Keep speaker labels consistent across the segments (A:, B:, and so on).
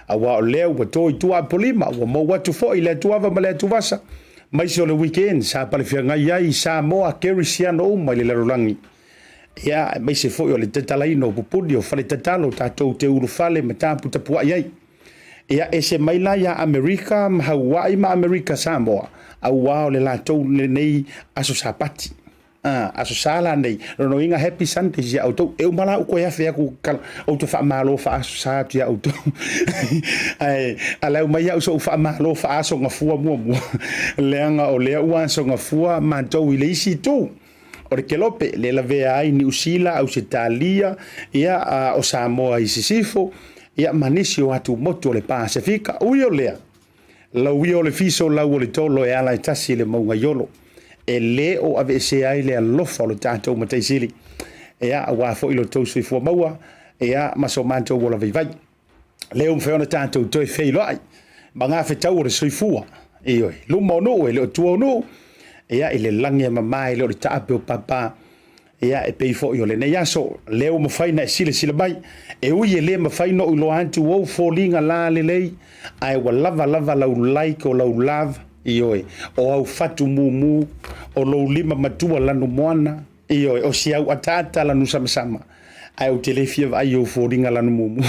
A: Auā o lea ua to i tua Apolima, ua mou atu foi le atuava ma le atuvasa, maise o le weekend sa palefeagai ai Samoa Kerisiano uma i le lalolagi. Ia, aemaise foi o le tatalaina o pupuni o fale tatalo tatou te ulufale ma taputapuai ai. Ia, ese mai la ia Amerika ma Haua'i ma Amerika Samoa, auā o le latou lenei aso Sapati. A, aso Sa la nei, lona uiga Happy Sundays ia outou. E uma la ou toe afe atu kala, ou te faamalo faa-aso Sa atu ia outou. Ae alau mai au so'u faamalo faa-aso Gafua muamua, leaga o lea ua aso Gafua matou i le isi itu o le kelope, le lavea ai Niu Sila, Ausetalia, ia, a, o Samoa i Sisifo, ia, ma nisi o atumotu o le Pasefika. Ui o lea, Lau ia o le fiso, lau o le tolo e ala e tasi i le mauga iolo. E le o aveesea ai le alofa o lo tatou Matai Sili. Ea, aua foi lo tou soifua maua, ea, ma so matou ola vaivai. Le ua mafai ona tatou toe feiloai ma ngā fetau o le soifua. Ioe, luma o nuu e le o tua o nuu, ea, i le lagi e mama e le o le taape o papa. Ia, e pei foi o lenei aso, lea ua mafai na e silasila mai, e ui e le mafai noʻu iloa atu ou foliga la lelei, ae ua lava lava lau like o lau love, ioe, o au fatu mumu, o lou lima matua lanu moana, ioe, o si au ataata lanu samasama, ae ou te le fia vaai i ou foliga lanu mumu.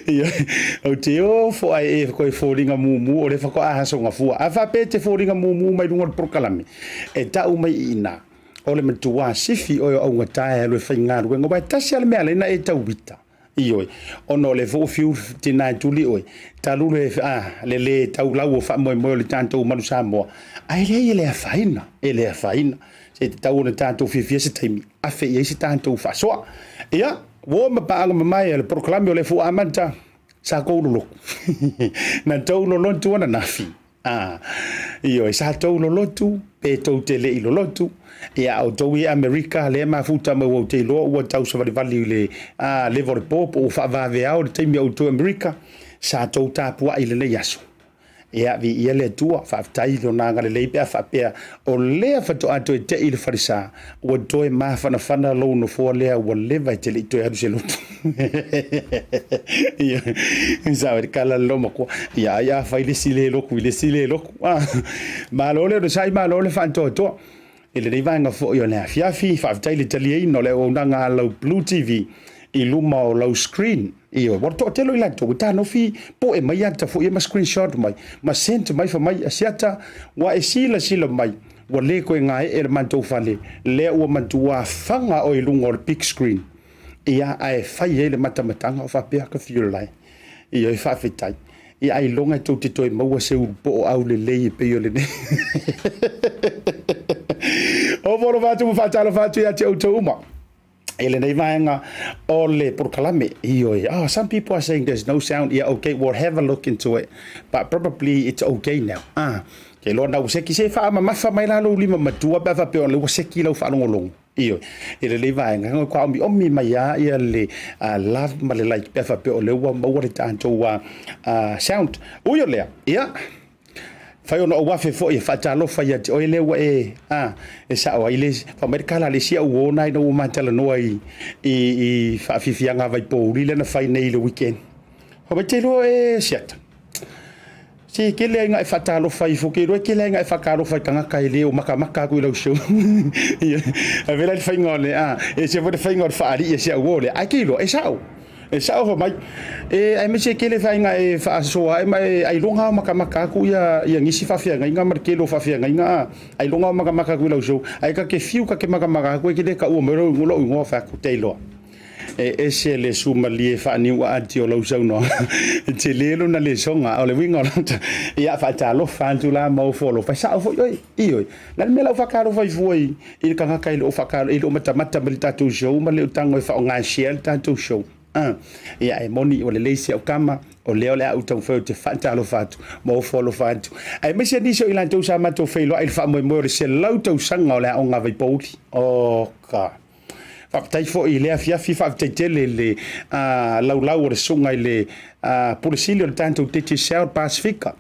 A: Ioe, ou te ofo ae e koe foliga mumu o lea faatoa aso gafua. A faapea e te foliga mumu mai luga o le polokalame, E tau mai i ina, o le matua sifi oe o augata e alu e faigaluega, aua e tasi lava le mea alai na e tauita. Ioe, ona o le foi fiu tina e tuli oe, talu le, a, le lē taulau o faamoemoe o le tatou Malu Samoa, ae leai e le afaina, e le afaina. Se e tatau ona tatou fiafia se taimi, afe i ai se tatou faasoa. Ia, ua oo ma paaga mamae a le polokalame o le Fua Amata, sa tou lolotu. Na tou lolotu ananafi. A, ioe, sa tou lolotu, pe tou te le i lolotu, ia a outou i Amerika, lea mafuta mai ua ou te iloa ua tau savalivali i le a, leva o le po, po ua faavaveao le taimi a outou i Amerika, sa tou tapuai i lenei aso. Ia, viia le Atua, faafetai i Lona agalelei pe a faapea o lea faatoa toe tei i le falesa, ua toe mafanafana lou nofoa lea ua leva e te le i toe alu se lotu. Ia, sa le kala le matua. Ia, ai a fai le isi le lotu i le isi le lotu. Ah, malo le onosai, malo le faantoatoa. I lenei vaega foi o le afiafi, faafetai le taliaina o le auaunaga a lau Blue TV i luma o lau screen. Ioe, ua toatele o i latou e tanofi poe mai ata foi ia ma screenshot mai, ma sent mai fa mai asiata, ua e silasila mai, ua le koe gaee le matou fale, lea ua matua faga oe i luga o le big screen. Ia, ae fai ai le matamataga o faapea ka fiu lai. Ioe, faafetai. Ia ailoga e tou te toe maua se ulu poo aulelei e pei o lenei. O folofa atu ma faatalofa atu ia te outou uma i lenei vaega o le polokalame. Ioe. Oh, some people are saying there's no sound. Yeah, okay, we'll have a look into it. But probably it's okay now. Ah, ke loa na ua seki se faamamafa mai la lou lima matua pe a faapea o lea ua seki lau faalogologo. Ioe, i lenei vaega, e kwa omiomi mai lava ia le love ma le like pe a faapea o lea ua maua le tatou sound. Ui o lea, ia, fai ona ou afe foi e faatalofa ia te oe lea ua e, a, e sao ai le, fai mai le kala a le isi au uo na ina ua ma talanoa i, i, i faafiafiaga a Vaipouli lea na fai nei i le weekend. Fai mai, te iloa e siata. Se kele ai nga e faatalofa ifo ke iloa e kele ai nga e faatalofa i tagata e le o makamaka aku i lau show. Ia, a vela le faiga o le a, e se foi le faiga o le faalii e si au o le, ai ke iloa, e sao. E sao fa mai. E ai me se kele faiga e faasoa ai ma e ailoga o makamaka aku ia ia nisi faafeagaiga ma le tele o faafeagaiga a ailoga o makamaka aku i lau show. Ai ka ke fiu ka ke makamaka aku e ke le taua mai lou lou igoa fai atu te iloa. E ese le sumalie faaniu'a ati o lau saunoaga. E tele lona lesoga, a o le uiga o lau tala, ia faatalofa atu la ma ofo alofa. E sao foi oe, ioe. O le a le mea la ua faatalofa ai fua i le tagata e le o faatalofa, e le o matamata mai i le tatou show ma le o tago e faaaoga e share le tatou show. A, ia e moni ua lelei si au tama, o lea o le a ou taumafai ou te faatalofa atu ma ofo alofa atu. Aemaise nisi o i latou sa matou feiloai i le faamoemoe o le 100 tausaga o le aoga a Vaipouli. Oh, God. Faafetai foi i le afiafi, faafetai tele i le laulau o le susuga i le Pule Sili o le tatou Digicel Pasifika.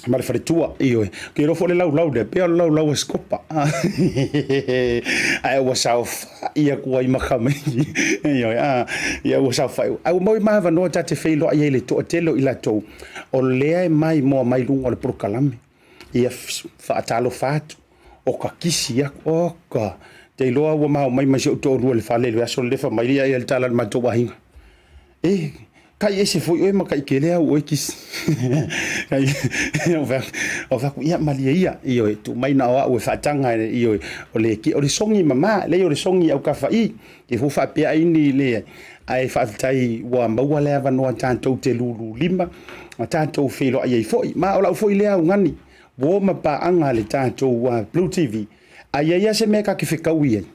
A: Ma le faletua, ioe. Ou te iloa foi o le laulau lea, pei o le laulau a Sikopa. Ae ua saofai atu ai ma tamaiti. Ioe, a, ia ua saofai. Ae ua maua ma avanoa ta te feiloai ai i le toatele o i latou o lea e maimoa mai luga o le polokalame. Ia faatalofa atu, o ka kisi atu, oka. Te iloa ua ma omai ma si ou toalua i le fale i le aso le fai mai ia le tala a le matou aiga. E, kai ese foi oe ma kai kele au oe kisi. O fai atu, ia malie ia, ioe, tuu mai na o au e faataga, ioe, o le, o le sogi mama, leai o le sogi aukafai, e fou faapea ai ni leai. Ae faafetai ua maua le avanoa tatou te lulu lima, ma tatou feiloai ai foi. Ma o lau foi lea augani, uo ma paaga a le tatou Blue TV, a i ai lava se mea ta te fetaui ai,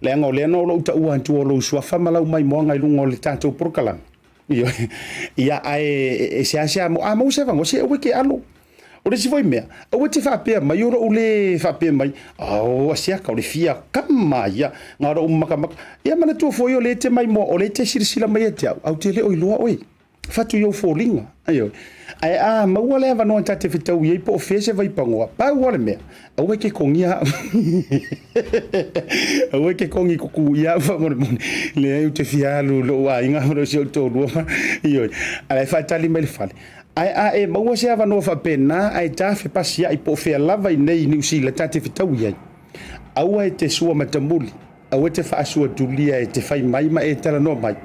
A: Leaga o lea na o lou taua atu o lou suafa ma lau maimoaga i luga o le tatou polokalame. Ioe. Ia, ae e seasea mo, a maua se avanoa, se aua e te alo. O le isi foi mea, aua e te faapea mai o lou le faapea mai, oh, asiaka, o le fia kama ia, na o lou makamaka. Ia manatua foi o lea e te maimoa, o lea e te silasila mai ia te au, ae ou te le o iloa oe. Fatu i ou foliga. Ioe. Ae a maua le avanoa ta te fetaui ai po o fea se vaipanoa, pau lava le mea, aua e te kogia au. Aua e te kogi kuku ia au faamolemole. Leai ou te fia alu i lou aiga ma si ou toalua. Ioe. Ae faatali mai le fale. Ae a e maua se avanoa faapena ae ta fepasiai po o fea lava i nei i Niu Sila ta te fetaui ai, aua e te sua matamuli. Aua e te faasuatulia e te fai mai ma e talanoa mai,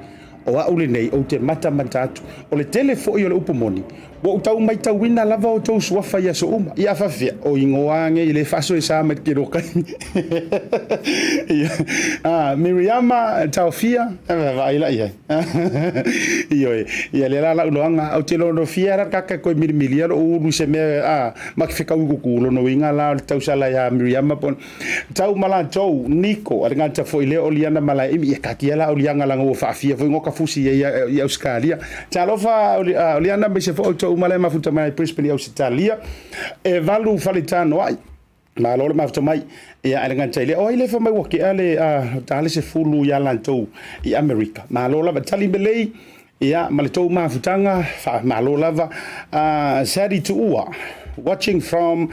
A: O au lenei, ou te matamata atu. O le tele foi o le upu moni, ua ou tau maitauina lava outou suafa i aso uma. Ia faafefea, o igoa nei e le faasoesa mai le tele o taimi. Ia, a, Miriama, Taofia, vaai la i ai. Ioe, ia lea la lau iloaga, ou te lonofia la kaka koe milimilia lou ulu i se mea, a, ma ke fekaui kuku, lona uiga la o le tausala ia Miriama po Tau ma latou, Niko, a le gata foi lea o Liana ma Laeimi, ia katia la o Liana laga ua faafia foi ngoka fusi ia ia i Ausetalia. Talofa o Liana aemaise foi outou uma lea mafuta mai Brisbane i Ausetalia. E valu faletanoai. Malo le mafuta mai. Ia a le gata i lea, o ai le fai mai ua kea le ta le 10 ia latou i Amerika. Malo lava tali melei. Ia, ma le tou mafutaga, faamalo lava. Sadie Tuua, watching from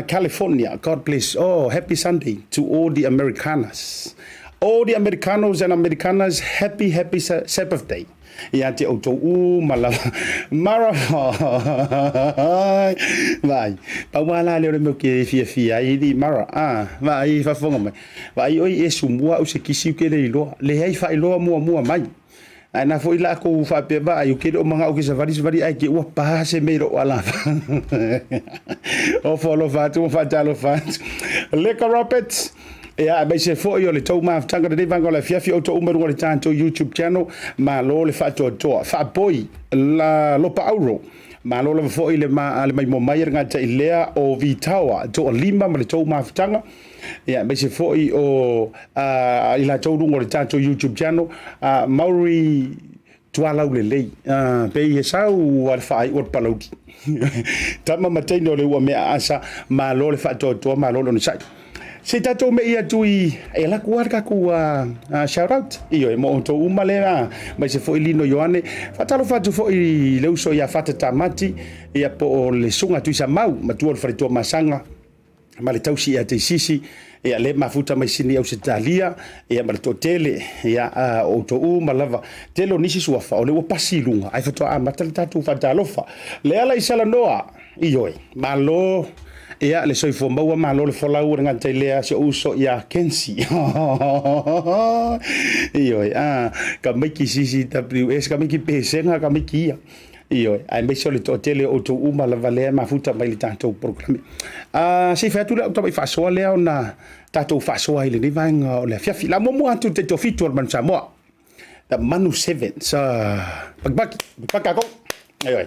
A: California. God bless. Oh, happy Sunday to all the Americanas. All the Americanos and Americanas, happy, happy Sabbath day. Ia te outou uma lava. Mara, vaai. Pau lava la lea o le mea ou te fiafia ai, alii Mara. Ah, vaai, faafofoga mai. Vaai oe i e sumua au se kisi ou te le iloa. Leai faailoa muamua mai. Ae na foi lakou faapea vaai ou te le o manao ke savali savali ae ke ua pa se mea i lou alafa. Ofo alofa atu ma faatalofa atu. Leka Roberts, Ia, aemaise foi o le tou mafutaga lenei vaega o le afiafi, outou uma i luga o le tatou YouTube channel, malo le faatoatoa. Faapoi la Lopa Auro, malo lava foi le, ma, le maimoa mai a le gata i lea o Vitaoa, toalima ma le tou mafutaga. Ia, aemaise foi o uh, i latou luga o le tatou YouTube channel, uh, Maori Tualau Lelei, uh, pei he sau a le whaai o le palauli. Tama ma teine o le ua mea asa, malo le whaatoatoa, malo le onosai. Se tatou me ia atu i e la kua ka ku shout out io e mo outou uma le a mai se foi lino Ioane whatalofa atu foi i le uso ia Fata Tamati ia po o le sunga tuisa mau matua o le faletua Masanga ma le tausi ia Teisisi, ia le mafuta mai Sini Ausetalia, ia ma le toatele, ia a o outou uma lava. Tele o nisi suafa o lea ua pasi i luga, ae faatoa amata le tatou faatalofa. Leala i Salanoa, ioe, malo ia le soifua maua, malo le folau o le gata i lea si ou uso ia Kensi. Ioe, a, ka maiki CCWS, ka maiki pesega, ka maiki ia. Ioe, aemaise o le toatele o outou uma lava lea e mafuta mai i le tatou polokalame. Ah, se i fai atu le au tamai faasoa lea ona tatou faasoa ai i lenei vaega o le afiafi. La muamua atu te toafitu o le Manu Samoa. The Manu Sevens. Pakipaki, pakipaki kākou. Ioe.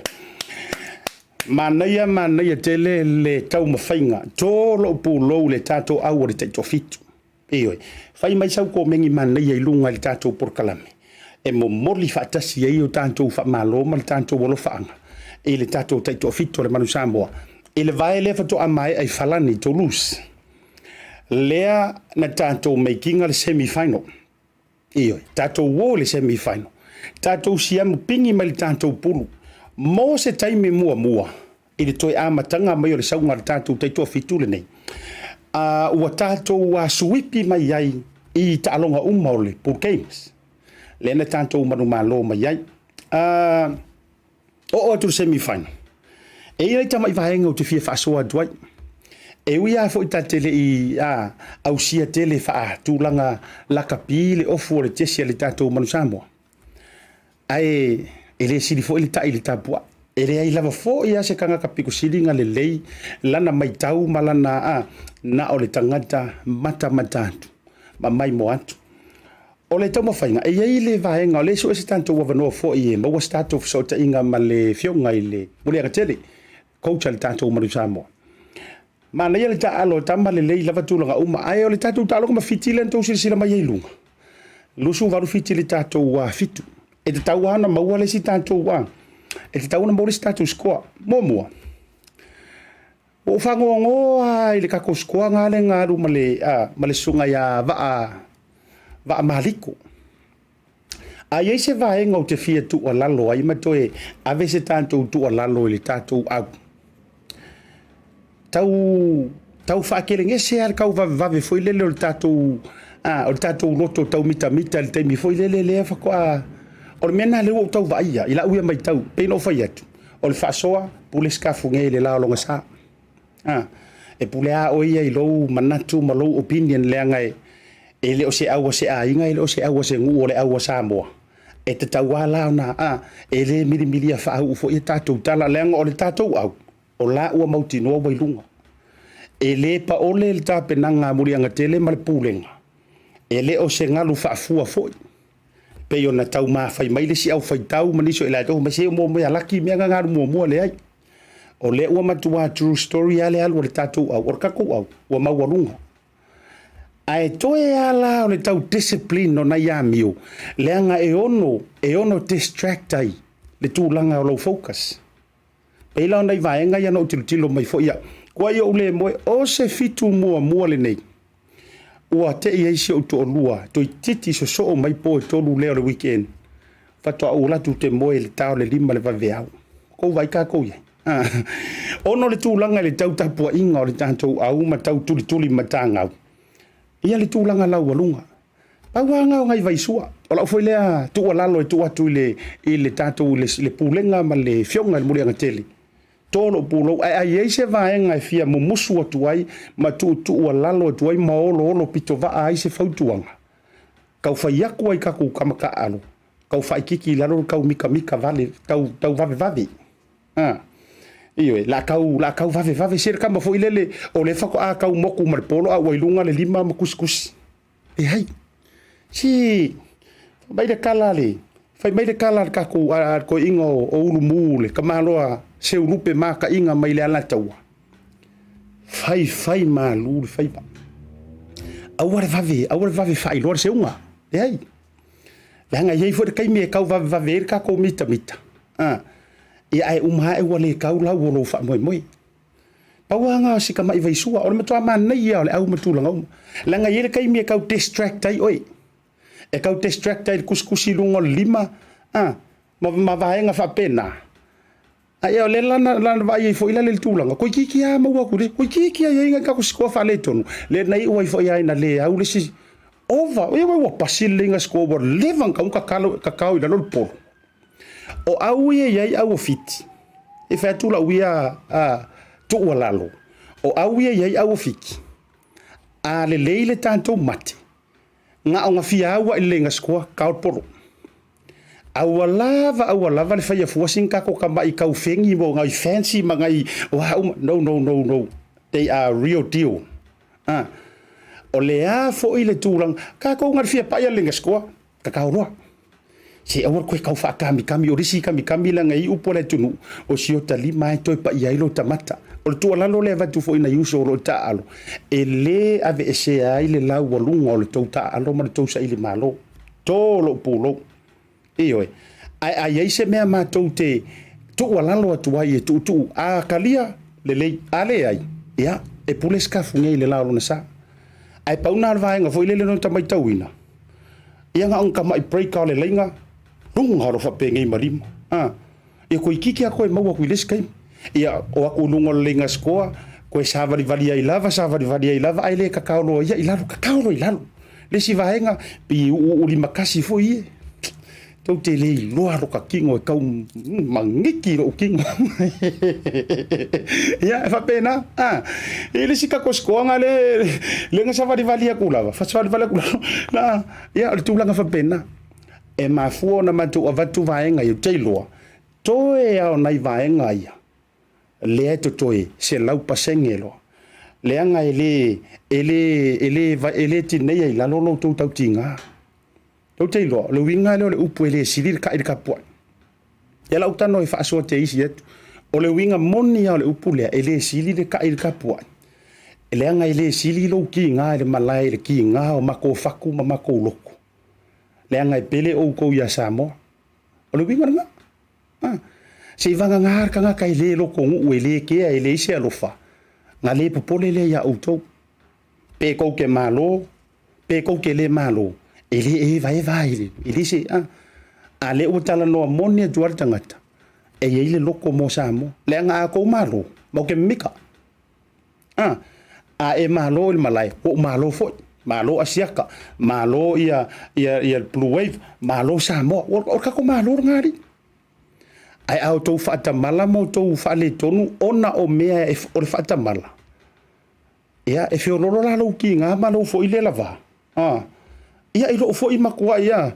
A: Manaia, manaia tele le taumafaiga. Tō lou pulou i le tatou au o le taitoafitu. Ioe, fai mai sau komeni manaia i luga i le tatou polokalame e momoli faatasi ai o tatou faamalo ma le tatou alofaaga i le tatou taitoafitu o le Manu Samoa i le vae lea faatoa maea i Falani i Toulouse lea na tatou meikiga le semi final. Ioe, tatou o i le semi final, tatou siamu pigi mai le tatou pulu mo se taimi muamua. i le toe amataga mai o le sauga a le tatou taitoafitu lenei, ua tatou suipi mai ai i taaloga uma o le Pool Games, lea na tatou manumalo mai ai. Oo atu i le semi final, e i ai tamai vaega ou te fia faasoa atu ai. E ui lava foi ta te le i ausia tele faatulaga lakapi le ofu o le tiesi a le tatou Manu Samoa, ae e le sili foi le tai i le tapuai. E leai lava foi a se tagata pito sili ona lelei lana matau ma lana na o le tagata matamata atu ma maimoa atu. O le taumafaiga, e i ai le vaega o lea e sue se tatou avanoa foi e maua se tatou fesootaiga ma le Afioga i le Muliagatele, coach a le tatou Manu Samoa. Manaia le taaalo e tama lelei lava tulaga uma, ae o le tatou taaloga ma Fiti lea na outou silasila mai ai i luga, 28 Fiti i le tatou 7. E tatau lava ona maua le isi tatou, e tatau ona maua le isi tatou score. Muamua, ua ou faanoanoa lava i le tatou score na lea na alu ma le susuga ia Vaa Maliko. A i ai se vaega ou te fia tuualalo ai ma toe ave se tatou tuualalo i le tatou au, tau faakelegese lava le tau vavevave foi lele o le tatou, o le tatou loto tau mitamita i le taimi foi lele lea faatoa. O le mea lena lea ua ou tau vaaia i lau ia matau, pei ona ou fai atu, o le faasoa, pule Sikafuge i le la o lona sa. E pule lava oe ia i lou manatu ma lou opinion, leaga e le o se au a se aiga, e le o se au a se nuu, o le au a Samoa. E tatau lava la ona, e le milimilia faauu foi a tatou tala, leaga o le tatou au, o la ua mautinoa ua i luga. E le paole le tapenaga a Muliagatele ma le Pulega, e le o se galu faafua foi, pei ona taumafai mai le isi au faitau ma nisi o i latou, mai se mo mea laki mea na alu muamua, leai. O lea ua matua true story lava le alu o le tatou au, o le tatou au ua maualuga. Ae toe lava la o le tau discipline o nai amio, leaga e ono distract ai le tulaga o lou focus. Pei la o nai vaega ia na ou tilotilo mai foi au. Kuai ou le moe, o se fitu muamua lenei, ua tei ai si ou toalua, toeitiiti sosoo mai po e 3 lea o le weekend, faatoa ou alu atu te moe i le ta o le 5 le vaveao. Kou vai tatou iai. Ona o le tulaga i le tau tapuaiga o le tatou au ma tau tulituli matagau, ia le tulaga laualuga. Pau lava lena o nai vaisua. O lau foi lea tuualalo e tuu atu i le tatou i le Pulega ma le Afioga i le Muliagatele, to lou pulou, ae a i ai se vaega e fia mumusu atu ai ma tuutuualalo atu ai ma oloolo pitovaa ai se fautuaga, tau fai atu ai tatou tama taaalo, tau faaitiiti i lalo le tau mitamita vale, tau vavevave. Ioe, la tau vavevave se le tama foi lele, o le faatoa tau moku ma le polo a ua i luga le lima ma kusikusi. Leai. Si, fai mai le tala le, fai mai le tala a le tatou, a le toeaina o Ulumu, le tamaloa Seulupe Makaiga mai le Alataua, fai fai malu le faiva. Aua le vave, aua le vave faailoa le seuga. Leai. Leaga e i ai foi le taimi e tau vavevave ai le tatou mitamita. Ia ae uma ae ua le tau lau o lou faamoemoe. Pau lava lena o si tamai vaisua, o le matua manaia o le au ma tulaga uma. Leaga e i ai le taimi e tau distract ai oe. E tau distract ai le kusikusi i luga o le lima, ma vaega faapena. Ae o lea la na vaai ai foi la le tulaga, toeitiiti lava maua atu le, toeitiiti lava i ai nai tatou score faaletonu, lea na iu ai foi lava ina le au le isi over. Ia ua pasi lelei na score ua leva ona tatau ona kakao i lalo le polo. O au ia e i ai au o Fiti, e fai atu lau ia tuualalo, o au ia e i ai au o Fiti, a lelei le tatou mate, na ona fia au lava i le leiga score, kao le polo. Aua lava, aua lava le faia fua sina tatou tamai tau fegi mo nai fancy ma nai o a uma. No, no, no, no. They are real deal. O le a foi le tulaga, tatou na le fia pai a le leiga score, kakao loa. Se aua le toe tau faakamikami, o le isi kamikami leaga e i upu a le atunuu, o si ota lima lava e toe paia ai lota mata. O le tuualalo lea e avatu foi i nai uso o lo o taaalo, e le aveesea ai le laualuga o le tou taaalo ma le tou sailimalo. To lou pulou. Ioe. Ae a i ai se mea matou te tuualalo atu ai e tuutuu, a talia, lelei, a leai, ia, e pule Sikafuge i le la o lona sa. Ae pau na o le vaega foi lele na ta matauina, ia na ona tamai break lava o le laina, luga o lo faapenei ma lima. Ia toeitiiti lava toe maua atu i le isi taimi. Ia, o aku i luga o le leiga sikoa, koe savalivali ai lava, savalivali ai lava, ae le kakao loa ia i lalo, kakao loa i lalo. Le isi vaega, pei e uuuu limakasi foi ie. Tou te le iloa lo ka kino e kau magiki lou kino. Ia, e faapena. A, i le isi kako sikoaga le, le na savalivali aku lava, savalivali aku lava, na, ia, o le tulaga faapena. E mafua ona matou avatu vaega ia, ou te iloa, toe lava o nai vaega ia, lea e totoe 100% loa, leaga e le, e le, e le, e le tineia i lalo lo outou tautiga. Tou te iloa, o le uiga lea o le upu e le sili le kai i le kapuai. Ia lau tano e faasoa te isi atu. O le uiga moni lava o le upu lea, e le sili le kai i le kapuai. Leaga e le sili lou kiga i le malae i le kiga o makou fatu ma makou lotu. Leaga e pele outou ia Samoa. O le uiga lena. A, se i vagana le tagata e le lotonuu, e le kea, e leai se alofa, na le popole lea ia outou. Pe tou te malo, pe tou te le malo, e le evaeva ai le, e le se, a, a lea ua talanoa moni atu lava le tagata, e i ai le loto mo Samoa. Leaga a tou malo, matou te mimita. A, a e malo i le malae, ua ou malo foi. Malo Asiata, malo ia, ia, ia Blue Wave, malo Samoa. O, o le tatou malo lena alii. Ae a outou faatamala ma outou faaletonu ona o mea e, o le faatamala, ia, e feololo la lou kiga ma lou foi le lava. A, ia, i lou foi matuai a,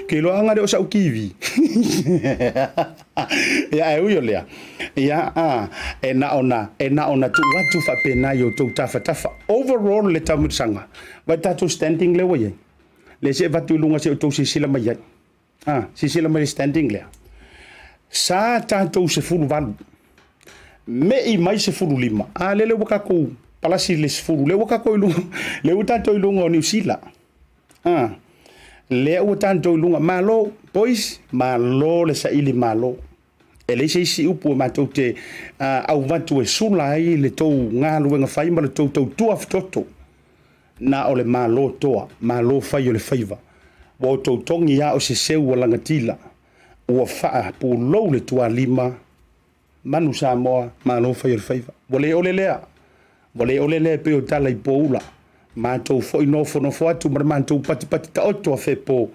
A: ke iloa aga lea o sau TV. Ia, ae ui o lea, ia, a, e na ona, e na ona tuu atu faapena i outou tafatafa. Overall le taamilosaga, vaai tatou standing lea ua i ai. Lea se avatu i luga se i outou silasila mai ai. A, silasila mai i le standing lea. Sa tatou 18, me'i mai 15, a lele ua tatou palasi i le 10, lea ua tatou i luga, lea ua tatou i luga o Niu Sila. A, lea ua tatou i luga, malo, boys, malo le saili malo. E leai se isi upu e matou te auvatu e sula ai le tou galuega fai ma le tou tautua fetoto. Na o le malo toa, malo fai o le faiva. Ua outou togi a o se seu ua lagatila. Ua faapulou le tualima, manu Samoa, malo fai o le faiva. Ua le ole lea, ua le ole lea e pei o tala i poula. Matou foi nofonofo atu ma le matou patipati taoto a fepo.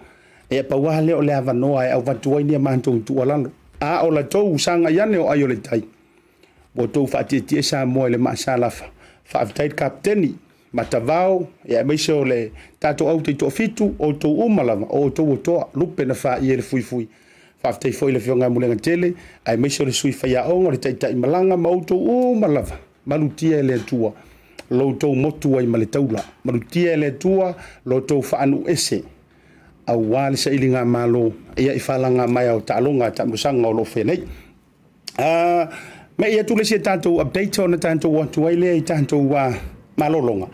A: Ea pau lava lea o le avanoa e avatu ai ni a matou tuualalo. A o latou sagai ane o ai o le tai. Ua outou faatietie Samoa i le maasalafa. Faafetai le Kapeteni, Matavao, ia aemaise o le tatou au taitoafitu, outou uma lava, o outou ua toa, lupe na faia i le fuifui. Faafetai foi i le Afioga ia Muliagatele, aemaise o le Sui Faiaoga, o le Taitai Malaga ma outou uma lava. Malutia e le Atua lo outou motu ai ma le taula. Malutia e le Atua lo outou faanuu ese aua le sailigamalo ia i falaga mai o taaloga a taamilosaga o lo o fenei. Me i atu le isi tatou update ona tatou o atu ai lea i tatou malologa.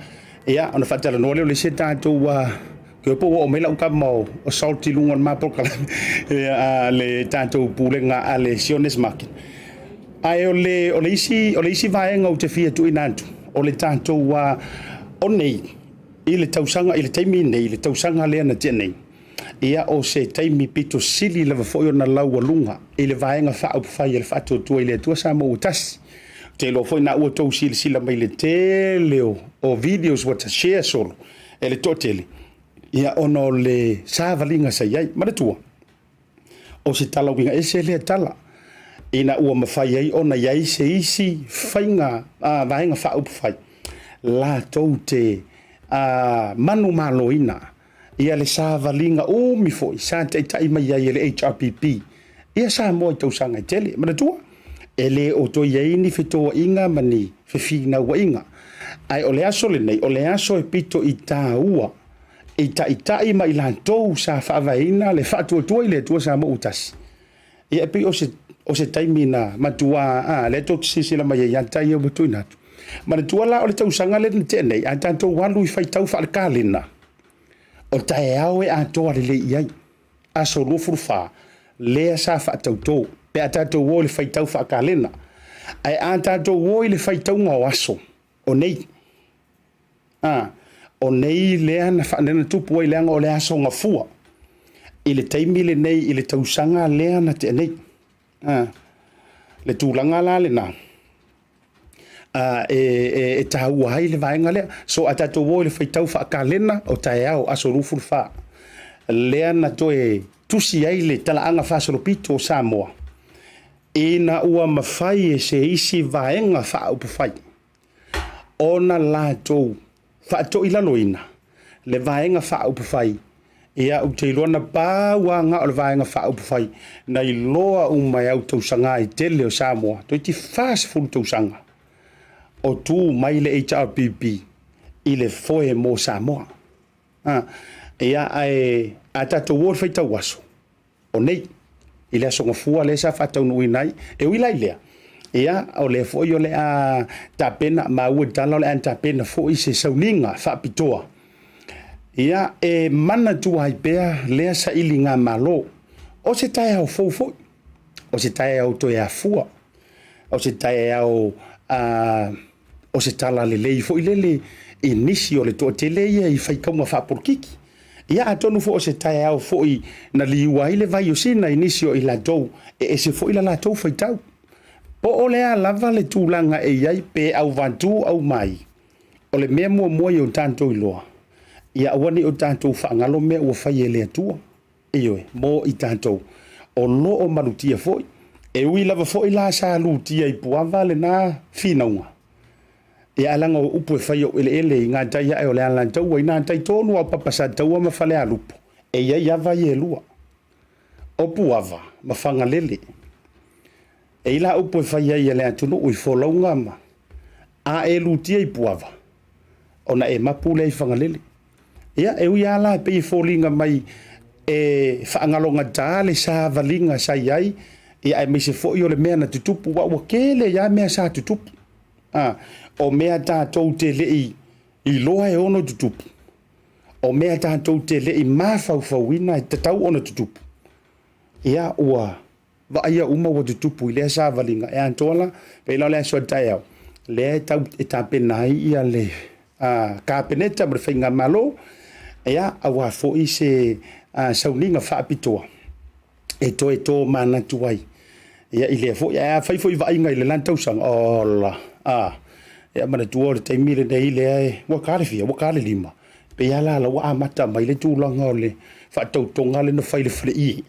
A: Ia, ona faatalanoa lea o le isi tatou ke po ua oo mai lau kama o salt i luga o le ma polokalame ia, le tatou pulega a le Sionis Market. Ae o le isi vaega ou te fia tuuina atu, o le tatou o nei, i le tausaga, i le taimi nei, i le tausaga lea na tea nei, ia o se taimi pito sili lava foi ona laualuga i le vaega faaupufai a le Faatuatua i le Atua Samoa ua tasi. Ou te iloa foi na ua tou silasila mai le tele o videos ua ta share solo e le toatele, ia ona o le savaliga sa i ai. Manatua, o se tala uiga ese lea tala, ina ua mafai ai ona i ai se isi faiga vaega faaupufai latou te manumaloina ia le savaliga umi foi sa taitai mai ai e le HRPP ia Samoa i tausaga e tele. Manatua, e le o toe i ai ni fetoaiga ma ni fefinauaiga. Ae o le aso lenei, o le aso e pito i tāua i taitai ma i latou sa faavaeina le faatuatua i le Atua Samoa ua tasi. Ia e pei o se taimi na matua a lea tou te silasila mai ai ia tai ua tuuina atu. Manatua la o le tausaga lea na tea nei, a tatou alu i faitau faalekalena, o taeao e atoa lelei i ai. Aso 24, lea sa faatautō, pe a tatou o i le faitau faakalena. Ae a tatou o i le faitauga o aso, o nei. A, o nei lea na na tupu ai leaga o le aso gafua. I le taimi lenei i le tausaga lea na tea nei. A, le tulaga la lena e, e, e taua ai le vaega lea. So a tatou o i le faitau faakalena o taeao aso 24, lea na toe tusi ai le talaaga faasolopito o Samoa, ina ua mafai e se isi vaega faaupufai ona latou faatoilaloina le vaega faaupufai. Ia, ou te iloa na pau lava na o le vaega faaupufai na iloa uma e au tausaga e tele o Samoa, toeitiiti 40 tausaga o tu mai le HRPP i le foe mo Samoa. Ia, ae a tatou o i le faitau aso o nei, i le Aso Gafua lea sa faataunuuina ai. E ui la i lea, ia, o lea foi o le a tapena, maua i tala o le a tapena foi se sauniga faapitoa, ia, e manatua ai pea lea sailigamalo. O se taeao fou foi, o se taeao toe afua, o se taeao o se tala lelei foi lele i nisi o le toatele ia i faitauga faapolokiki. Ia atonu foi o se taeao foi na liua ai le vai o Sina i nisi o i latou e ese foi la latou faitau. Po o le a lava le tulaga e i ai, pe auvatū aumai, o le mea muamua i o tatou iloa, ia aua ne i o tatou faagalo mea ua fai e le Atua. Ioe, mo i tatou o lo o malutia foi. E ui lava foi la sa lutia i Puava lena finauga, ia ae leaga o upu e fai i ou eleele i gatai ae o le Alataua, i gatai tonu lava o Papasataua ma Falealupo, e i ai ava ia e lua, o Puava ma Fagalele. E i ai la upu e fai ai e le atunuu i folauga ma a e lutia i Puava, ona e mapu lea i Fagalele. Ia, e ui lava la e pei e foliga mai e faagalogata le savaliga sa i ai, ia aemaise foi o le mea na tutupu, aua ua tele ai lava mea sa tutupu. A, o mea tatou te le i iloa e ono tutupu, o mea tatou te le i mafaufauina e tatau ona tutupu, ia ua vaaia uma ua tutupu i lea savaliga. E atoa la, pei la o le aso a taeao, lea e tau e tapena ai ia le Kapeneta ma le Faigamalo, ia, aua foi se sauniga faapitoa e toe tomanatu ai ia i lea foi. Ae afai foi vaaiga i le la tausaga, ola, a, ia manatua o le taimi lenei lea e, ua ta le fia, ua ta le lima, pei lava la ua amata mai le tulaga o le faatautoga lea na fai i le faleie,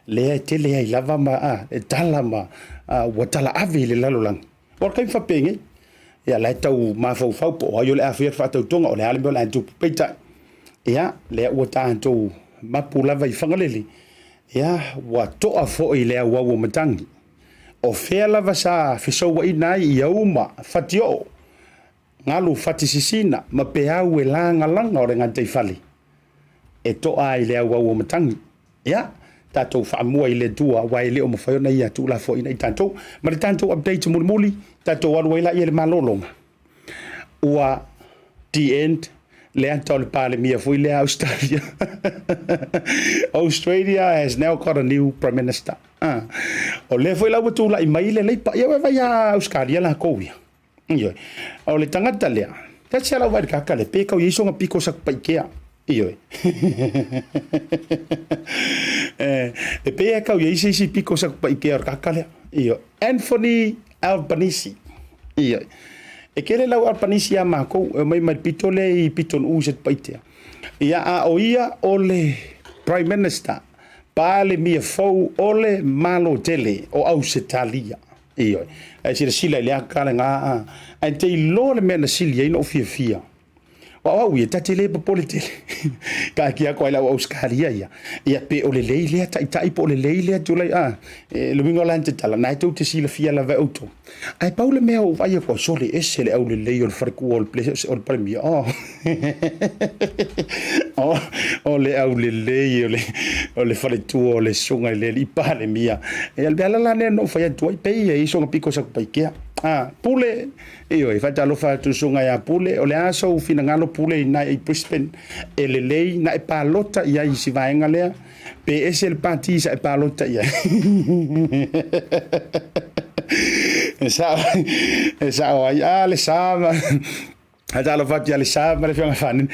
A: lea e tele ai lava ma a, e tala ma a, ua tala ave i le lalolagi. O le taimi faapenei, ia la e tau mafaufau po o ai o le a faia le faatautoga, o le a le mea o le a tupu. Peitai, ia, lea ua tatou mapu lava i Fagalele, ia, ua toa foi le auau o matagi. O fea lava sa fesouaina ai i auma fatioo, galu fati sisina ma peau e lagalaga o le gataifale, e toa ai le auau o matagi. Ia, tatou faamua i le Atua, aua e le o mafai ona Ia tuulafoaiina i tatou. Ma le tatou update mulimuli, tatou alu ai laia i le malologa. Ua the end le ata o le Palemia foi lea Australia. Australia has now got a new Prime Minister. Ah. O lea foi la ua tulai mai le Leipa. Ia ua vai a Australia lakou ia. Ioe. O le tagata lea, tasi a lau vaai i le kaka lea, pe kau i ai sona piko sa paikea. Ioe. E pei e kau i ai se isi piko sa paikea o le kaka lea. Ioe. Anthony Albanese. Ioe. E kele lau Albanese ia mākou, e mai mai le pito lea i Pitonuu i Satupaitea. Ia, a o ia o le Prime Minister, Palemia fou o le Malo tele o Ausetalia. Ioe. Ae silasila i le aka lena, ae te iloa le mea na sili ai na ou fiafia. Aua o au ia, ta te le popole tele. Taatia atu ai lau Ausetalia ia. Ia pe o lelei lea taitai po o lelei lea tulai, a. E, le uiga o lana tatala, na e tou te silafia lava e outou. Ae pau le mea ua ou vaai atu ai, sole ese le aulelei o le faletua o le, o le Palemia. Oh. O, o le aulelei o le, o le faletua o le susuga i le alii Palemia. Ia, le ala la lea na ou fai atu ai, pei e i ai sona piko Satupaitea. A, Pule, ioe, faatalofa atu i le susuga ia Pule, o le a sou finagalo Pule i ina i Brisbane, e lelei na e palota i ai i si vaega lea, pe ese le pati sa e palota i ai. E sao, e sao ai, a le sa ma... Ae talofa atu ia Lesa ma le Afioga Fanene,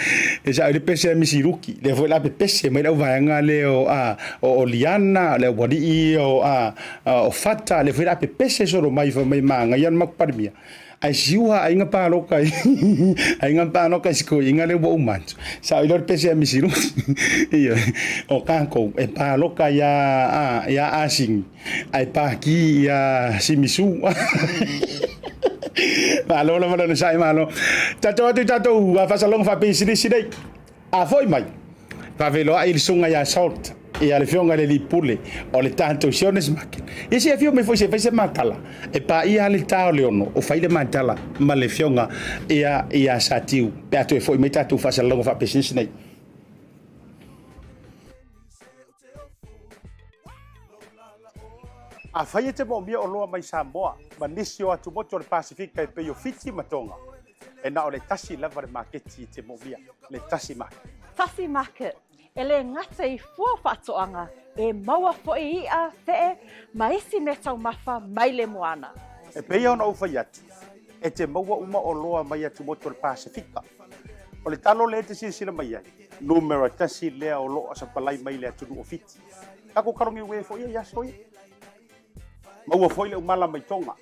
A: e sao i le pese a Misi Ruki, lea foi la pepese mai le auvaega lea o a o Oliana, le aualii o a o Fata, lea foi la pepese solo mai fai mai manaia le matou Palemia. Ae siuha aiga paloka i aiga paloka i sikoiga lea ua uma atu. Sao i le pese a Misi Ruki. Ioe, o tatou e paloka ia a ia Asini Ae paki ia Simisu. Malo lava le onosai malo. Tatou atu i tatou faasalaloga faapisinisi nei. A foi mai, faafeiloai le susuga ia Salt, ia le afioga i le alii pule o le tatou Sionis Market. Ia se afio mai foi se i fai se matala e paia le ta o le ono o fai le matala ma le afioga ia ia Satiu pe a toe foi mai tatou faasalaloga faapisinisi nei. Afai e te moomia oloa mai Samoa ma nisi o atumotu o le Pasefika e pei o Fiti ma Tonga, e na o le tasi lava le maketi e te moomia, le Tasi Market.
B: Tasi Market, e le gata i fua faatoaga, e maua foi i'a, fe'e, ma isi meataumafa mai le moana.
A: E pei ona ou fai atu, e te maua uma oloa mai atumotu o le Pasefika. O le talo lea e te silasila mai ai, numera tasi lea o lo o sapalai mai le atunuu o Fiti. Tatou kalogiue foi ia i aso ia. Maua foi le umala mai Tonga.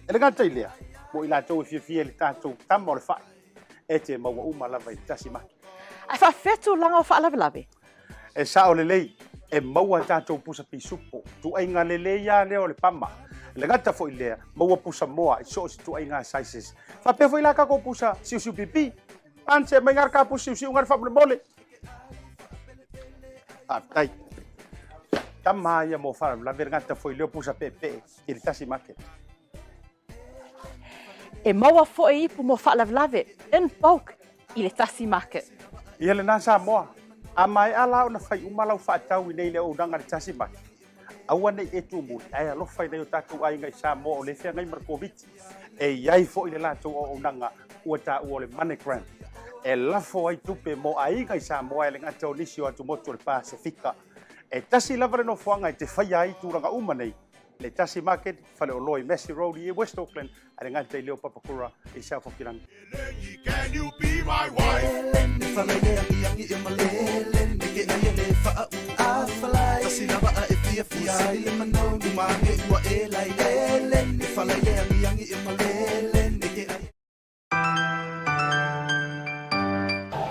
A: E le gata i lea, mo i latou e fiafia i le tatou tama o le fai, e te maua uma lava i le tasi maki.
B: Ae faafefea tulaga o faalavelave?
A: E sao lelei, e maua tatou pusa pisupo, tuaiga lelei lava lea o le pama. E le gata foi i lea, maua pusa moa i so o se tuaiga sizes. Faapea foi la tatou pusa siusiu pipi. Ance mai ngā ka pusi usi unga faamolemole. Faafetai. Tama ia mo faalavelave le gata foi leo pusa peepee i le tasi market.
B: E maua foi ipu mo faalavelave in bulk i le tasi market.
A: Ia lena Samoa, a maea la ona fai uma lau faatau i nei le auaunaga i le tasi market, Aua ne i e tumuli, ae alofa i nai o tatou aiga i Samoa o lea e feagai ma le Koviti. E i ai foi le latou auaunaga ua taua o le MoneyGram, e lafo ai tupe mo aiga i Samoa e le gata o nisi o atumotu o le Pasefika. E tasi lava le nofoaga e te faia ai tulaga uma nei, le Tasi Market, faleoloa i Massey Road i West Auckland, a le gata i leo Papakura i South Hokirangi.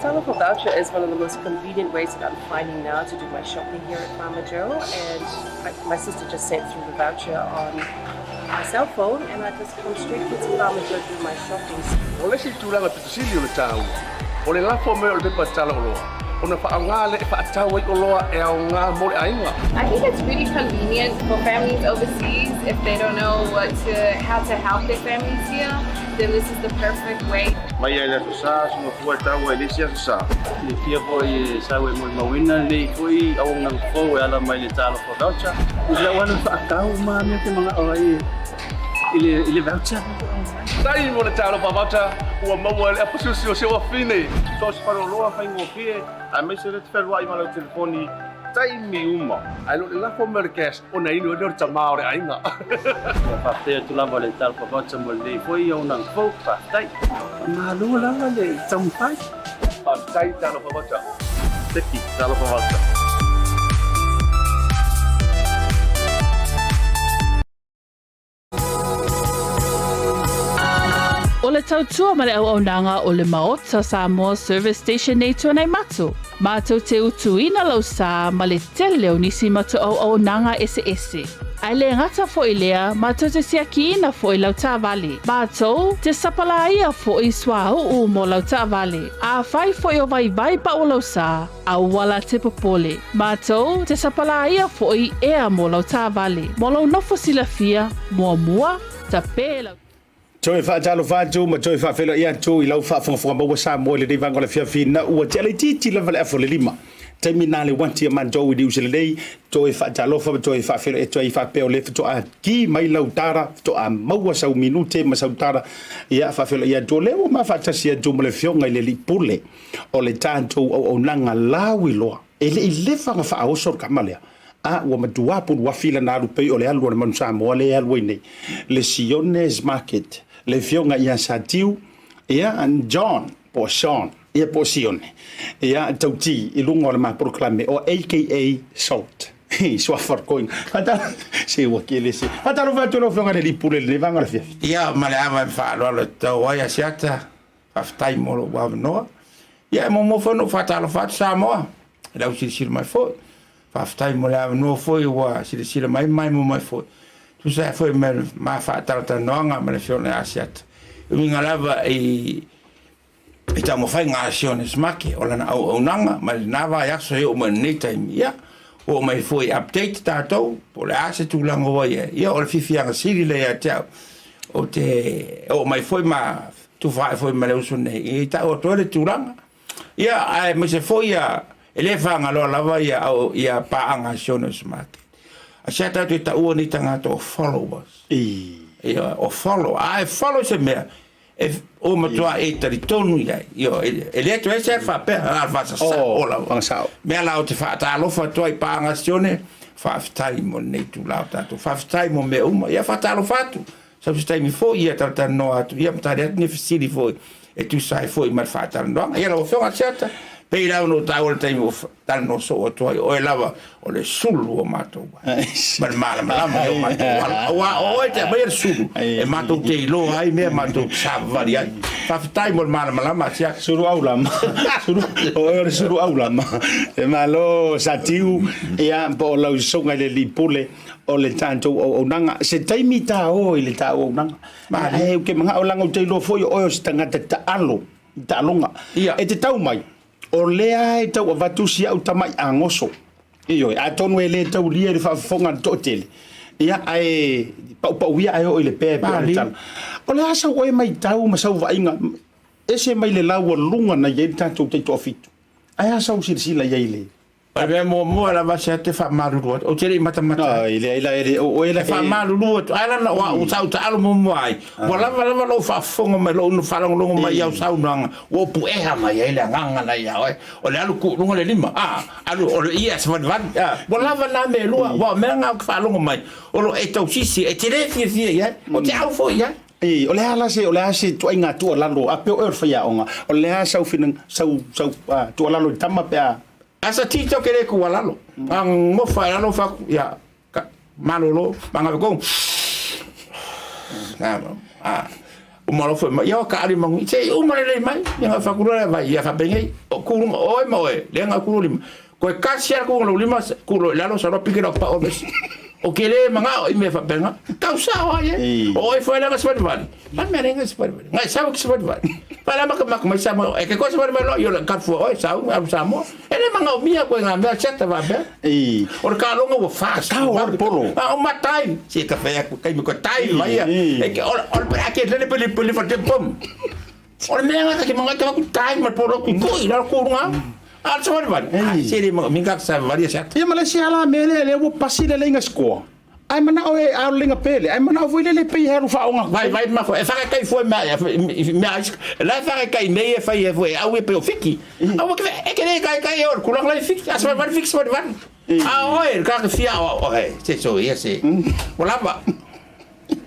C: Talofa voucher is one of the most convenient ways that I'm finding now to do my shopping here at Farmer Joe and I, my sister just sent through the voucher on my cell phone and I just come straight here to Farmer Joe to do my shopping.
D: O le isi tulaga pito sili o le taua, o le lafo mai o le pepa tala oloa, ona faaaoga lea e faatau ai oloa e aoga mo le aiga.
E: I think it's really convenient for families overseas if they don't know what to, how to help their families here, then this is the perfect way.
D: Mai ai le Aso Sa, suga fua e taua i le isi Aso Sa.
F: Silafia foi e sau e molimauina lenei foi auaunaga fou e ala mai le Talofa Voucher. I lau alu faatau ma mea te manao ai i le, i le voucher.
D: Tai mo le Talofa Voucher, ua maua e le aposiusi o si ou afine. So o se faleoloa faigofie, aemaise le te fealuai ma lau telefoni taimi uma. Ae le o le lafo mai o le cash ona inu ai lea o le tama o le aiga.
F: Ia faafetai atu lava le Talofa Voucher mo lenei foi auaunaga fou. Faafetai. Malo lava le taumafai.
D: Faafetai Talofa Voucher. Teki Talofa Voucher.
G: O le tautua ma le auaunaga o le Maota Samoa Service Station nei Tuanaimato, mātou te utuina lau sā ma le tele o nisi matou auaunaga eseese. Ae le gata foi lea, mātou te siakiina foi lau taavale. Mātou te sapalāia foi suauu mo lau taavale. Afai foi o vaivai pau o lau sā, aua la te popole. Mātou te sapalāia foi ea mo lau taavale. Mo lou nofo silafia, muamua, tapē lau.
A: Toe faatalofa atu ma toe faafeiloai atu i lau faafogafoga maua Samoa i lenei vaega o le afiafi ina ua tea laitiiti lava le afa o le lima. Taimi na le uati a matou i Niu Sila nei, toe faatalofa ma toe faafeiloai atu ai faapea o lea faatoa ki mai lau tala, faatoa maua sau minute ma sau tala, ia faafeiloai atu o lea ua ma faatasi atu ma le afioga i le Alii Pule o le tatou auaunaga lauiloa. E le i leva ona faaoso le tama lea, a ua matua puluafi lana alu pei o le alu a le manu Samoa lea e alu ai nei, le Sione's Market, le afioga ia Satiu. Ia, John po o Sean, ia po o Sione. Ia, Tauti i luga o le ma polokalame o AKA Salt. Suafa o le koina. Faatalo, se ua kele se. Faatalofa atu i lau Afioga i le Alii Pule i lenei vaega o le afiafi.
H: Ia, ma le ava e faaaloalo e tatau ai Asiata, faafetai mo lou avanoa. Ia, e muamua foi ona ou faatalofa atu Samoa i lau silasila mai foi. Faafetai mo le avanoa foi ua silasila mai ma maimoa mai foi. Tusa ai foi ma le ma faatalatalanoaga ma le Afioga ia Asiata, e uiga lava i i taumafaiga a Sione Smake o lana auaunaga mai lena vaiaso e oo mai lenei taimi. Ia, ua oo mai foi e update tatou po o le a se tulaga ua i ai. Ia, o le fiafiaga sili lea ia te au, ou te oo mai foi ma tufa ae foi ma le uso nei i tau atu ai le tulaga. Ia, aemaise foi ia, e le faagaloa lava ia, ia paaga a Sione Smake. A sea tatou e taua nei tagata o followers. Ia, o follow. A e follow se mea, E, ua matua e talitonu i ai. Io, e, e le atu ai se faapea, a faasasao oh, lava. Mea la o te faatalofa atu ai paaga Sione, faafetai mo lenei itula o tatou. Faafetai mo mea uma. Ia faatalofa atu. Sau se taimi foi ia talatalanoa atu, ia ma tali atu ni fesili foi e tusa ai foi ma le faatalanoaga. Ia lau Afioga Asiata, pei lava ona ou taua le taimi ua talanoa soo atu ai, oe lava o le sulu o matou ai, ma le malamalama i o matou ala. Aua o oe te aumaia le sulu e matou te iloa ai mea matou te savavali ai. Faafetai mo le malamalama Asiata.
A: Sulu aulama. Sulu, o oe o le sulu aulama. E malo Satiu, ia, po o lau susuga i le Alii Pule o le tatou auaunaga. Se taimi ta o i le ta auaunaga. Ae ou te manao leaga ou te iloa foi o oe o se tagata taalo i taaloga. E te tau mai, o lea e tau avatu si au tamai agoso. Ioe, atonu e le taulia i le faafofoga a le toatele, ia, ae paupauia ae oo i le pea e pei o le tala. O le a sau oe matau ma sau vaaiga ese mai le laualuga na i ai le tatou taitoafitu? Ae a sau silasila i ai i le
H: O le mea muamua lava se te faamalulu atu, ou te le i matamata ai.
A: Ai, leai la, e le o oe la
H: E faamalulu atu, ai lana o au sa ou taalo muamua ai, ua lava lava lou faafofoga mai, lou faalogologo mai i au saunoaga, ua ou pueha mai ai le agaga na ia oe, o le alu kuu i luga le lima, a, alu, o le ia savalivali, a, ua lava na mea e lua, aua o mea na ou te faalogo mai, o lo o e tausisi, e te le fiafia i ai, ou te au foi i ai.
A: Ii, O le a la se, o le a se ituaiga tuualalo, a pea o oe o le faiaoga, o le a sau fina, sau, sau tuualalo i tama pe a.
H: Asa tito ke le tuualalo, a ngofa e lalo fa ia, ka, malolo, manga ko. A, uma lo foi mai, ia ka ali mangu, se uma le mai, ia fa ku le vai, ia fa pengi, o ku oe ma oe, le nga ku lima. Koe kasi ala ku lou lima, ku lo i lalo, sa loa pike lau pao vesi. O ke le mangao i mea whapenga, tau sao ai e. O oi whae langa svalivali. Ma mea lenga svalivali. Ngai sao ki svalivali. Whae la maka maka mai Samoa. E ke koe svalivali lo, i o le karfua oe, sau, alu Samoa. E le mangao mia koe ngā mea seta whapea. O le kālonga ua fast.
A: Tau o le polo.
H: A o matai. Se ka whea koe, kai me koe tai mai ia. E ke, o le, a ke lele pele pele whate pom. O le mea ngata ke mangai te waku tai ma poro ku koi la ku runga. A le savalivali. Ai se le minga ka savalivali e
A: Ia ma le isi ala mea lea lea ua pasi le leiga score. Ae manao e a o le leiga pele. Ae manao foi lele pei e alu faaoga.
H: Vai vai ma e whakakai foi mea mea la e whakakai nei e whai e foi au e pe o fiki. Au ke e ke le kai kai o kulanga lai fiki a savalivali fiki savalivali. A oe ka ke fia o he se so ia se. O lava.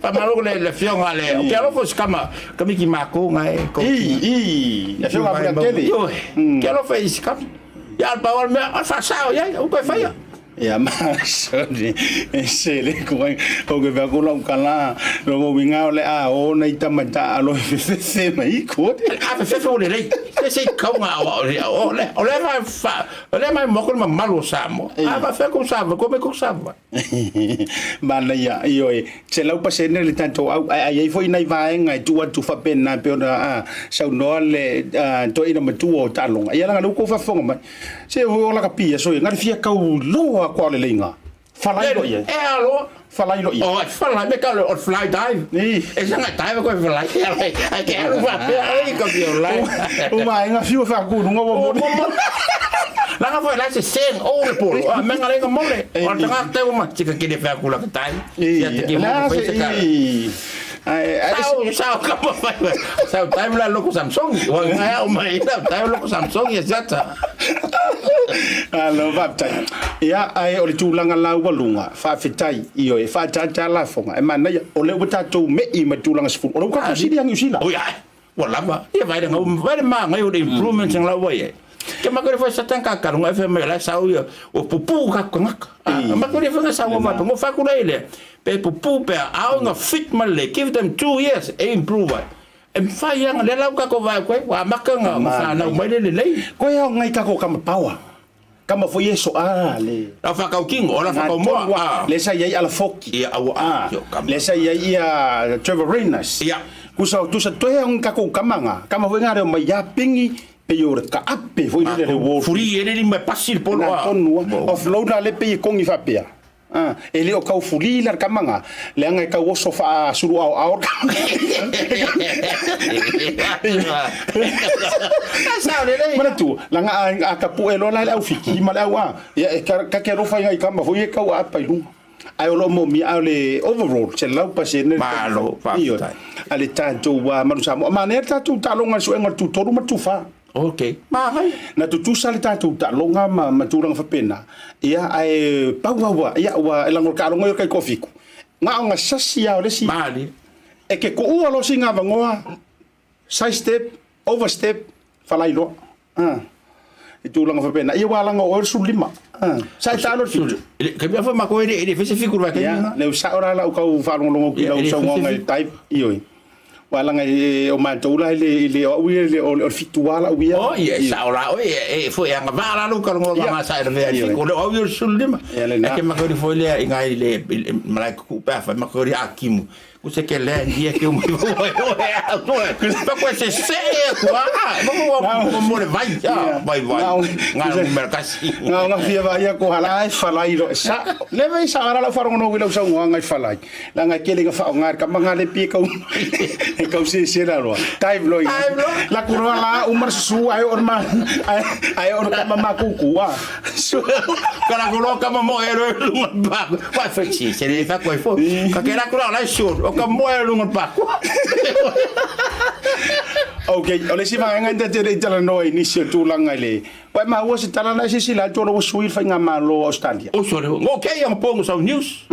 H: Faamalo le le afioga le o ke alofa o se kama kamiki makou nga e
A: ko. I i le afioga a Muliatele.
H: Ioe. Ke alofa i se kama. Ia pau o le mea o le faasao i ai, aua koe faia.
A: Ia ma sorry e se le koe o ke vea ko lau kala lo mo winga o le a o nei tama ta alo fefefe mai ko.
H: A fefefe o lelei. Se se kauga o o le o le ma fa o le mai mo ko le mamalu o Samoa. A fa fe ko Samoa ko me ko Samoa.
A: Manaia, ioe, 100% le tatou au, ae a i ai foi nai vaega e tuu atu faapena e pei ona saunoa le toeaina matua o taaloga, ia leaga o lea ua tou faafofoga mai, se o lakapi aso ia, na o le fia tau loa atu lava o le leiga, falai loa i ai.
H: E a loa.
A: Falai loa i ai.
H: Oh, falai me ka o fly dive. E sanga dive ko falai. Ai ke alu faapea, oi ka fia o lai.
A: O vaega fiu e faakunuga ua moni.
H: Langa foi la se seng o le polo. A menga lenga mole. O le tagata teu ma tika kene fea kula ka tai. Ia te ki mo foi se ka. Sao sao ka pa fai. Sao tai la loko Samsung. Wa ngai o mai la tai loko Samsung ia sata.
A: Alo faafetai. Ia ae o le tulaga laualuga faafetai ioe faataata lafoga e manaia o lea ua tatou me'i mai tulaga 10 o lea ua tatou sili ia Niu Sila.
H: Oi ai. Ua lava. Ia vai le ngau, vai le māngai o le improvement mm. la ua iai. Ke mako le foi satan ka kalunga e mai la sau ia o pupu ka kangaka. A mako le foi sau ma ngo fa ku le pe pupu pe au nga fit ma le give them 2 years e improve. E mfai anga le lau ka ko vai koe wa maka nga whanau mai le lelei.
A: Koe au ngai kako kama power. Kama foi e soa le.
H: La whakaukingo, o la whakaumoa.
A: Ah. Le sa iai ala foki.
H: Ia aua.
A: Ah. Le sa iai ia Trevor Reynolds.
H: Ia.
A: Kusa tusa toe ang kako kamanga. Kama foi ngare o mai ia pingi pe yo ka ape foi le le wo.
H: Furi e le mai pasi le polo.
A: Na tonu. Offload la le pe kongi fa pea. Ah, e le o kaufuli la kamanga leaga e kau oso faasulu aoao manatua laga a kapuʻe loa la le aufiki ma le au a ia e kake alofa iga i kama foi e kau aapa i luga ae o loo moomia a o le overall 100%.
H: Malo faafetai
A: a le tatou manu Samoa manaia le tatou taaloga i le suega o le tutolu ma le tufa.
H: Ok. Manaia.
A: Na tutusa le tatou taaloga ma, ma tulaga faapena. Ia, ae pau lava ua, ia, ua e lago le taaloga ia o le taitoafitu. Na ona sasi lava o le isi.
H: Malie.
A: E ke kuua loa sina avanoa, side step, over step, falai loa. A, i tulaga faapena. Ia ua laga o oe le 15. A, sa e taalo le fitu.
H: Ka mea foi matou e le, e le fai se fitu i le vaitaimi lena.
A: Ia, lea ua sao la lau tau faalogologo atu i lau saunoaga i le type, ioe. Aua leaga e o matou la e le e le o au ia e le o le fitu lava lau ia.
H: Oh ia e sao la oe e foi e agavaa la lou talanoa ma sa e lavea i le fitu o le o au ia o le 15. Ae ke makauri foi lea i ngai le malae kuku pe afai makauri a kimu. Ku se ke le ia ke umai oe oe a oe. Pa koe se se e ku a. Mo mo le vai a vai vai. Nga numera kasi.
A: Nga nga fia vai ko hala e falai lo sa. Le vai sa ara lau farongono i lau saunoaga i falai. Leaga e tele ina faaaoga e le tama lena le pia e kau e kau sese la loa. Time loa ina. La ku loa la uma le susu ae oo ma ae oo le tama makuku a.
H: Ka la ku loa kama moe e loa i luga o le paku. Wa fai sese le fa koe fo. Ka ke la ku loa la sure o ka moe i luga o le paku.
A: Okay, o le isi vaega e ta te le i talanoa i nisi o tulaga i le Ua e maua se tala na e silasila atu o la ua sui le faigamalo o Australia.
H: O sole, ngo kei anga po ngo sau news.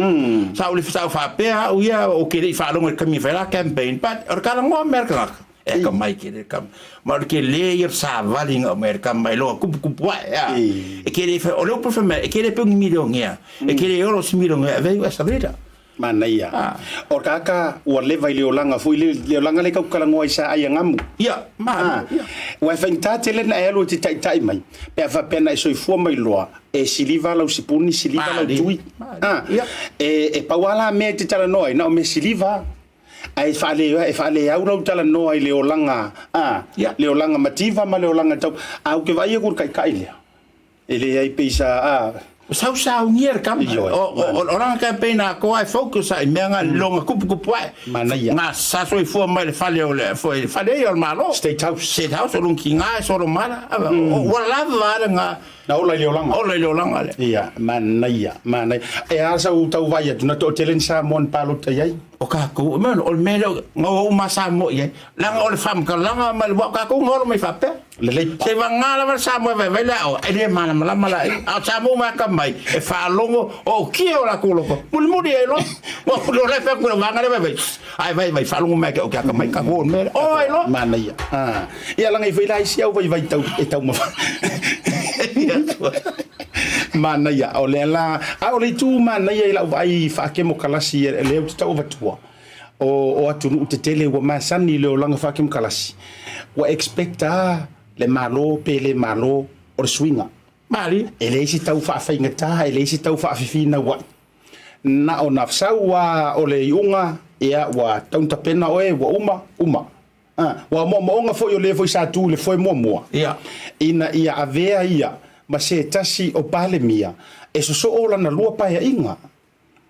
H: Sa uli sa faapea au ia o ke lei faalogo i le taimi e fai la campaign but o le kala ngo America ngaka. E ka mai ke le kam. Ma o le ke le ia savali nga America mai loa kupu kupu ae a. E ke le o le upu fai mai e ke le pe ngi milionea. E ke le olo si milionea e vei as a leader.
A: Manaia. O le tagata ua leva i le olaga foi le, le olaga lea e tautalanoa ai sa ai agamu.
H: Ia, malo, ia.
A: Ua e faigata tele na e alu e te taitai mai, pe a faapea na e soifua mai loa, e siliva lau sipuni, siliva lau tui.
H: Ia.
A: E, e pau lava la mea e te talanoa ai, na o mea siliva. Ae faale, e faaleau lau talanoa i le olaga, a, le olaga mativa ma le olaga tau, a ou te vaai aku i le taitai lea. E leai pei sa a.
H: Sausaugia le kama.
A: Ioe.
H: O, o, o lana campaign a koa e focus ai mea nga longa kupu kupu ai.
A: Manaia.
H: Nga sa soifua mai le fale o le foi fale ia o le Malo.
A: State House.
H: State House o lung ki nga e solo mala. Ua lava le nga.
A: Na ola i le olaga.
H: Ola i le olaga le.
A: Ia, manaia, manaia. E a sau tau vai atu na toatele ni Samoa na palota i ai?
H: O kakou, me o le mea lea nga o uma Samoa i ai. Leaga o le faamatalaga ma le ua o kakou nga olo mai faapea.
A: Lelei pa.
H: Se vagā lava le Samoa e vaivai le aoga, e le malamalama la i. A o Samoa uma e akamai, e faalogo o okia o lakou loko. Mulimuli ai loa. Ua o la e fai atu i le vaega lea vaivai, ae vaivai faalogo mai o ke akamai kakou o le mea lea. O ai loa.
A: Manaia. Ah. Ia laga ifo i la isi au vaivai tau e taumafa. Manaia. O lea la, a o le itu manaia i lau vaai faakemokalasi lea ou te tau avatua. O, o atunuu tetele ua masani i le olaga faakemokalasi, ua expect a le Malo pe le Malo o le suiga.
H: Malie.
A: E leai se tau faafaigata, e leai se tau faafifinauai. Na ona sau a o le iuga, ia ua tau tapena oe, ua uma, uma. A, ua moomooga foi o le foi sa tu i le foe muamua,
H: Ia.
A: ina ia avea ia ma se tasi o Palemia e sosoo lana lua paeaiga.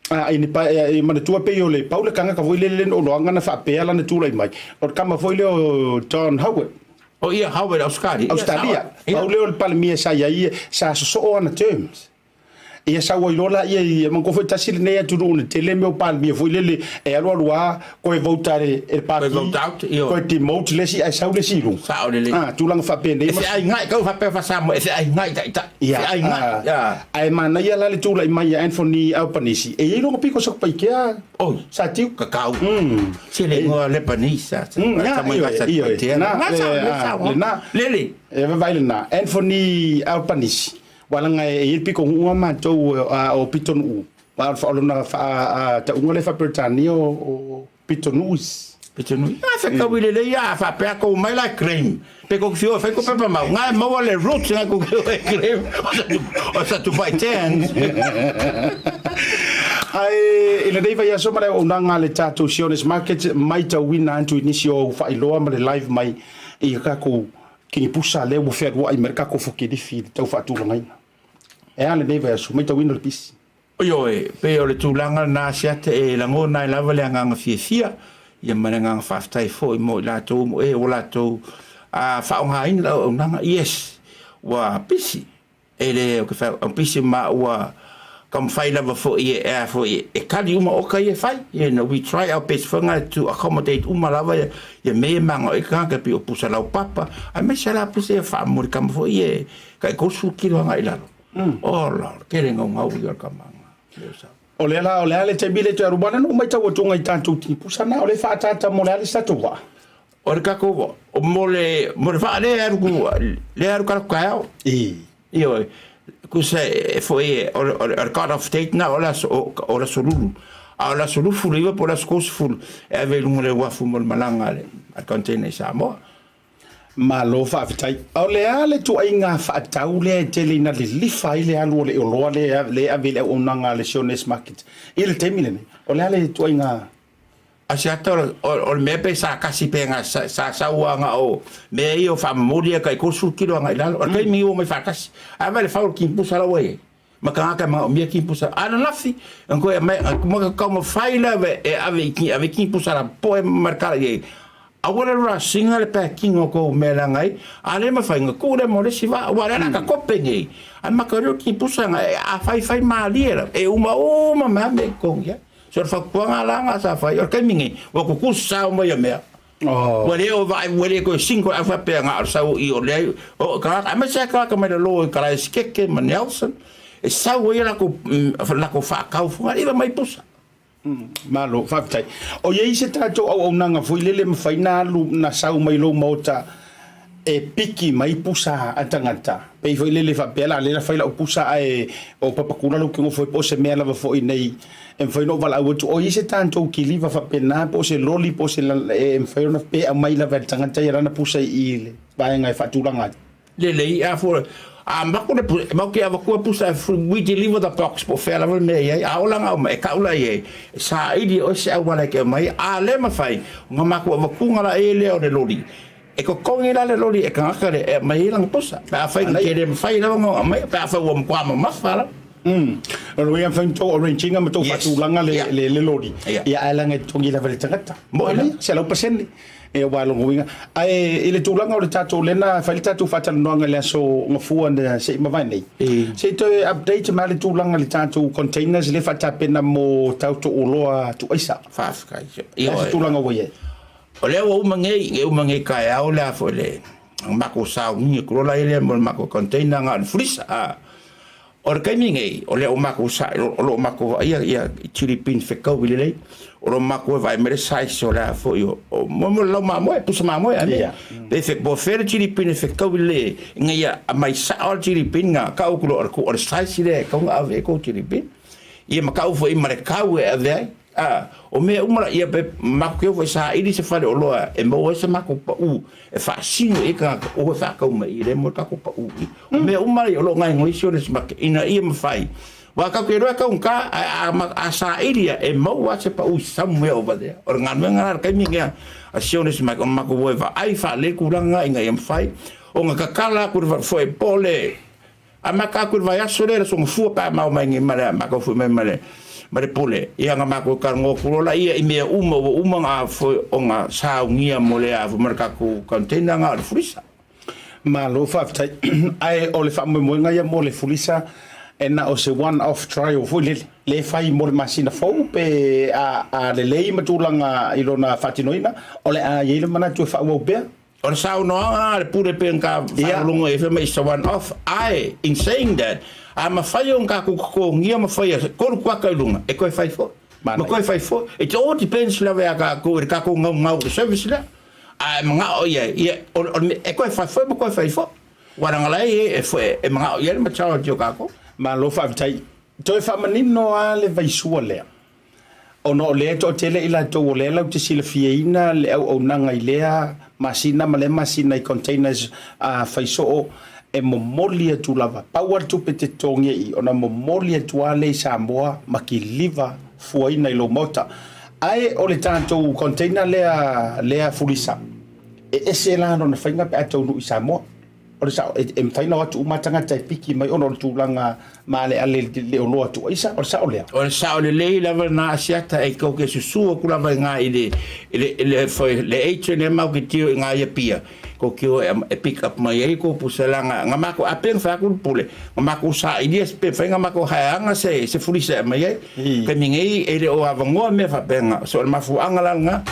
A: A, i ni pae, e manatua pei o le pau le kangaka foi lele na oloaga na faapea lana tulai mai, o le kama foi lea o John Howard.
H: O ia, Howard, Australia.
A: Australia. Pau lea o le Palemia sa i ai, sa sosoo ana terms. Ia sau ai loa laia i manatua foi tasi lenei atunuu na tele mea o Palemia foi lele e alu alu a koe vote a le e le
H: Koe
A: Pati
H: vote out, ioe.
A: koe demote le isi ae sau le isi i luga.
H: Sao lelei.
A: A, tulaga faapenei
H: E
A: ma
H: feaiga'i kau faapea faa-Samoa e feaiga'i taitai.
A: Ia,
H: Feaiga'i,
A: a,
H: a.
A: ae manaia la le tulai mai a Anthony Albanese e i ai lona piko Satupaitea
H: Oi,
A: Sa Tiu.
H: kakau. Se le igoa Lebanese a
A: Mm, na,
H: tama i
A: ioe, ioe,
H: Satupaitea.
A: na,
H: Na
A: le,
H: sao, le
A: a,
H: sao.
A: lena.
H: Lele.
A: E vaavaai lena, Anthony Albanese, Ua leaga e i ai le pitonuu a matou o pitonuu, o lona faatauga lea faa-Peretania o pitonuus.
H: Pitonuu, a fetaui lelei a faapea kou mai la e claim. Pe kou fio e fai ko pepa mau, nga e maua le roots nga kou fio e claim o Satupaitea.
A: Ae i lenei vaiaso ma le auaunaga a le tatou Sionis Market, maitauina atu i nisi o au faailoa ma le live mai i tatou Kinipusa lea ua fealuai mai le tatou fokilifi i le tau faatulagaina. E a lenei vaiaso, maitauina le pisi.
H: Ioe, pei o le tulaga lena Asiata e lagona ai lava le agaga fiafia ia ma le agaga faafetai foi mo i latou mo e ua latou faaaogaina le auaunaga. Yes, ua pisi, E le o ke whai, o pisi ma ua taumafai lava foi e a foi e kali uma oka ia e fai. You know, we try our best whanga to accommodate uma lava ia, ia me e manga o ka ka pi o pusa lau papa. A me se la pusa ia wha muri kama foi e ka e kosu kilo anga i lalo. Oh la, kere ngau ngau i o ka manga. Leo sa.
A: O lea la, o le a le taimi lea e toe alu mai ana na ou matau atu i tatou tipusa na, o le faaataata mo le a le si tatou vaa.
H: O le tatou vaa, mo le, mo le vaa lea e alu, lea e alu kalaku taeao.
A: I.
H: Ioe, kusa e foi o le, o le cut off date na o le aso, o le aso lulu. A o le aso 29 po o le aso 30 e ave i luga o le uafu mo le malaga a le, a le container i Samoa.
A: Malo faafetai. O le a le ituaiga faatau lea e tele ina lilifa ai le alu o le oloa lea e ave i le auaunaga a le Siones Market i le taimi lenei? O le a le ituaiga.
H: A se ata o le mea pe sa kasi pe nga sa sau anga o mea ia o faamomoli ia kai 30 kilo anga i lalo. O le taimi ua mai faatasi. A vai le fau o le kimpusa la ua i ai. Ma tagata e manaomia kimpusa. A ananafi, koe mai ma taumafai lava e ave i ave kimpusa la poe ma le kala i ai. Aua le rushing le packing o kou mea leaga ai, a le mafai ona tuu lea mo le isi vaa, aua o lea o le a ka kope nei. Ae maka leo kimpusa nga a faifai malie lava, e umauma mai lava mea i totonu i ai. So o le fautuaga la nga sa fai, o le taimi nei, ua tutusa uma ia mea. Ua le o vaai, ua le toe single au faapea na o le sau i o leai, o tagata, aemaise lava tagata mai lalo i Kalaesikete ma Nelson, e sau ai a latou, latou faatau fugaliva mai pusa.
A: Malo, faafetai. O i ai se tatou auaunaga foi lele e mafai na alu na sau mai lou maota e piki mai pusa a tagata. Pei foi lele faapea la lea la fai lau pusa ae o papakula lou kegofo ai po o se mea lava foi nei e mafai ona ou valaau atu. O i ai se tatou kiliva faapena po o se loli po o se e mafai ona pe aumai lava e le tagata ia lana pusa i le vaega e faatulaga ai.
H: Lelei, a fua, a maku le pusa, maku ke avatua pusa, we deliver the box, po o fea lava le mea e i ai, a ola nga uma, e kau la i ai, e saili e oe se auala e ke aumai, a le mafai, ona maku avatuga la e lea o le loli, e totogi la le loli e tagata lea e aumai ai lana pusa, pe afai na te le mafai lava ona aumai, pe afai ua matua mamafa lava.
A: O lona uiga e mafai ona tou arrange ina ma tou faatulaga le loli, ia ae leaga e totogi lava e le tagata.
H: Moi lava.
A: 100%. E aua lona uiga. Ae i le tulaga o le tatou lea na fai le tatou faatalanoaga i le aso Gafua na se i mavae nei, se i toe update mai le tulaga i le tatou containers lea faatapena mo tatou oloa tuaisa.
H: Faafetai.
A: O le a se tulaga ua i ai?
H: O lea ua uma nei, e uma nei taeao le a foi le matou sauniga atu loa la ia lea mo le matou container na o le freezer. O le taimi nei, o lea ua matou sae, o lo o matou vaaia ia chili bean fetaui lelei, o lo o matou e vaai mai le size o le a foi o, o mo mo le lau mamoe, pusa mamoe a mea. Pe fe, po o fea le chili bean e fetaui lelei ai, ina ia aumai sao le chili bean na tau atu loa o le size lea e tatau ona ave ai kou chili bean. Ia ma tau foi ma le kau e ave ai. A, o mea uma la, ia pe matou te o foi e saili se fale oloa e maua ai se matou pau e faasino i ai tagata o e faatau mai i lea mo le tatou pau i. O mea uma ia o lo o gaoioi si ona smake ina ia mafai. Aua tatou te iloa e taugata, ae a, a saili ia e maua lava se pau somewhere over there. O le galuega la i le taimi lea a si ona smake, o le matou o e vaai faalelei tulaga na ina ia mafai ona tatala atu le fale po o le Amata atu i le vaiaso lea i le Aso Gafua pe a mao mai nei ma le matou foi mai ma le ma le pule. Ia na matou talanoa atu loa laia i mea uma ua uma ona foi ona saunia mo le a foi ma le tatou container na o le fulisa.
A: Malo faafetai. Ae o le faamoemoega ia mo le fulisa E na o se one off trial foi lele, le fai mo le masina fou pe a, a lelei ma tulaga i lona faatinoina, o le a i ai le manatu e faaauau pea.
H: O le saunoaga a le pule pe nga faalogologo i fai mai it's a one off, ae in saying that, a mafai ona tatou totogia ma faia tolu kuata i luga, e toe fai foi, ma toe fai foi. It all depends lava ia tatou i le tatou naunau i le service lea. A e manao i ai, ia, o le mea, e toe fai foi ma toe fai foi. Ua leaga la e, e, e manao i ai le majority o tatou.
A: Malo faafetai. Toe faamanino lava le vaisua lea. Ona o lea e toatele i latou o lea latou te silafiaina le auaunaga i lea masina ma lea masina i containers fai soo e momoli atu lava. Pau lava le tupe e te totogia i i ona momoli atu lava lea i Samoa ma kiliva fuaina i lou maota. Ae o le tatou container lea lea fulisa, e ese la lona faiga pe a taunuu i Samoa. O le sao, e mafai ona o atu uma tagata e piki mai ona o le tulaga maaleale i le oloa tuaisa, o le sao lea?
H: O le sao lelei lava lena Asiata, e tou te susu atu lava i ina i le, i le, i le, foi, le agent lea matou te tio i ina i Apia, tou te o e pick up mai ai tou pusa leaga na matou, a pe na fai atu le pule, na matou sailia pe mafai ona matou haeaga se, se fulisa e aumai ai. Taimi nei e le o avanoa mea faapena, so o le mafuaaga la lena.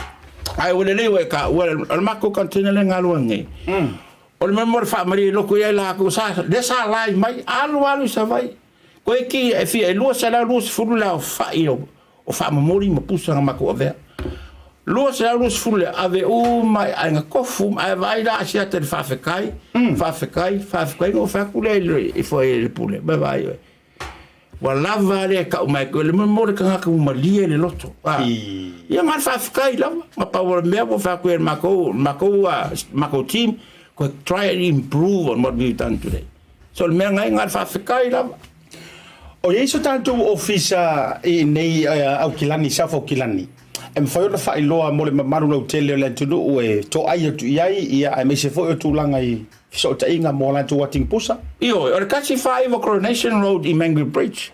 H: Ae ua lelei ua e taua, o le matou container lea e galue nei, O le mea mo le faamalie loko i ai latou sa, lea sa lai mai, alu alu i Savaii. Koe ki e fia e 220 le aofai o, o faamomoli ma pusa na matou avea. 220 le ave uma i aiga tofu uma, ae vaai la Asiata i le faafetai, faafetai, faafetai, ona ou fai atu lea i le, i foi i le pule, ma vaai oe. Ua lava lea e tau mai atu, le mea mo le tagata ua malie le loto. A, ia na o le faafetai lava, na pau o le mea ua fai atu i le matou, matou, matou team, ko try and improve on what we've done today. So le mea ngai, na o le faafetai lava.
A: O i ai so tatou ofisa i inei Aukilani, South Aukilani, e mafai ona faailoa mo le mamalu lautele o le atunuu e toai atu i ai, ia, aemaise foi o tulaga i fesootaiga mo a latou atigi pusa.
H: Ioe, o le 149 Coronation Road i Mangere Bridge.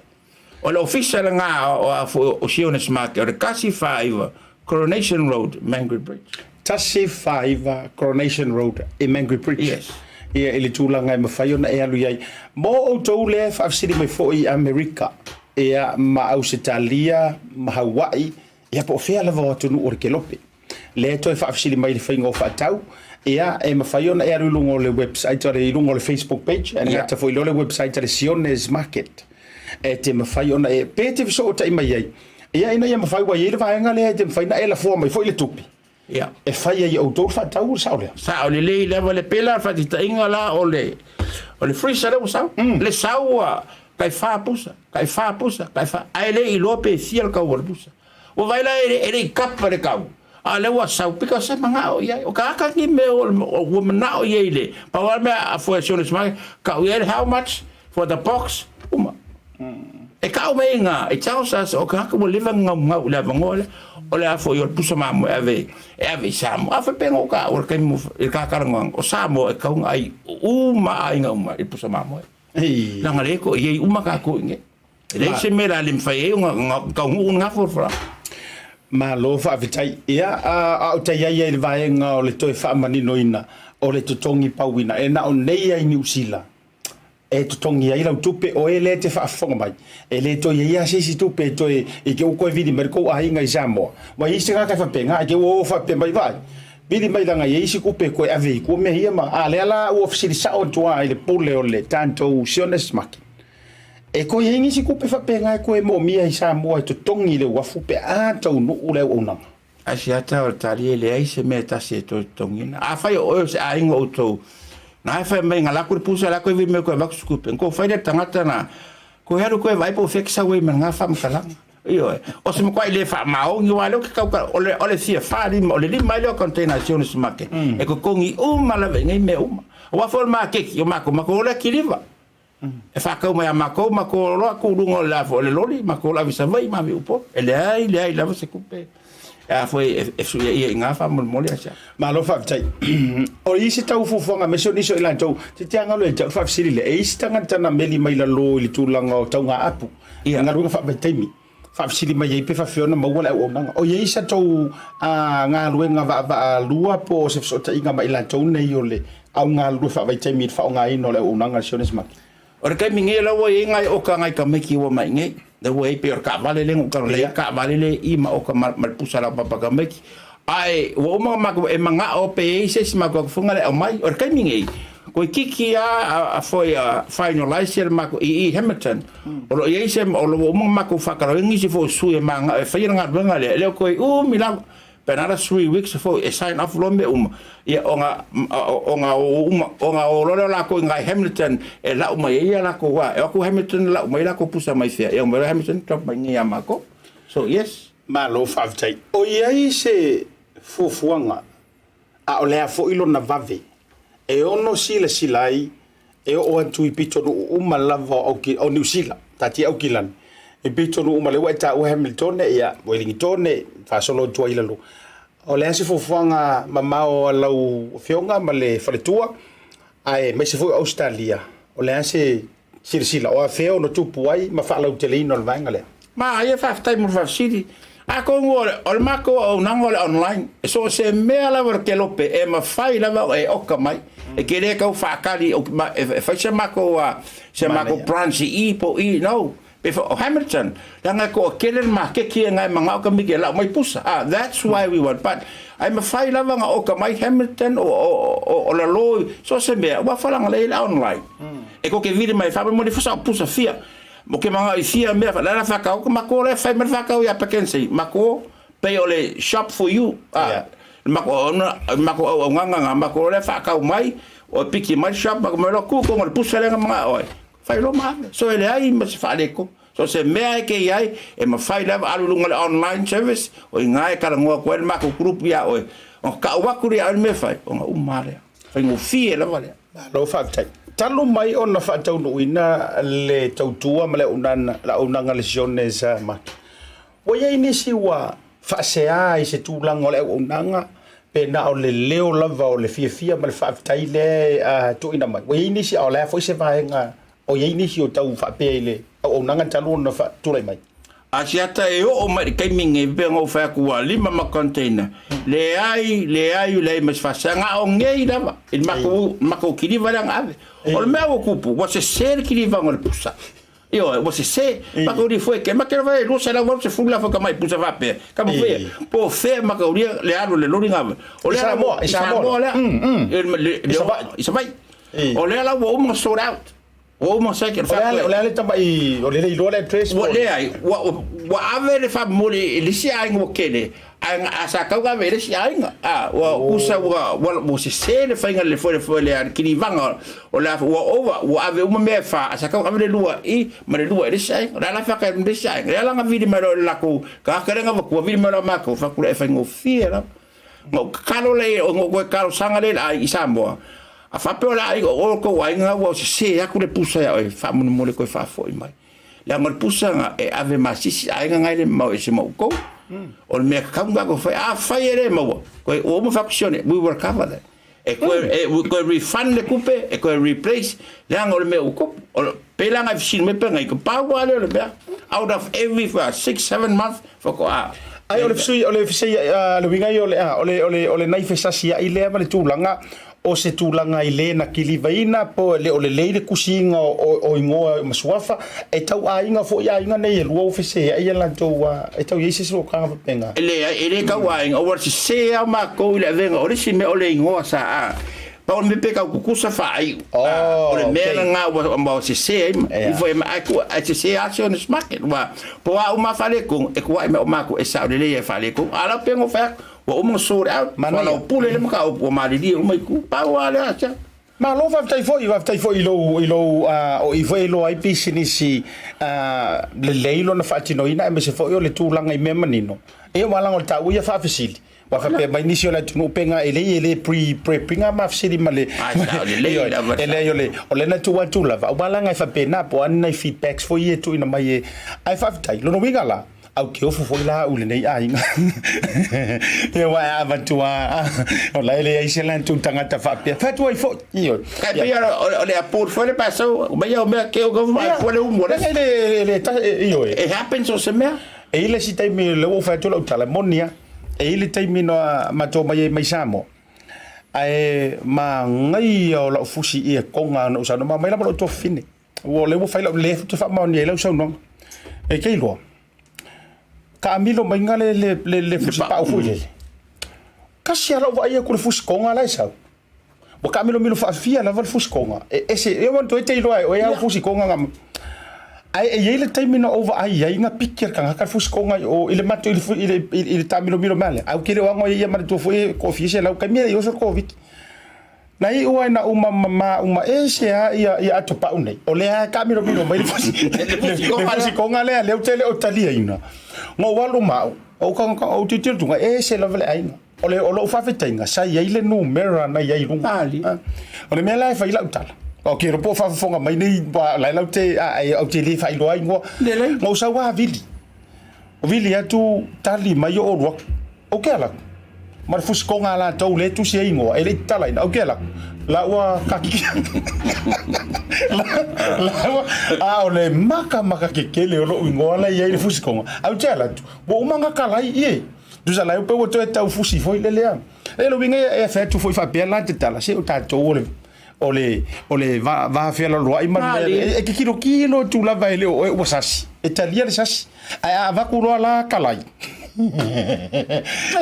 H: O le ofisa lena o Sionis Market, o le 149 Coronation Road, Mangere Bridge.
A: 149 Coronation Road i Mangere Bridge.
H: Yes.
A: Ia, i le tulaga e mafai ona e alu i ai. Mo outou lea e faafesili mai foi i Amerika, ia, ma Ausetalia, ma Hawaii, ia po o fea lava o atunuu o le kelope. Lea e toe faafesili mai i le faiga o faatau, ia, e mafai ona e alu i luga o le website, i luga o le Facebook page, e gata foi i le website a le Sione's Market, e te mafai ona e, pe te fesootai mai ai, ia, ina ia mafai, ua i ai le vaega lea e te mafai ona e lafoa mai foi le tupe, e fai ai e outou le faatau, o le sao lea?
H: Sao lelei lava le pela, faataitaiga la o le, o le freezer lea ua sau, le sau ua tai fa pusa, tai fa pusa, tai fa, ae le i iloa pe fia le tau o le pusa. Ua vaai la e le i kapa le kau, a o lea ua sau because e manao i ai. O ka aka ki mea ua manao i ai le, pau lava le mea a fua e Sionis mai, kau i ai le how much for the box, uma. E kau mai nga, it tells us o ka aka ua leva ngaungau i le avanoa lea, o le a foi o le pusa mamoe e ave, e ave i Samoa. A faapea o ka, o le taimi i le kakalanoaga, o Samoa e kau nga ai uma aiga uma i le pusa mamoe. Leaga le ko i ai uma kakou i nei. E leai se mea la le mafai ai ona taunuu lena folafolaga.
A: Malo faafetai. Ia, a o tai ai ai le vaega o le toe faamaninoina o le totogi pauina, e na o nei ai Niu Sila e totogi ai lau tupe, o e lea e te faafofoga mai, e le toe i ai lava se isi tupe e toe, i te ua toe vili mai le tou aiga i Samoa. Ua i ai se tagata e faapena, i te ua o faapea mai, vaai, vili mai leaga e i ai isi tupe e toe ave i tua mea ia ma, a lea la ua fesili sao atu lava i le pule o le tatou Sionis Market. E toe i ai nisi tupe faapena e toe moomia i Samoa e totogi i le uafu pe a taunuu le auaunaga.
H: Asiata o le tali e leai se mea e tasi e toe totogiina. Afai o oe o se aiga o outou, na e fai mai na lako le pusa lako e vili mai koe avatu se tupe, na kou fai lea le tagata na koe alu koe vaai po o fea ke sau ai ma lena faamatalaga. Ioe. O se makuai le faamaoni aua lea ou te tau o le o le fia 45 o le lima ai lea o container a Sionis Market e totogi uma lava i nei mea uma. Aua foi o le maketi o matou, matou o le kiliva. E faatau mai a matou, matou loa atu luga o le o le loli, matou ave i Savaii ma ave i Upolu. E leai, leai lava se tupe a foi e suia ia i ngā faamolemole a sia.
A: Malo faafetai. O isi tau fuafuaga aemaise o nisi o i latou, te te aga loa ia te au le faafesili lea, e isi tagata na meli mai lalo i le tulaga o tauga-apu, i galuega faavaitaimi. faafesili mai ai pe faafefea ona maua le auaunaga. O i ai sa tou galuega vaavaalua po o se fesootaiga ma i latou nei o le au galulue faavaitaimi i le faaaogaina o le auaunaga a le Sionis Market?
H: O le taimi nei la ua i ai nai oka nai tamaiti ua mai nei. La ua i ai pei o le taavale lea na ou talanoa ai, taavale lea i i ma oka ma le pusa laupapa tamaiti. Ae ua uma ona matou e manao pe i ai se isi matou atu foi na le aumai. O le taimi nei, toeitiiti lava a foi a finalize le matou i i Hamilton. O lo o i ai se, o lo o ua uma ona matou faatalanoaina nisi foi o sui e manao e faia le galuega lea, e le o toe umi lava. Pe another 3 weeks foi e sign off loa mea uma, ia ona ona o uma ona o loa lea o latou i ina i Hamilton e lau mai ai ia latou a e o atu Hamilton lau mai latou pusa mai fea, ia omai loa Hamilton drop mai i inei ia matou. So yes.
A: Malo faafetai. O i ai se fuafuaga a o le a foi lona vave e ono silasila ai e oo atu i pitonuu uma lava o Niu Sila, taatia Aukilani, i pitonuu uma, lea ua e taua Hamiltone, ia, Welingitone, faasolo atu ai i lalo. O le a se fuafuaga mamao a lau Afioga ma le faletua, aemaise foi o Ausetalia, o le a se silasila, o afea ono tupu ai ma faalauteleina o le vaega lea?
H: Ma ia faafetai mo le faafesili. Atonu o le, o le matou auaunaga o le online, e so o se mea lava o le kelope e mafai lava ona e oka mai. E te le tau faatali o, ma, e, e fai se matou, uh, se matou branch i i po o i, no. Pe fa, o Hamilton, leaga e toatele le maketi e na e manao tamaiti e lau mai pusa. Ah, that's why we want, but ae mafai lava ona oka mai Hamilton o, o, o, o lalo, so o se mea, ua falagalei le online. E tou te vili mai faamolemole ifo sau pusa fia. Mo ke mangao i fia mea, la la whakau, ka mako le whai mai whakau ia pakensi, mako pei o le shop for you. Ah, yeah. Mako ona, mako au au nganga nga, mako le whakau mai, o piki mai shop, mako mai lo kuko ngo le pusa le nga mga oi. Whai lo maave. So ele ai ma se whaleko. So se mea e ke iai, e mawhai lava alu lunga le online service, o i ngā e karangoa koe le mako group ia oe. O ka uaku ria oe le mea whai, o nga umarea. Faigofie lava lea.
A: Malo faafetai. Talu mai ona faataunuuina le tautua ma le auaunaga a le Sione sa matou, ua i ai nisi ua faasea i se tulaga o le auaunaga pe na o le leo lava o le fiafia ma le faafetai lea e tuuina mai. Ua i ai nisi, a o le a foi se vaega o i ai nisi o tau faapea i le auaunaga talu ona faatulai mai?
H: Asiata e oo mai i le taimi nei, pei ona ou fai atu ua lima ma container, leai, leai, leai ma se faasaga, a o nei lava, i le matou, matou kiliva lea na ave. O le mea ua tupu, ua sese le kilivaga o le pusa. Ioe, ua sese. Matou li foe ke, make lava e 280 la foka mai pusa faapea. Ka mo fea, po o fea matou lia le alu le loli na ave. O
A: lea la ua,
H: i Samoa lea. I Savaii. I Savaii. O lea la ua uma ona sold out. Ua uma second
A: O le a, o le a le tamai, o le le iloa le address
H: po o le. Ua leai, ua, ua ave le faamomoli i le isi aiga ua tele, ae a sa tau ave i le isi aiga, a, ua usa ua, ua, ua sese le faiga le foi, foi le kilivaga o le a, ua ova, ua ave uma mea e fa, a sa tau ave le lua i, ma le lua i le isi aiga. O le a la faka i le isi aiga. Lea la na vili mai loa i le latou tagata lea na avatua, vili mai loa matou, fai atu lea e faigofie lava. Na ou tatalo lea, na ou toe talosaga lea i le aiga i Samoa, a faapea o le aiga, o outou aiga ua sese atu le pusa ia oe, faamolemole toe faafoi mai. Leaga o le pusa na e ave ma se isi aiga na e le mamao ese ma outou. O le mea tatau ona tatou fai, afai e le maua, toe ua uma fai atu sione, we will cover that. E toe, e toe refund le tupe, e toe replace, leaga o le mea ua tupu. O le, pei la na e fesili mai pe nai, pau lava lea o le mea, out of every 6, 7 months, Faatoa.
A: Ai o le fesui o le fesei le uiga ia o le a o le o le o lenei fesasia'i lea ma le tulaga o se tulaga i le na kilivaina po le o lelei le tusiga o o igoa ma suafa e tau aiga foi aiga nei e lua ua feseai a latou e tau i ai se isi okaga faapena.
H: E leai, e le tau aiga, ua sese lava matou i le avega o le isi mea o le igoa sa a. Pau o le mea pe tau tutusa faaiu. O le mea lena ua sese ai ifo e ae tuu ae sese lava si ona market. Ua po a uma faaletonu e tuuai mai o matou e sao lelei ai faaletonu. A la pe no fai atu ua uma ona sold out. Soalaupule le mataupu ua malilie uma i tua. Pau lava lea sia.
A: Malo faafetai foi, faafetai foi i lou i lou o i foi e iloa ai pisinisi lelei lona faatinoina aemaise foi o le tulaga i mea manino. Ia ua laga o le taua ia faafesili. Ua faapea mai nisi o le atunuu pe ga e lei e le pre prepping a mafesili ma le e leai o le o lena tuu atu lava aua laga e faapena po o a ni nai feedbacks foi ia e tuuina mai e ae faafetai lona uiga la au ke ofo foi la au i lenei aiga ia aua e avatu a o la e leai se latou tagata faapea fai atu ai foi ioe.
H: Kai pei o le apple foi le pasau mai au mea ke o ka mai foi le umu
A: le le le ioe.
H: It happens o se mea.
A: E i ai le isi taimi lea ua ou fai atu lau tala e moni a. E i ai le taimi na matou omai ai mai Samoa, ae manaia o lau fusi i e koga na ou saunoa mai lava lou tuafafine. Ua o lea ua fai lau lea ou te faamaonia ai lau saunoaga. E te iloa, taamilo maiga le, le, le, le fusipau foi lele. Kasi lava lau vaai atu i le fusikoga la e sau. Ua taamilomilo faafia lava le fusikoga. E ese, e manatua e te iloa e oe au fusikoga na. Ae e i ai le taimi na ou vaai ai na piki e le tagata le fusikoga i o i le matou i le, i le, i le taamilomilo mai lea. Ae ou te le o ago ai ia manatua foi e toafia selau taimi e le i oso le Koviti. Na iu ai na uma mama uma ese lava ia, ia atopau nei. O lea e taamilomilo mai le fusi, le fusikoga lea, lea ou te le o taliaina. Na ou alu ma au, ou tago, ou tilotilo atu, e ese lava le aiga. O le, o lou faafetaiga, sa i ai le numera na i ai i luga. O le mea la e fai lau tala, ou te iloa po o faafofoga mai nei, la e lau te, a, ou te le faailoa ingoa. Na ou sau lava vili, vili atu, tali mai oo alu atu. Ou te alu atu ma le fusikoga a latou lea e tusi ai ingoa, e le i tatalaina, ou te alu atu, la ua kakiki la ua, a o le makamaka kekele o lou ingoa la e i ai i le fusikoga, ae ou te alu atu, ua uma ona kalai, ie. Tusa la e pei ua toe tau fusi foi lele a. E le uiga ia e fai atu foi faapea la te tala, se o tatou o le o le o le va va fealoloai ma le mea e tilotilo atu lava e le o oe ua sasi. E talia le sasi. Ae a avatu loa la kalai.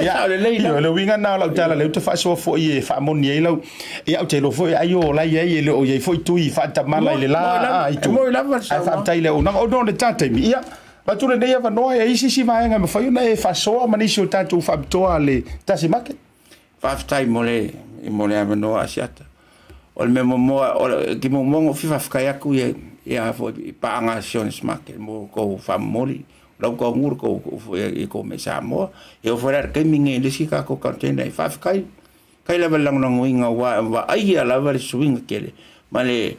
A: Ia, o le uiga lena o lau tala lea ou te faasoa foi e faamoni ai lau ia ou te iloa foi ai o la i ai e le o i ai foi tui faatamala i le la itu. Ae faafetai i le auaunaga. Ona o le ta taimi, ia Avatu lenei avanoa e ai se isi vaega e mafai ona e faasoa ma nisi o tatou faapitoa a le Tasi Market.
H: Faafetai mo le mo le avanoa Asiata. O le mea muamua o le ki muamua ona ou fia faafetai atu ia ia foi i paaga a Sionis Market mo tou faamomoli lau tou nuu tou i tou mea Samoa. E oo foi la i le taimi lenei i le isi tatou container faafetai faafetai lava i le lagolagoina aua e vaaia lava le suiga tele ma le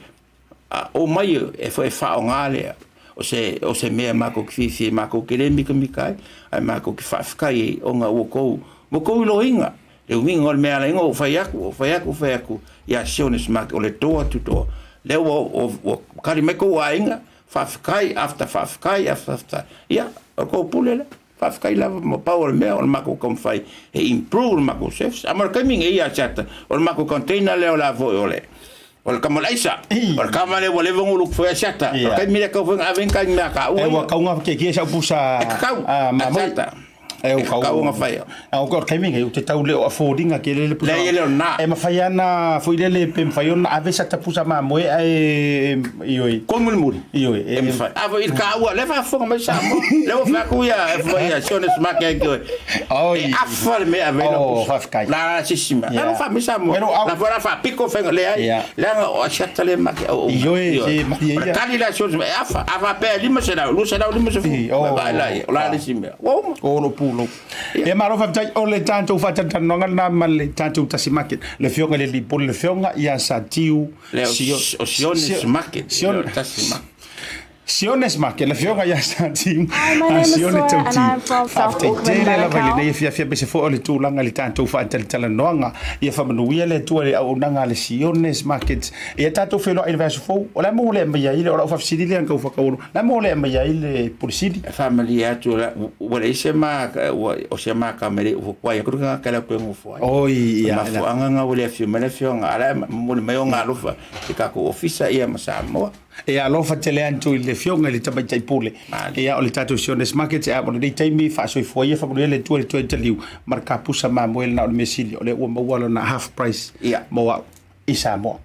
H: A omai e faaaoga lea, o se, o se mea matou te fiafia ai, matou te le mitamita ai, ae matou te faafetai ai ona ua outou, ua outou iloaina le uiga o le mea e ala ai ona ou fai atu, ou fai atu, ou fai atu ia Sionis Market, o le door to door. Lea ua, ua, ua tali mai tou aiga, faafetai after faafetai after faafetai. Ia, o le tou pule lea. Faafetai lava, ma pau o le mea o le matou taumafai e improve le matou service. A ma le taimi nei ia Asiata, o le matou container lea o le a foi o le o le tama o le aisa. O le tama lea ua leva ona ulu foi Asiata. O le taimi lea tau foi ona ave ni kai mea ka ua.
A: E ua kauga kekekia sau pusa
H: E tatau,
A: mamoe.
H: Asiata.
A: E
H: E tatau ona fai.
A: A o le taimi nei, ou te tau le o affordinga tele le pusa.
H: Leai e le o lena.
A: E mafai lava ona foi lele pe mafai ona ave sata pusa mamoe ae ioe.
H: Koe mulimuli.
A: Ioe.
H: E mafai. A foi i le taua, lea e faafofoga mai Samoa. Lea ua fai atu ia, ia Sionis Market ia te oe.
A: Oi.
H: E afa le mea e ave ai lau
A: Oh,
H: pusa.
A: faafetai.
H: La la se isi mea.
A: Yeah.
H: Alo faa mai Samoa.
A: Elo au.
H: La foi la faapito faiga leai.
A: Yeah.
H: Leaga o Asiata lea ma te auauna.
A: Ioe, se malie ia.
H: O le tali la a Sionis Market, e afa. A faapea e 500, 250.
A: I, oh.
H: Vaai la ia. O la le isi mea. Ua uma.
A: O lo pulo. Ia malo faafetai o le tatou faatalatalanoaga lena ma le tatou Tasi Market. Le afioga i le Alii Pule, le afioga ia Satiu
H: Le o Sionis Market.
A: Sion,
H: Tasi Market.
A: Siones Market, le afioga ia Satiu
E: Hi, my name is
A: Sione
E: Sora and
A: Tauti.
E: I'm from South
A: Faafetai
E: Auckland,
A: tele lava i
E: Manukau.
A: lenei afiafi aemaise foi o le tulaga i le tatou faatalatalanoaga. Ia faamanuia le Atua i le auaunaga a le Siones Market. Ia tatou feiloai i le vaiaso fou. O le a mo le aumai ai le, o lau faafesili lea na tau whakauru, o le a mo le aumai ai le pule sili?
H: E faamalie atu, ua leai se ma, ua, o se makama e le i ufo ai atu le tagata e alu atu e nofo ai.
A: Oi, ia,
H: O le mafuaaga lena ua le afio mai le afioga, a o la e momoli mai ona alofa i tatou ofisa ia ma Samoa.
A: E alofa tele atu i le Afioga i le Tamaitai Pule. Ia, o le tatou Siones Market, a o lenei taimi, faasoifua ia, faamanuia le Atua i le toe taliu ma le kapusa mamoe lena o le mea sili, o lea ua maua lona half price mo au i Samoa.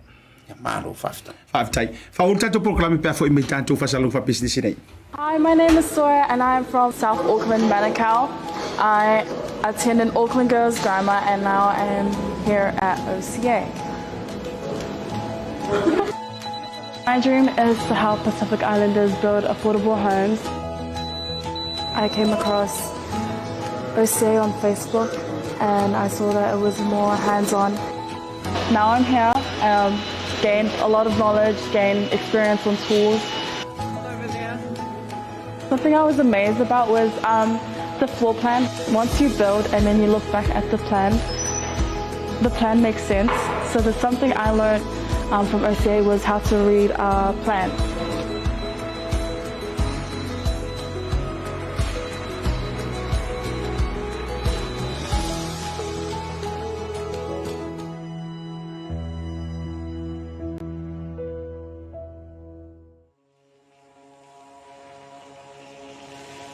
H: Ia, malo faafetai.
A: Faafetai. Faaauau le tatou polokalame pe a foi mai tatou faasalaga faapisinisi nei.
E: Hi, my name is Sora and I am from South Auckland, Manukau. I attend an Auckland Girls Grammar and now I am here at OCA. My dream is to help Pacific Islanders build affordable homes. I came across OCA on Facebook and I saw that it was more hands-on. Now I'm here, um, gained a lot of knowledge, gained experience on tools. Something I was amazed about was um, the floor plan. Once you build and then you look back at the plan, the plan makes sense. So there's something I learned um, from OCA was how to read a plan.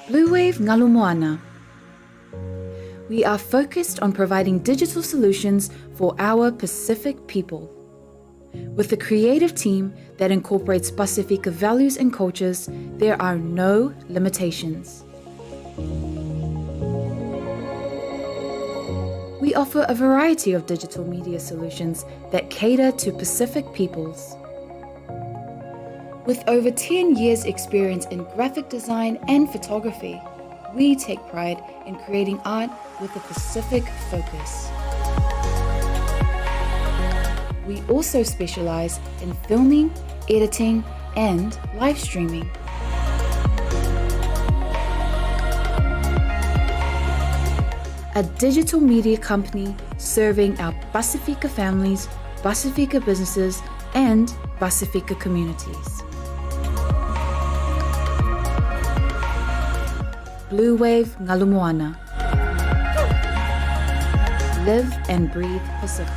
I: Bluewave Ngalumoana. We are focused on providing digital solutions for our Pacific people. With a creative team that incorporates Pasifika values and cultures, there are no limitations. We offer a variety of digital media solutions that cater to Pacific peoples. With over 10 years' experience in graphic design and photography, we take pride in creating art with a Pacific focus. We also specialize in filming, editing, and live streaming. A digital media company serving our Pasifika families, Pasifika businesses, and Pasifika communities. Blue Wave Ngalumoana. Live and breathe Pacific.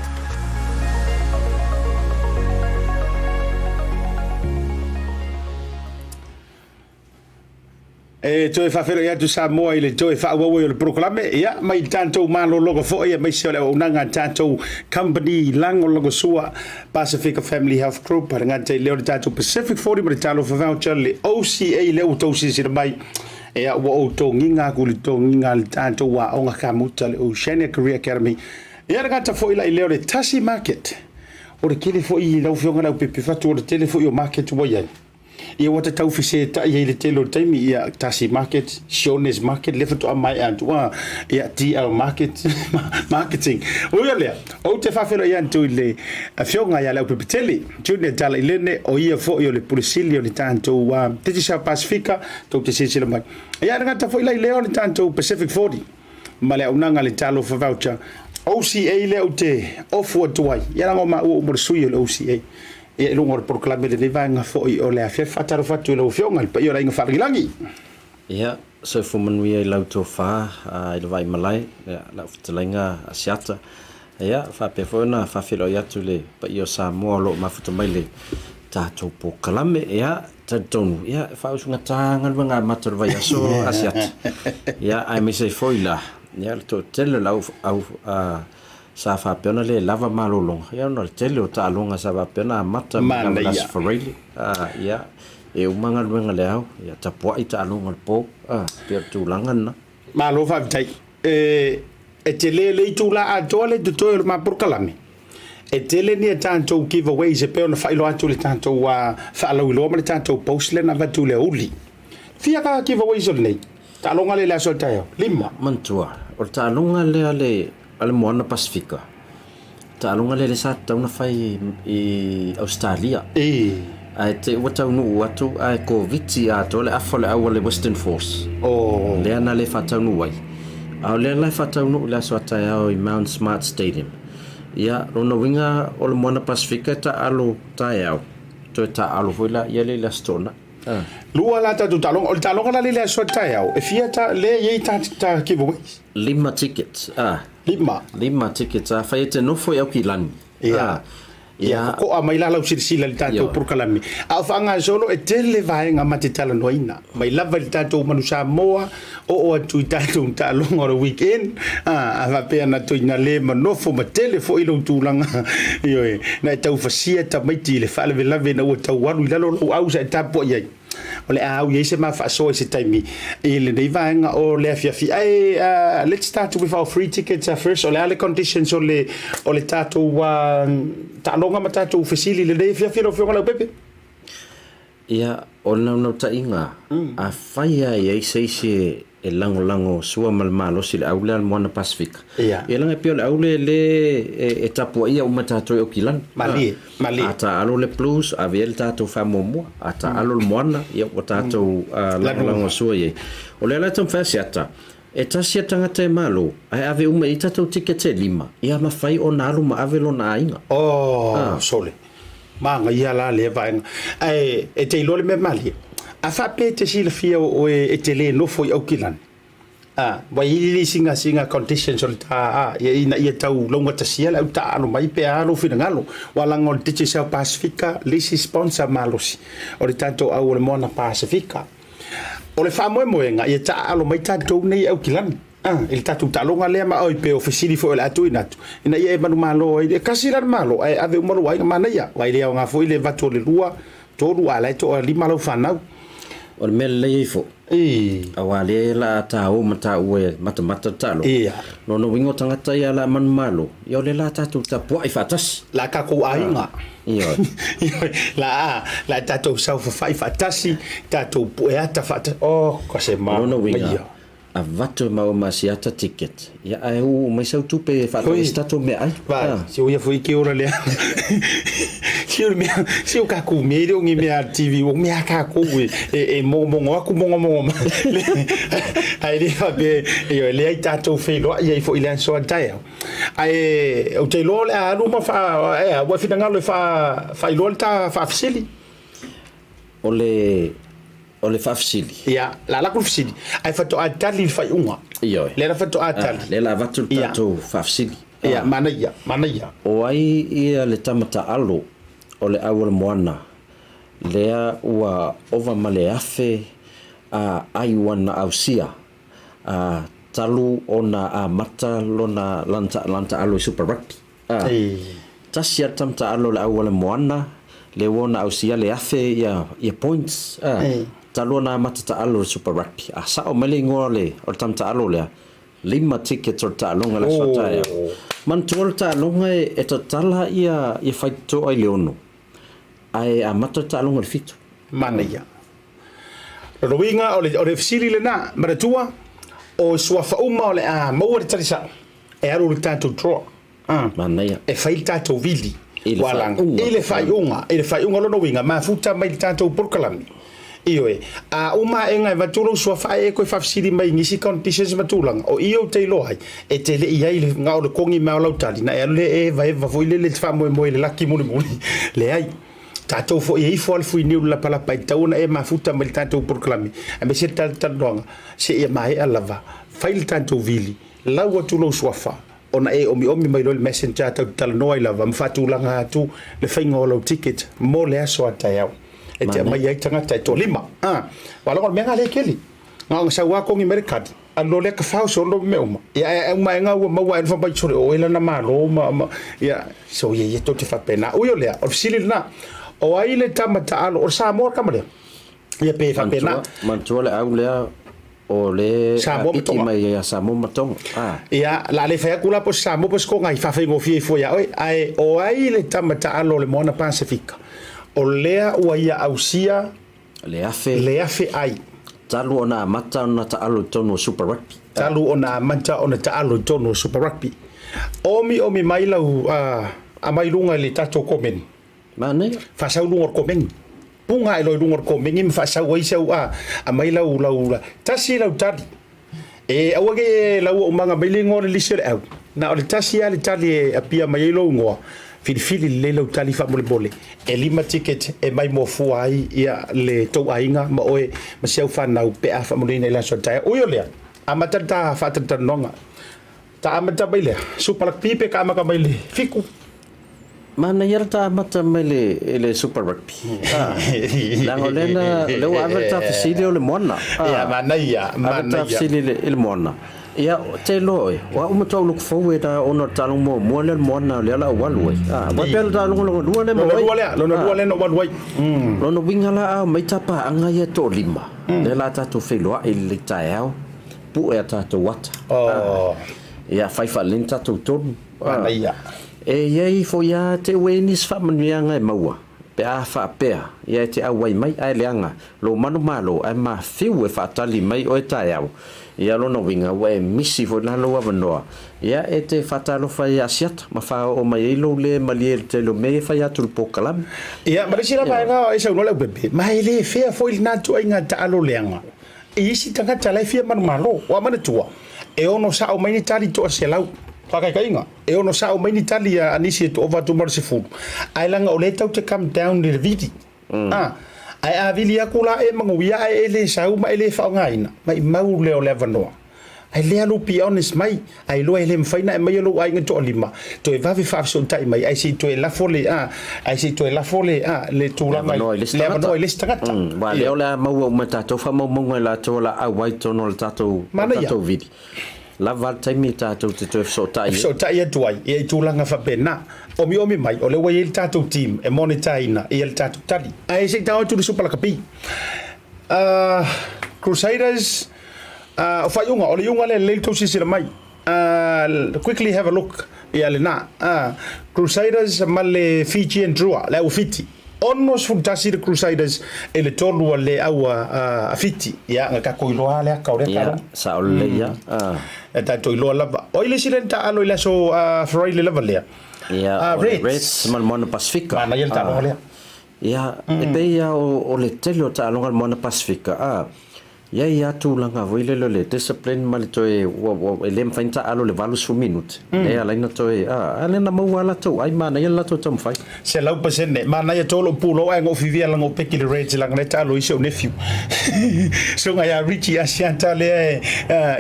A: E toe faafeiloai atu Samoa i le toe faaauau ai o le polokalame, ia, mai le tatou malologa foi aemaise o le auaunaga a le tatou company lagolagosua Pasifika Family Health Group, le gata i lea o le tatou Pacific 40 ma le Talofa Voucher, le OCA lea ua outou silasila mai, ia, ua ou togiga atu i le togiga a le tatou aoga kamuta, le Oceania Career Academy. Ia, le gata foi la i lea o le Tasi Market, o le tele foi lau Afioga Leaupepe Fatu, o le tele foi o market ua i ai. Ia ua tatau fesetai ai le tele o le taimi, ia Tasi Market, Sione's Market, lea faatoa maea atu a, ia DL Market, Marketing. Ui o lea, ou te faafeiloai atu i le Afioga ia Leaupepetele, Junior Talailene, o ia foi o le Pule Sili o le tatou Digicel Pasifika, tou te silasila mai. Ia e le gata foi la i lea o le tatou Pacific 40 ma le auaunaga a le Talofa Voucher, OCA lea ou te ofu atu ai, ia leaga o maua uma o le sui o le OCA. Ia, i luga o le polokalame i lenei vaega foi o le afiafi, faatalofa atu i lau Afioga i le paia o le Aiga Faalagilagi.
J: Ia, soifua manuia i lau tofa i le vaai malae, ia, lau fetalaiga Asiata. Ia, faapea foi ona faafeiloai atu i le paia o Samoa o lo o mafuta mai le tatou polokalame. Ia, talitonu, ia, e faausugata galuega amata o le vaiaso Asiata. Ia, aemaise ai foi la, ia, le toatele o le au, au, Sa faapea ona le lava malologa, ia ona o le tele o taaloga sa faapea ona amata mai lava i le Aso Faraile, ā, ia, e uma galuega i le ao, ia, tapuai taaloga o le po, ā, pei o le tulaga lena.
A: Malo faafetai. E, e tele le itula atoa le totoe o le ma polokalame. E tele ni a tatou giveaways e pei ona faailoa atu i le tatou faalauiloa ma le tatou post lea na avatu i le aoauli. Fia ka giveaways o lenei taaloga lea i le aso a le taeao? Lima.
J: Manatua, o le taaloga lea a le a le Moana Pasifika, taaloga lea lea sa tatau ona fai i Ausetalia. Ae te i ua taunuu atu ae Koviti atoa le afa o le au a le Western Force. Lea na le faataunuu ai. A o lea la e faataunuu i le aso a taeao i Mount Smart Stadium. Ia, lona uiga o le Moana Pasifika e taaalo taeao, toe taaalo foi laia lea i le Aso Toonai.
A: Lua la tatou taaloga. O le taaloga la lea i le aso a taeao, e fia ta, lea e i ai ta, ta giveaways?
J: Lima tickets, a.
A: Lima.
J: Lima tickets, afai e te nofo i Aukilani.
A: Ia. A. Ia, kokoa mai la lau silasila i le tatou polokalame. A o faagasolo, e tele vaega ma te talanoaina. Mai lava i le tatou Manu Samoa, oo atu i tatou taaloga o le weekend, a, a faapea na toe na le ma nofo ma tele foi lou tulaga, ioe, na e tau fasia tamaiti i le faalavelave ina ua tau alu i lalo lou au sa e tapuai ai. O le a au i ai se ma faasoa i se taimi i lenei vaega o le afiafi. Ae, let's start with our free tickets first. O le a le conditions o le, o le tatou taaloga ma tatou fesili i lenei afiafi lau Afioga Leaupepe?
J: Ia, o le naunautaiga, afai lava e i ai se isi e lagolago sua ma le malosi i le au lea a le Moana Pasifika, ia leaga e pei o le au lea lea e tapuaia uma e tatou i Aukilani.
A: Malie, malie.
J: A taalo le Blues, ave i ai le tatou faamuamua. A taalo le Moana, ia ua tatou lagolago sua i ai. O lea la e taumafai Asiata, e tasi a tagata e malo, ae ave uma i ai tatou tickets e lima, ia mafai ona alu ma ave lona aiga.
A: Oh, sole. Manaia la lea vaega. Ae e te iloa le mea malie, a faapea e te silafia o oe e te le nofo i Aukilani, a, ua i ai le sina, sina conditions o le ta, a, ia ina ia tau laugatasia le au taaalo mai pe a lou finagalo. Ua laga o le Digicel Pasifika le isi sponsor malosi o le tatou au o le Moana Pasifika. O le faamoemoega, ia taaalo mai tatou nei e Aukilani, a, i le tatou taaloga lea ma oi pe o fesili foi o le a tuuina atu, ina ia e manumalo ai. E tasi la le Malo, ae ave uma lou aiga, manaia, aua e le aoga foi le avatu o le lua, tolu, a o la e toalima lau fanau.
J: O le mea lelei ai foi, aua lea la a taua ma taua e matamata le taaloga, lona uiga o tagata ia la manumalo, ia o lea la tatou tapuai faatasi.
A: La tatou aiga.
J: Ioe.
A: Ioe, la a, la tatou saofafai faatasi, tatou pue ata faatasi. Oh, ka se
J: O lona uiga, avatu e maua ma siata ticket, ia ae uu mai sau tupe e faatau ai se tatou meaai.
A: Vai, se o ia foi ke ora lea. Se o le mea, se o kakou mea e le o ni mea a le TV, o mea a kakou e, e, e mogomogo aku mogomogo mai. Ae le faapea, ioe, leai tatou feiloai ai foi i le aso a taeao. Ae ou te iloa o le a alu ma faa, ea, ua e finagalo e faa, faailoa le ta faafesili.
J: O le, o le faafesili.
A: Ia, o le a alu atu le fesili, ae faatoa tali le faaiuga.
J: Ioe.
A: Lea la faatoa tali.
J: Lea la avatu le tatou faafesili.
A: Ia, manaia, manaia.
J: O ai ia le tama taalo o le au o le moana, lea ua ova ma le afe a Aiwana Ausia a talu ona amata lona lana taalo i Super Rugby. A, tasi a le tama taalo o le au o le moana, lea ua ona ausia le afe ia ia points, a, talu ona amata taalo i le Super Rugby. A sao mai le igoa o le o le tama taalo lea, lima tickets o le taaloga i le aso a taeao. Manatua le taaloga e tatala ia ia faitotoa i le ono. Ae amata le taaloga i le fitu.
A: Manaia. Lona uiga o le, o le fesili lena, manatua, o suafa uma o le a maua le tali sao, e alu i le tatou draw. Ah.
J: Manaia.
A: E fai le tatou vili.
J: I le faaiuga.
A: I le faaiuga. I le faaiuga lona uiga, mafuta mai le tatou polokalame. Ioe. A uma aega e avatu lou suafa ae e toe faafesili mai i nisi conditions ma tulaga, o i ou te iloa ai, e te le i ai le gao o le kogi mai o lau tali, na e alu lea e evaeva foi lele e te faamoemoe i le laki mulimuli. Leai. Tatou foi e ifo lava le fuiniu i le lapalapa e tatau ona e mafuta mai le tatou polokalame, aemaise le talatalanoaga, seia maea lava, fai le tatou vili, lau atu lou suafa, ona e omiomi mai loa i le messenger tatou te talanoa ai lava ma faatulaga atu le faiga o lau ticket mo le aso a taeao e te aumai ai tagata e toalima. A, aua leaga o le mea lena lea e keli. Na ona sau lava kogi mai le kadi, alu loa lea tafao solo ma mea uma. Ia ae uma ae ua maua ae fai mai sole o oe lana malo ma, ma ia so ia ia tou te faapena. Ui o lea, o le fesili lena, o ai le tama taalo, o le Samoa le tama lea? Ia pe faapena.
J: Manatua le au lea o le
A: Samoa ma
J: piki
A: Tonga.
J: mai ia Samoa ma Tonga. A.
A: Ia, la le fai atu la po o se Samoa po o se Tonga i faafaigofie ifo ia oe, ae o ai le tama taalo o le Moana Pasefika o lea ua ia ausia
J: Le afe.
A: Le afe ai.
J: Talu ona amata ona taalo i totonu o Super Rugby.
A: Talu ona amata ona taalo i totonu o Super Rugby. Omiomi mai lau aumai luga i le tatou komeni.
J: Manaia.
A: Faasau luga o le komeni. Puga ae loa i luga o le komeni ma faasau ai sau a aumai lau lau tasi lau tali. E aua ne i e lau aumaga mai le igoa o le lisi o le au. Na o le tasi lava le tali e apia mai ai lou igoa. Filifili lelei lau tali faamolemole. E lima ticket e mai muafua ai ia le tou aiga ma oe ma si au fanau pe a faamoleina i le aso a taeao. Ui o lea, amata le ta faatalatalanoaga. Ta amata mai lea Super Rugby pe ka amata mai le Fiku?
J: Manaia le ta amata mai le i le Super Rugby. Ah, leaga o lea na, lea ua ave le ta fesili o le moana.
A: Ah, Ia, manaia,
J: Ave le ta
A: manaia.
J: fesili i le, i le moana. Ia, te iloa oe, o au matua ou look forward a ona o le taaloga muamua lea o le moana o lea o le a ou alu ai. Ah, aua pea le taaloga lona lua lea ma
A: Lona
J: oe.
A: lua lea, lona lua lea na ou alu ai.
J: Lona uiga la a omai ta paaga ia e toalima, lea la tatou feiloai i le taeao. Pue a tatou ata.
A: Oh.
J: Ia fai faalelei ni tatou tonu.
A: Manaia.
J: E iai foi a te ue nisi faamanuiaga e maua pe a faapea ia e te auai mai ae leaga lou manumalo ae mafiu e faatali mai oe taeao. Ia lona uiga ua e misi foi la lou avanoa ia e te faatalofa ai Asiata ma faaoo mai ai lou le malie i le tele o mea ia e fai atu i le polokalame.
A: Ia ma le isi la vaega e saunoa le aupepe, ma e le fea foi lena ituaiga taalo leaga. I isi tagata la e fia manumalo, ua manatua, e ono sao mai ni tali 100. Faakaikaiga, e ono sao mai ni tali a nisi e toova atu ma le 10, ae laga o lea tau te come down i le vili. A, ae a vili aku la e manuia ae e le sau ma e le faaaogaina, maimau lea o le avanoa. Ae lea lou be honest mai, ae iloa e le mafai ona e aumaia lou aiga toalima, toe vave faafesootai mai, ae se i toe lafo le, a, ae se i toe lafo le, a, le tulaga i, le avanoa i le isi tagata.
J: Aua lea o le a maua uma e tatou faamaumauga i latou o le a auai i totonu o le tatou, o le tatou vili. Lava le taimi tatou te toe fesootai ai.
A: Fesootai atu ai, ia i tulaga faapena. Omiomi mai, o lea ua i ai le tatou team e monitor ina ia le tatou tali. Ae se i tau atu i le Super Lakapi. Uh, Crusaders, uh, o faaiuga, o le iuga lea lelei tou silasila mai. Uh, quickly have a look ia lena. Uh, Crusaders ma le Fijian Drua, le au Fiti. 61 le Crusaders i le tolu a le au a Fiti. Ia, nga tatou iloa le aka o lea taaloga.
J: Ia, sao lelei ia.
A: E tatou iloa lava. O ai le isi lea na taaalo i le aso Faraile lava lea?
J: Ia, o le Reds ma le Moana Pasifika.
A: Manaia le taaloga lea.
J: Ia, e pei lava o le tele o taaloga a le Moana Pasifika, a i ai lava tulaga foi lele o le discipline ma le toe, e le mafai ona taaalo i le 80 minute, lea e ala ai ona toe, a, a lea na maua lava latou ai, manaia le latou taumafai.
A: 100%. Manaia tolo pulo ai ngo fivia la ngo peki le Reds la ngale talo i seu nephew. Sunga ya Richie Asiata le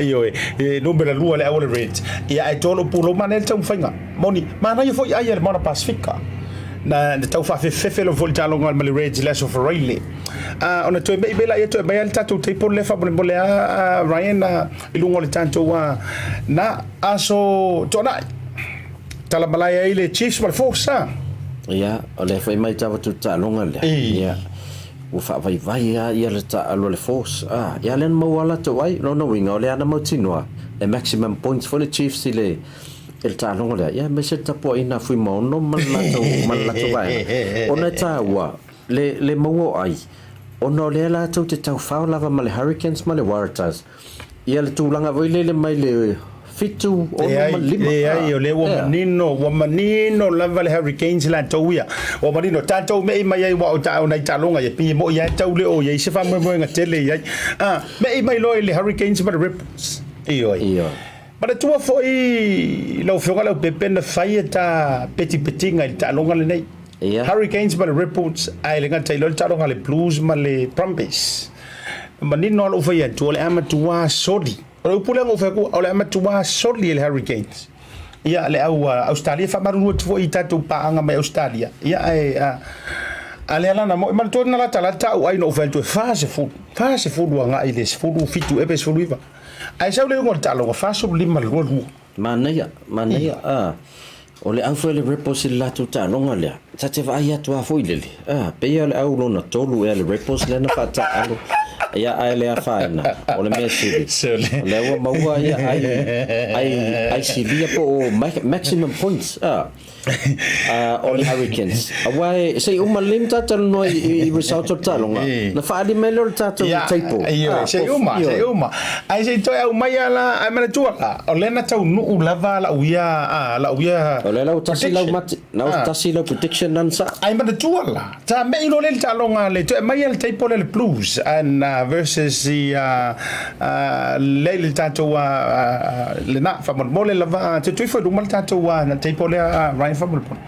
A: ioe e numera lua le au le Reds. Ia ai tolo pulo manaia le taumafaiga. Moni, manaia foi ai le Moana Pasifika. Na tau faafefefe lava foi le taaloga ma le Reds i le Aso Faraile. Uh, ona toe mei mai laia toe mai le tatou table lea faamolemole a Ryan i luga o le tatou na aso Toonai. Tala malae ai le Chiefs ma le Force a.
J: Ia, o lea foi matau atu i le taaloga lea. Ia, ua faavaivai lava ia le taaalo a le Force. A, ia lea na maua lava latou ai. Lona uiga, o lea na mautinoa e maximum points foi le Chiefs i le i le taaloga lea. Ia, aemaise le tapuaiga a Fuimaono ma le latou ma le latou vaega. Ona e taua le le maua o ai, ona o lea latou te taufao lava ma le Hurricanes ma le Waratahs. Ia le tulaga foi lele mai le 7, 6 ma le 5.
A: Leai, o lea ua manino, ua manino lava le Hurricanes latou ia. Ua manino, tatou mei mai ai aua o ta, o nai taaloga ia, pei e moi lava e tau le o i ai se faamoemoega tele i ai. A, mei mai loa i le Hurricanes ma le Rebels. Ioe.
J: Ioe.
A: Manatua foi lau Afioga Leaupepe na fai e ta petipetiga i le taaloga lenei.
J: Ia.
A: Hurricanes ma le Rebels, ae le gata i loa le taaloga a le Blues ma le Brumbies. Manino lava lou fai atu, o le a matua soli. O le upu lea na ou fai atu, o le a matua soli e le Hurricanes. Ia, le au Ausetalia, faamalulu atu foi i tatou paaga mai Ausetalia. Ia, ae, a, a lea la na moi, manatua na latalata au ai na ou fai atu e 40, 40 agai i le 17 ea pe 19. Ae sau le iuga o le taaloga, 45 i le 22.
J: Manaia, manaia, a. O le au foi a le Rebels i le latou taaloga lea, ta te vaai atu lava foi lele, a, pei lava o le au lona tolu ea le Rebels lea na faataaalo, ia ae le afaina, o le mea sili, o lea ua maua ia ai, ai, ai silia po o maximum points, a. o le Hurricanes. Aua e, se i uma lelei ma ta talanoa i, i results o le taaloga, na faaali mai lea o le tatou table.
A: Ioe, se i uma, se i uma. Ae se i toe aumai lava la, ae manatua la, o lea na taunuu lava lau ia, lau ia
J: O lea la ua tasi lau mate, na ua tasi lau prediction na na saa.
A: Ae manatua la, sa mei loa lea i le taaloga a le, toe aumai lava le table lea le Blues and versus i lea i le tatou lena faamolemole lava toe ifo i luma le tatou table lea Ryan faamolemole.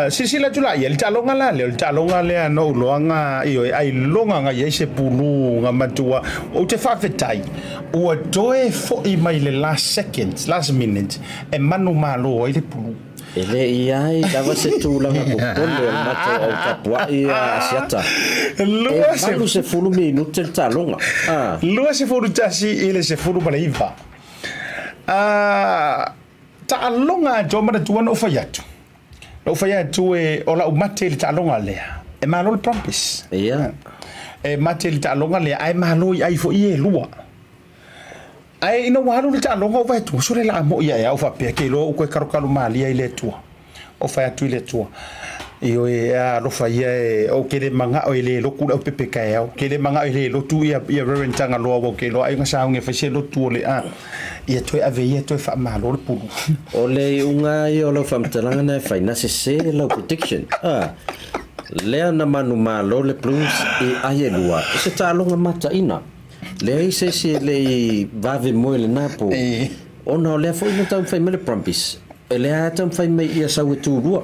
A: Silasila atu la i ai le taaloga la lea, o le taaloga lea na ou iloaga ioe ailoga na i ai se pulu na matua ou te faafetai ua toe foi mai le last second, last minute e manumalo ai le pulu.
J: E le i ai lava se tulaga popole o le matou au tapuai a Asiata. E 80 minute le taaloga.
A: 21 i le 19. Taaloga atoa manatua na ou fai atu. Na ou fai atu e o lau mate i le taaloga lea. E malo le Brumbies.
J: Ia.
A: E mate i le taaloga lea ae malo i ai foi e lua. Ae ina ua alu le taaloga ou vaai atu, sole la moi ae au faapea ke iloa ou koe kalukalu malie ai le Atua. Ou fai atu i le Atua, Ioe, e alofa ia e, ou ke le mangao e le lotu le aupepe kaeao, ke le mangao e le lotu ia, ia Reverend Tagaloa ua ou ke iloa ai na saugi e fai se lotu o le a, ia toe ave ia toe faamalo le pulu.
J: O le iuga ia o lau faamatalaga na e fai, na sese lau prediction. A, lea na manumalo le Blues i ai e lua, i se taaloga mataina. Leai se isi e le i vave moe lena po, ona o lea foi na taumafai mai le Brumbies, e lea lava taumafai mai ia sau e tulua.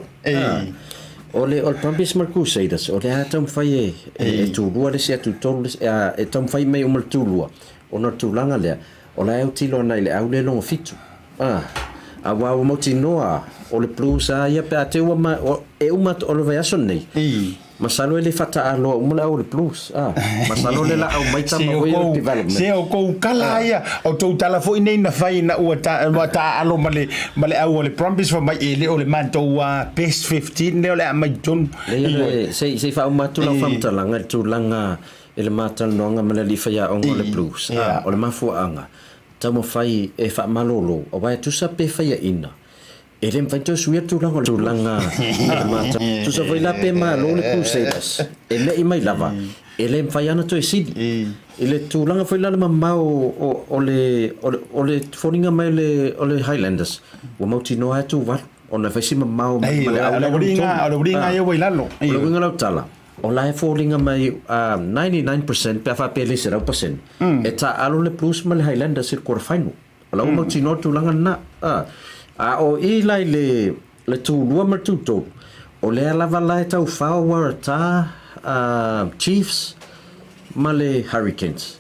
J: O le, o le Brumbies ma le Crusaders, o lea lava taumafai e, e, e tulua le isi atu tolu le isi, e taumafai mai uma le tulua, ona o le tulaga lea. O la e autilo ana i le au lea logo fitu. A, aua ua mautinoa o le Blues a ia pe a te ua ma, o, e uma o le vaiaso lenei. Masalo e le fataaloa uma le au o le Blues. A, masalo le la aumai tama foi o le development.
A: Se o kou kala ia, o tou tala foi nei na fai ina ua ta, ua taaalo ma le, ma le au o le Brumbies fai mai e le o le matou best 15 lea o le a aumai i totonu.
J: Leai, se i, se i faauma atu lau faamatalaga i le tulaga i le ma talanoaga ma le alii faiaoga o le Blues. A, o le mafuaaga, taumafai e faamalolo, aua e tusa pe faiaina, e le mafai ona toe suia le tulaga o le tulaga i le ma Tusa foi la pe malo le Crusaders, e me'i mai lava, e le mafai lava ona toe sili. I le tulaga foi la le mamao o, o le, o le, o le foliga mai o le, o le Highlanders, ua mautinoa lava e tuvalu, ona e fai si mamao ma le au lea lona tolu.
A: O le uliga ia ua i lalo.
J: O le uiga o lau tala, O la e foliga mai 99% pe a faapea e le 100%, e taaalo le Blues ma le Highlanders i le quarter final. O la ua mautinoa le tulaga lena. A o i la i le le tulua ma le tutolu, o lea lava la e taufao Waratah, Chiefs ma le Hurricanes.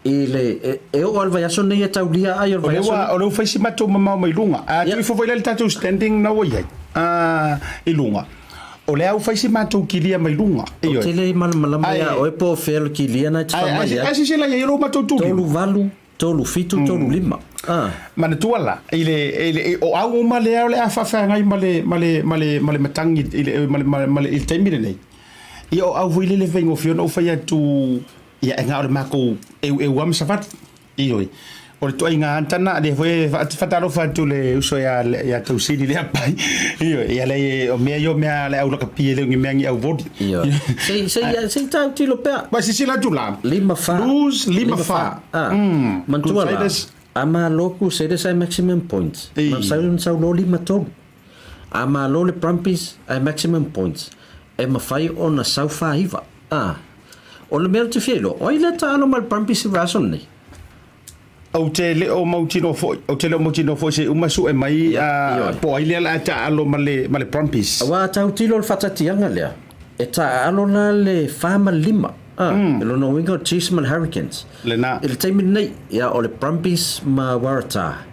J: I le, e, e oo lava i le vaiaso lenei e taulia ai o le vaiaso lenei.
A: O lea ua fai si matou mamao mai luga. A tuu ifo foi la i le tatou standing na ua i ai i luga. O lea ua fai si matou kilia mai luga.
J: Ou te le i malamalama ia oe po o fea le kilia na e te fai mai ai.
A: Ae silasila i ai o lo matou tulima.
J: 3 8, 3 7, 3 5.
A: Manatua la, i le, i le, o au uma lea o le a faafeagai ma le, ma le, ma le, ma le matagi i le, ma le, ma le, i le taimi lenei. Ia o au foi lele e faigofie ona ou fai atu Ia, e na o le matou eueu lava ma savali. Ioe. O le ituaiga ata lena, lea foi e faatalofa atu i le uso ia, ia Tausili Leapai. Ioe, ia leai, o mea ia o mea a le au lakapi e le o ni mea ni au voli.
J: Ioe. Se i, se i, se i tautilo pea.
A: Ma silasila atu la.
J: Lima fa.
A: Blues, lima fa.
J: Ah. Manatua la, a malo Crusaders ae maximum points. Ma sau na sau loa 5-3. A malo le Brumbies ae maximum points. E mafai ona sau 4-9. Ah. O le mea ou te fia iloa, o ai lea taalo mai le Brumbies i le vaiaso lenei?
A: Ou te le o mautinoa foi, ou te le o mautinoa foi se i uma sue mai po o ai lea o le a taaalo ma le, ma le Brumbies.
J: Aua a tautilo le faatatiaga lea, e taaalo la le fa ma le lima, a, i lona uiga o le Chiefs ma le Hurricanes.
A: Lena.
J: I le taimi lenei, ia, o le Brumbies ma Waratah.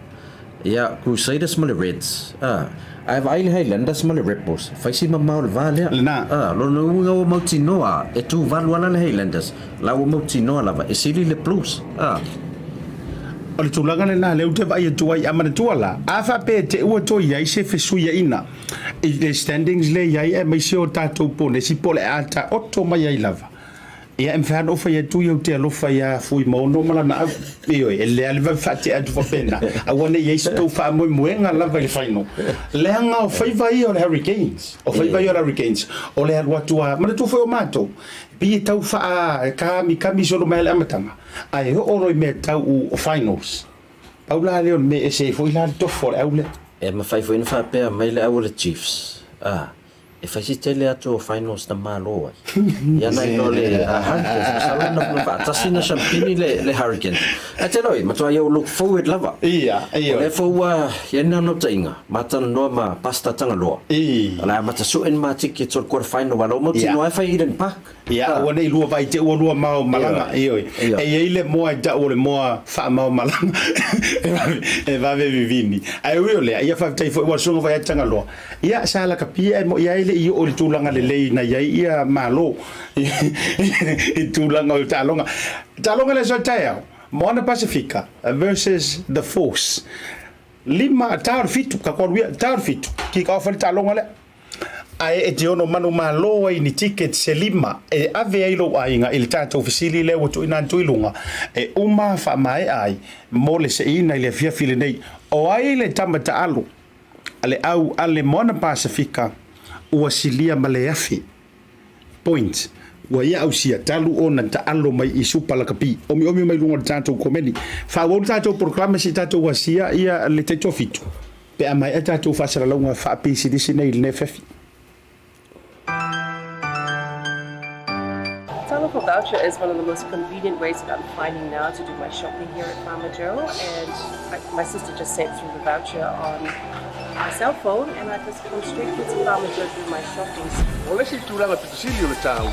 J: Ia, Crusaders ma le Reds, a, ae vaai le Highlanders ma le Rebels, fai si mamao le va lea.
A: Lena.
J: A, lona uiga ua mautinoa a, e tuvalu ala le Highlanders, la ua mautinoa lava, e sili le Blues, a.
A: O le tulaga lena lea ou te vaai atu ai, a manatua la, a faapea e te ua toe i ai se fesuiaiga i le standings lea e i ai aemaise o tatou ponesi po o le a taoto mai ai lava, Ia, e mafai lava ona ou fai atu ia ou te alofa iā Fuimaono ma lana au. Ioe, e lelei lava le vave faatea atu faapena, aua ne i i ai se tou faamoemoega lava i le final. Leaga o faiva ia o le Hurricanes, o faiva ia o le Hurricanes, o le alu atu lava, manatua foi o matou, pei e tau faakamikami solo mai lava i le amataga, ae oo loa i mea tau o finals, pau la lea o le mea e ese ai foi la le tofu o le au lea.
J: E mafai foi ona faapea mai le au o le Chiefs, a, E fai si tele atu o finals na malo ai. Ia na iloa le Hurricanes, masalo na na faatasi na shampini le le Hurricanes. Ae te loi, matua ia look forward lava.
A: Ia, ia.
J: O lea foi ua i ai ni naunautaiga, ma talanoa ma Pastor Tagaloa.
A: Ia.
J: O le a amata sue ni ma tickets o le quarter final, aua la ua mautinoa ai fai Eden Park.
A: Ia, aua nei lua vai te ua lua mao malaga, ioe. E i ai le moa e tau o le moa faamao malaga, e vave vivini. Ae ui o lea, ia faafetai foi ua susuga foi ia Tagaloa. Ia, sa lakapia e moi ai le i oo i le tulaga lelei na i ai ia Malo i tulaga o taaloga. Taaloga le aso taeao, Moana Pasifika versus The Force. Lima, ta o le fitu, ka koalu ia, ta o le fitu, kick off ai le taaloga lea. Ae e te ono manumalo ai ni tickets se lima e ave ai lou aiga i le tatou fesili lea ua tuuina atu i luga e uma faamaea ai mo le seiina i le afiafi lenei. O ai le tama taalu a le au a le Moana Pasefika ua silia ma le afe point ua ia ausia talu ona taalo mai i Supa Lakapi. Omiomi mai luga o le tatou komeni. Faaauau le tatou polokalame se i tatou asia ia le taitoafitu pe a maea tatou faasalalauga faapisinisi nei i lenei afiafi.
C: Talofa Voucher is one of the most convenient ways that I'm finding now to do my shopping here at Farmer Joe and I, my sister just sent through the voucher on my cell phone and I just come straight here to Farmer Joe to do my shopping.
D: O le isi tulaga pito sili o le taua,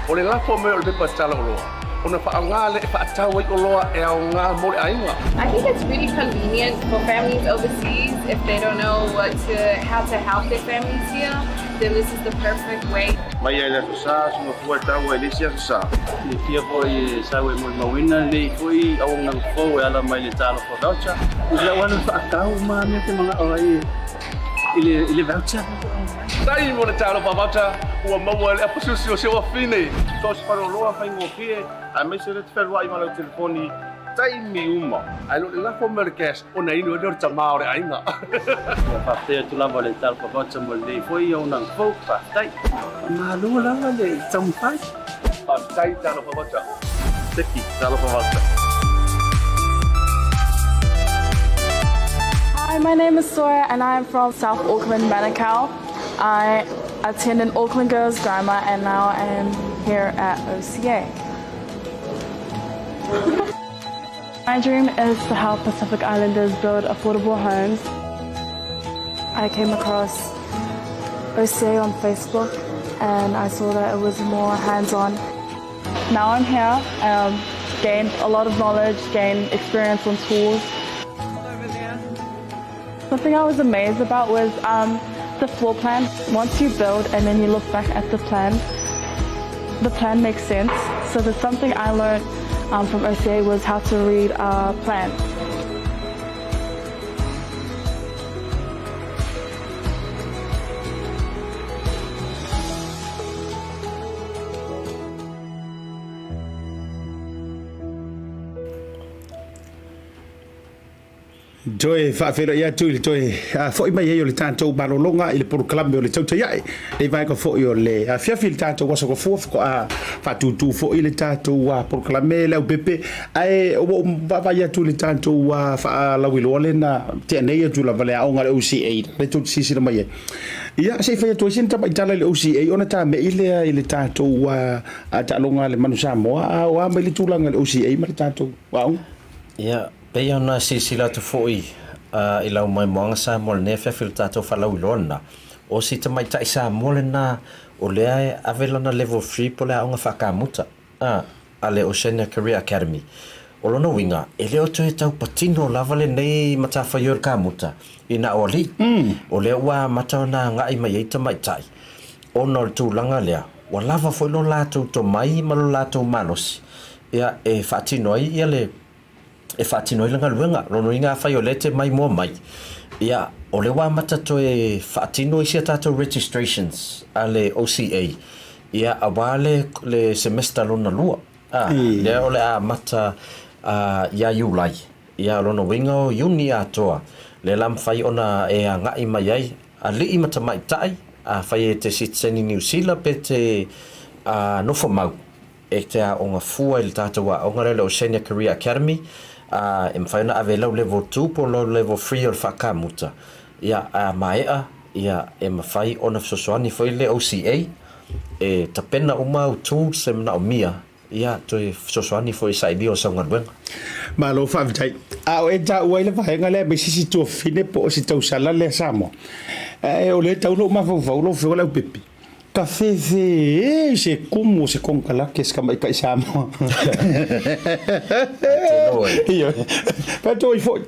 D: o le lafo mai o le pepa tala oloa. Ona faaaoga lea e faatau ai oloa e aoga mo le aiga.
K: I think it's really convenient for families overseas if they don't know what to how to help their families here, then this is the perfect way.
D: Mai lava i le Aso Sa, soona fua e tau ai i le isi Aso Sa.
F: Silafia foi e sau e molimauina lenei foi auaunaga fou e ala mai i le Talofa Voucher. I lau alu faatau uma mea te manao ai i le i le voucher.
D: Tai mo le Talofa Voucher ua maua e le apusiusi o si ou afine. So o se faleoloa faigofie aemaise le te fealuai ma lau telefoni taimi uma. Ae le o le lafo mai o le cash ona inu ai lea o le tama o le aiga.
F: Ia faafetai atu lava le Talofa Voucher mo lenei foi auaunaga fou. Faafetai. Malo lava le taumafai.
D: Faafetai Talofa Voucher. Seki Talofa Voucher.
E: Hi, my name is Sora and I am from South Auckland, Manukau. I attended Auckland Girls Grammar and now I am here at OCA. My dream is to help Pacific Islanders build affordable homes. I came across OCA on Facebook and I saw that it was more hands-on. Now I'm here, um, gained a lot of knowledge, gained experience on tools. Something I was amazed about was um, the floor plan. Once you build and then you look back at the plan, the plan makes sense. So there's something I learned um, from OCA was how to read a plan.
A: Toe faafeiloai atu i le toe fo'i mai ai o le tatou malologa i le polokalame o le Tautai Ae, le vaega foi o le afiafi i le tatou Aso Gafua faatoa faatūtū foi le tatou polokalame le aupepe, ae ua ou vaavaai atu i le tatou faalauiloa lea na tea nei atu lava le aoga a le OCA lea tou te silasila mai ai. Ia, se i fai atu ai sina tamai tala i le OCA ona tame'i lea i le tatou taaloga a le Manu Samoa, a o a mai le tulaga i le OCA ma le tatou aoga?
J: Ia, pei ona silasila atu foi i lau maimoaga Samoa i lenei afiafi o le tatou faalauiloa lena, o si tamaitai Samoa lena o lea e ave lana level three po o le aoga faakamuta a a le Oceania Career Academy. O lona uiga, e le o toe tau patino lava lenei matafaioi o le kamuta i na o alii. O lea ua amata ona agai mai ai tamaitai ona o le tulaga lea, ua lava foi lo latou tomai ma lo latou malosi ia e faatino ai ia le e faatino ai le galuega. Lona uiga afai o lea e te maimoa mai, ia o lea ua amata toe faatino isi a tatou registrations a le OCA, ia aua le le semester lona lua, a, lea o le a amata ia Iulai. Ia o lona uiga o Iuni atoa, lea la mafai ona e agai mai ai alii ma tamaitai, afai e te sitiseni Niu Sila pe te nofo mau. E te aoga fua i le tatou aoga lea o le Oceania Career Academy, ā, e mafai ona ave i lau level two po o lau level three o le faakamuta, ia, a maea, ia, e mafai ona fesoasoani foi le OCA e tapena uma au tools e manaomia, ia, toe fesoasoani foi i sailia o sau galuega.
A: Malo faafetai. A o e taua ai le vaega lea aemaise si tuafafine po o si tausala lea Samoa. Ae o lea e tau lou mafaufau lau Afioga i le Aupepe. Ka fefe e se kumu o se konekarate se tamaitai Samoa. Ioe. Faatoa ai foi.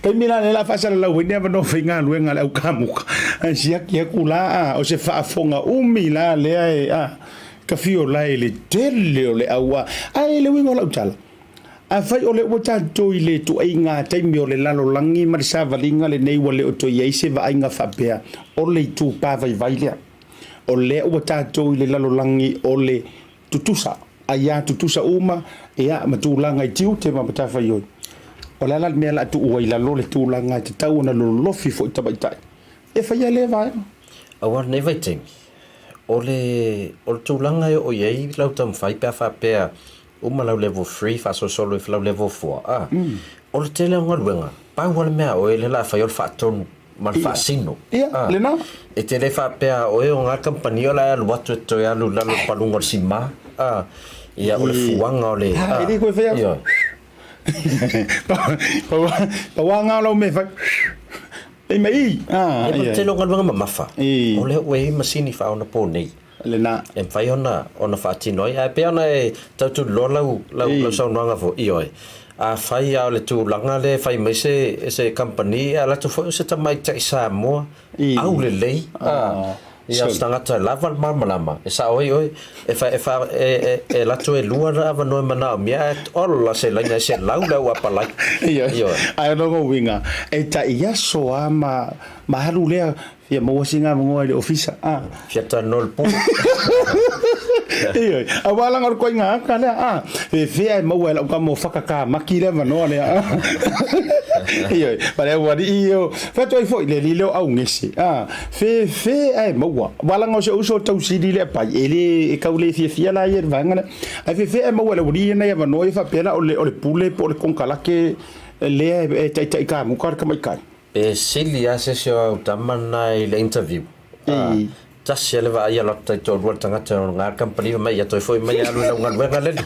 A: Taimi la lea o le a faasalalau ai ni avanoa faigaluega a le au kamuka. Ae siaki atu la, a, o se faafofoga umi la lea e, a, tafio la i le tele o le au, a. Ae le uiga o lau tala, afai o lea ua tatou i le ituaiga taimi o le lalolagi ma le savaliga lenei ua le o toe i ai se vaaiga faapea o le itupa vaivai lea, o lea ua tatou i le lalolagi o le tutusa, aia tutusa uma, ia, ma tulaga i tiute ma matafaioi. O le a la le mea o le a tuu ai i lalo le tulaga e tatau ona lolofi foi tamaitai e faia lea vaega?
J: Aua lenei vaitaimi, o le, o le tulaga e oo i ai lau taumafai pe a faapea Uma lau level three faasolosolo ifo lau level four a. O le tele o galuega, pau lava le mea a oe lea o le a fai o le faatonu ma le faasino.
A: Ia, lena.
J: E te le faapea a oe o nga kamupani o le a e alu atu e toe alu i lalo i le paluga o le sima a. Ia o le fuaga o le a.
A: E le koe fai atu. Pau lava nga o lau mea e fai. E mai i.
J: Ia ma le tele o galuega mamafa, o lea ua i ai masini faaonaponei.
A: Lena.
J: E mafai ona, ona faatino ai. Ae pei ona e tau tuliloa lau, lau, lau saunoaga foi, ioe, afai lava o le tulaga lea e fai mai se, se kamupani, e alu atu foi o se tamaitai Samoa, aulelei, a, ia, o se tagata e lava le malamalama, e sao ai oe, e fa, e fa, e, e, e alu atu e lua avanoa e manaomia, ae ola se laina e 100 le au apalai.
A: Ioe. Ae o lona uiga, e tai aso lava ma, ma alu lea Fia maua sina avanoa i le ofisa. A.
J: Fia talanoa i le pule.
A: Ioe, aua leaga o le koiga aka lea, a. Fefea e maua e lau tama o whakakamaki le avanoa lea, a. Ioe, ma le aualii o, fai atu ai foi le alii lea o Augese, a. Fefea e maua, aua leaga o si ou uso o tausili lea pai, e le, e tau le fiafia la ia i le vaega lea. Ae fefea e maua e le aualii ia nai avanoa ia faapea la o le, o le pule po o le konekarate lea e taitai kamuta le tamaitai.
J: E sili lava se isi o au tama lena i le interview. Tasi lava le vaai alu atu taitoalua le tagata o lena company fai mai ia toe foi mai alu i lau galuega lele.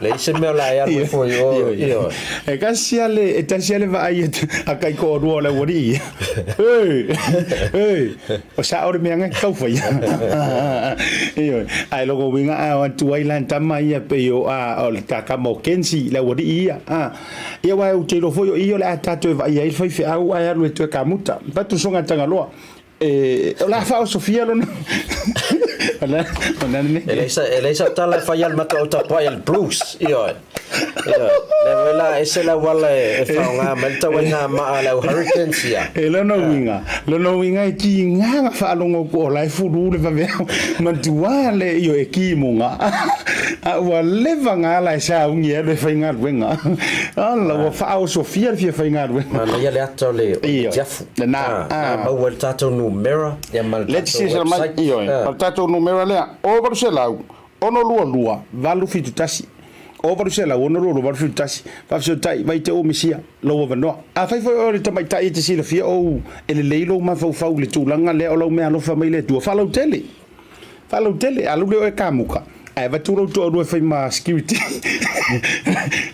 J: Leai se mea o le a e alu ai foi i o. Ioe.
A: E tasi lava le, e tasi lava le vaai a taitoalua o le aualii ia. Oi! Oi! O sao le mea na e tau faia. Ioe. Ae lona uiga a o atu ai la tama ia pei o a o le ta tama o Kenzie le aualii ia. A. Ia aua ou te iloa foi o i o le a tatou e vaai ai le faifeau ae alu e toe kamuta. Fatu soga Tagaloa. E, o le a faaosofia lona. O le o le
J: E leai sa, e leai sau tala e fai a le matou au tapuai a le Blues. Ioe. Ioe. Lea foi la ese le auala e, e faaaoga mai le tauaiga maa a le au Hurricanes ia.
A: E lona uiga, lona uiga e tiga na faalogo atu o la e fulu le vaveao. Matua le ioe e kimuga. A ua leva na ala e sauni e alu e faigaluega. Ala ua faaosofia le fia faigaluega.
J: Manaia le ata o le tiafu.
A: Lena.
J: Na maua ai le tatou numera ia ma le tatou website.
A: Ioe, o le tatou numera lea, 0800 622 871. 0800 622 871. Faafesootai, vai te ou misia lou avanoa. Afai foi o le tamaitai e te silafia ou e lelei lou mafaufau i le tulaga lea o lau meaalofa mai le Atua, faalautele. Faalautele, alu lea oe kamuka, ae avatu lou toalua e fai ma security.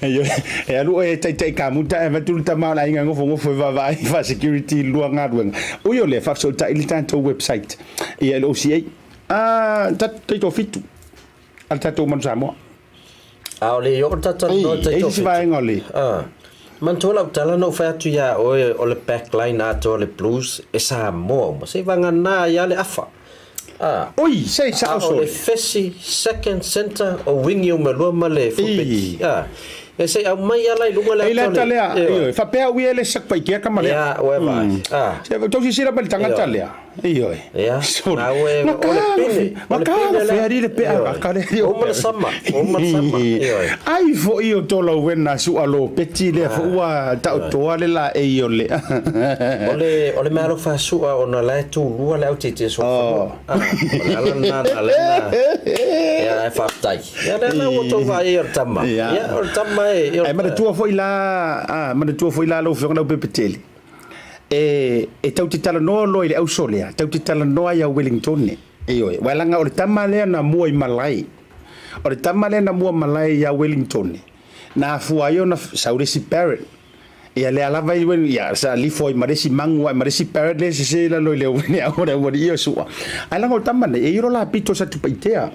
A: E alu oe e taitai kamuta ae avatu le tama o le aiga e nofonofo e vaavaai faa-security i le lua galuega. Ui o lea, faafesootai le tatou website ia i le OCA. Ah, taitoafitu a le tatou Manu Samoa.
J: A o le i oo le tatou talanoa i le
A: taitoafitu. Ei, isi vaega o le.
J: Ah. Manatua lau tala na ou fai atu iā oe o le backline atoa o le Blues e Samoa uma. Se i vagana ai lava le afa.
A: Ah. Oi, se i sao
J: A o le fesi, second, centre, o wingi uma e lua ma le fullback. Ah. E se i aumai lava la i luga le
A: ata o le. Ei le ata lea, ioe, faapea au ia e le Satupaitea tama lea.
J: Ia, ua e vaai. Ah.
A: Se tou silasila mai i le tagata lea. Ioe.
J: Ia, na ue, o le pine, o le pine lea.
A: Fea le pea
J: Ioe.
A: ka le
J: Uma le sama, uma le sama, ioe.
A: Ai foi o Tolauena sua lo peti lea foi ua taotoa le laei o le.
J: O le, o le meaalofa sua ona la e tulua le au tietie solofanua. Ah, o le ala lena na ala ai na, ia ae faafetai. Ia lea la ua outou vaai ai o le tama. Ia, o le tama e,
A: Ae manatua foi la, ah, manatua foi la lau Afioga Leaupepetele. E, e tau te talanoa loa i le auso lea, tau te talanoa ia Wellingtone. Ioe, aua leaga o le tama lea na mua i malae. O le tama lea na mua malae ia Wellingtone, na afua ai ona sau le isi parrot. Ia lea lava i Wellington, ia sa lifo ai ma le isi magu ae ma le isi parrot lea e sese i lalo i le au le aualii o Su'a. Ae leaga o le tama nei, e i ai lo la pito o Satupaitea.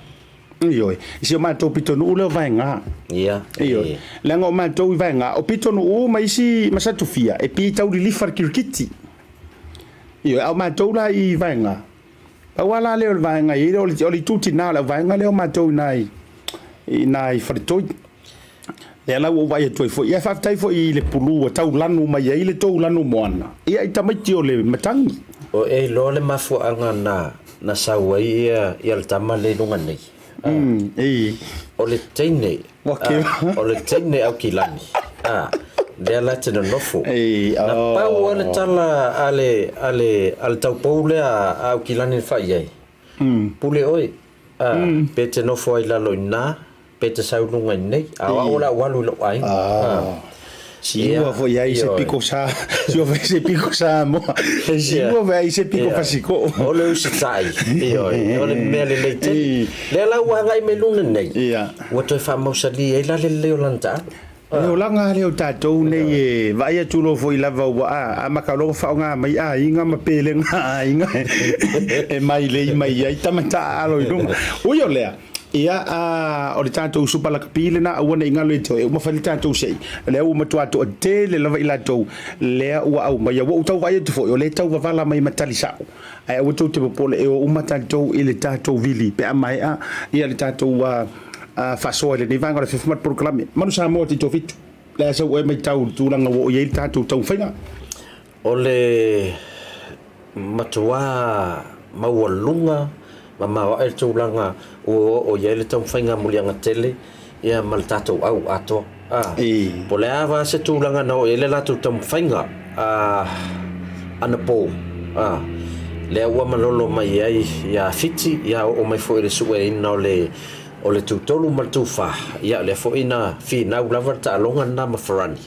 A: Ioe, i si o matou pitonuu lea o Vaega.
J: Ia.
A: Ioe. Leaga o matou i Vaega, o pitonuu ma isi ma Satufia, e pi tau lilifa le kirikiti. Ioe, a o matou la i Vaega, pau lava la lea o le vaega i ai, o le, o le itu tina o le auvaega lea o matou i ina i, i ina i Faletoi. Lea la ua ou vaai atu ai foi. Ia faafetai foi i le pulu ua tau lanu mai ai le tou lanu moana. Ia i tamaiti o le matagi.
J: O e iloa le mafuaaga na na sau ai ia ia le tama lea i luga nei. O le teine o le teine Aukilani a lea la te nonofo. Na pau lava le tala a le a le a le taupou lea a Aukilani na fai i ai. Pule oe a pe te nofo ai lalo i ina Pe te sau luga i nei, a o au o le a ou alu i lou aiga.
A: Ah. Siua foi ai se piko sa, siua foi se piko Samoa, e siua foi ai se piko Fasiko'o.
J: O le usitai, ioe, o le mea lelei tele. Lea la ua agai mai luna nei, ua toe faamausali ai la le lelei o lana taaalo.
A: O le olaga lea o tatou nei e vaai atu loa foi lava ua amata loa ona faaaoga mai aiga ma pelega a aiga e mailei mai ai tama taaalo i luga. Ui o lea, ia, o le tatou Supa Lakapi lena, aua ne i galo ia te oe, e uma fai le tatou sei, lea ua matua toatele lava i latou lea ua aumaia. Ua ou tau vaai atu foi, o lea e tau vavala mai ma tali sao, ae aua tou te popole, e o uma tatou i le tatou vili pe a maea ia le tatou faasoa i lenei vaega o le afiafi ma le polokalame. Manu Samoa Titofitu, le a sau oe matau i le tulaga ua oo i ai le tatou taumafaiga?
J: O le matuā maualuga ma maoae le tulaga ua oo i ai le taumafaiga muliaga tele ia ma le tatou au atoa. A, po o le a lava se tulaga na oo i ai le latou taumafaiga anapo, a, lea ua malolo mai ai ia Fiti, ia oo mai foi i le sueina o le o le tutolu ma le tufa, ia lea foi na finau lava le taaloga lena ma Farani.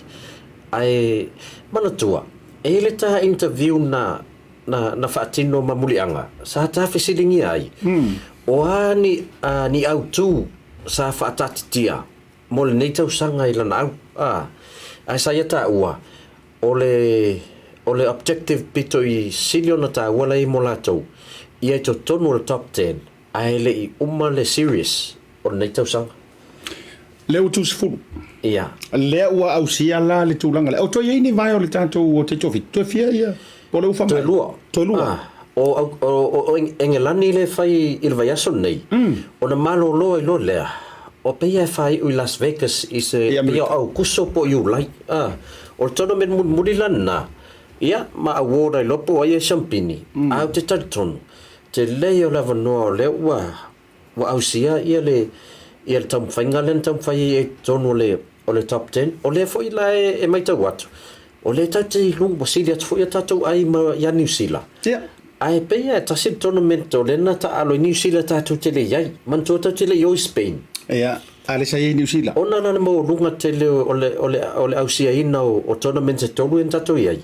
J: Ae manatua, e i ai le ta interview na na na faatino ma Muliaga, sa ta fesiligia ai, o a ni ni autu sa faataatitia mo lenei tausaga i lana au, a, ae sa ia taua, o le o le objective pito i sili ona taua la i mo latou, ia i totonu o le top ten, Ae le i uma le series o lenei tausaga.
A: Lea ua 30.
J: Ia.
A: Lea ua ausia la le tulaga lea. O toe i ai ni vae o le tatou o te tofi. Toe fia ia? Po o lea ua faamaea?
J: Toe lua.
A: Toe lua.
J: Ah, o, o, o, o Engelani lea e fai i le vaiaso lenei, ona malolo ai loa lea, o pei e faaiu i Las Vegas i se, pei o Aukuso po o Iulai. Ah, o le tournament mulimuli la lena, ia, ma award ai loa po o ai e siampini, ae ou te talitonu, Tele o le avanoa o lea ua ua ausia ia le ia le taumafaiga lea na taumafai ai i totonu o le o le top ten. O lea foi la e e maitau atu, o lea tatou te i luga, ua sili atu foi a tatou ai ma ia Niu Sila.
A: Ia.
J: Ae pei lava e tasi le tournament o lea na taaalo i Niu Sila tatou te le i ai. Manatua tatou te le i o i Spain.
A: Ia, a lea sa i ai Niu Sila.
J: Ona la le maualuga tele o le o le o le ausiaina o o tournaments e tolu ia na tatou i ai,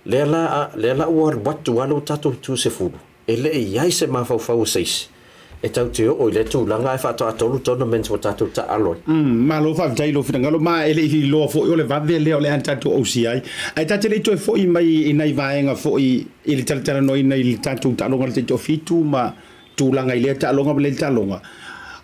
J: Lea la, lea la ua alu atu lava lo tatou 30, e le i i ai se mafaufau o se isi e tau te oo i lea tulaga ae faatoa tolu tournaments ua tatou taaalo ai.
A: Umm, malo faafetai i lou finagalo, ma e le i iloa foi o le vave lea o le a tatou ausia ai. Ae ta te le i toe foi mai i nai vaega foi i le talatalanoaina i le tatou taaloga i le taitoafitu ma tulaga i lea taaloga ma lea taaloga.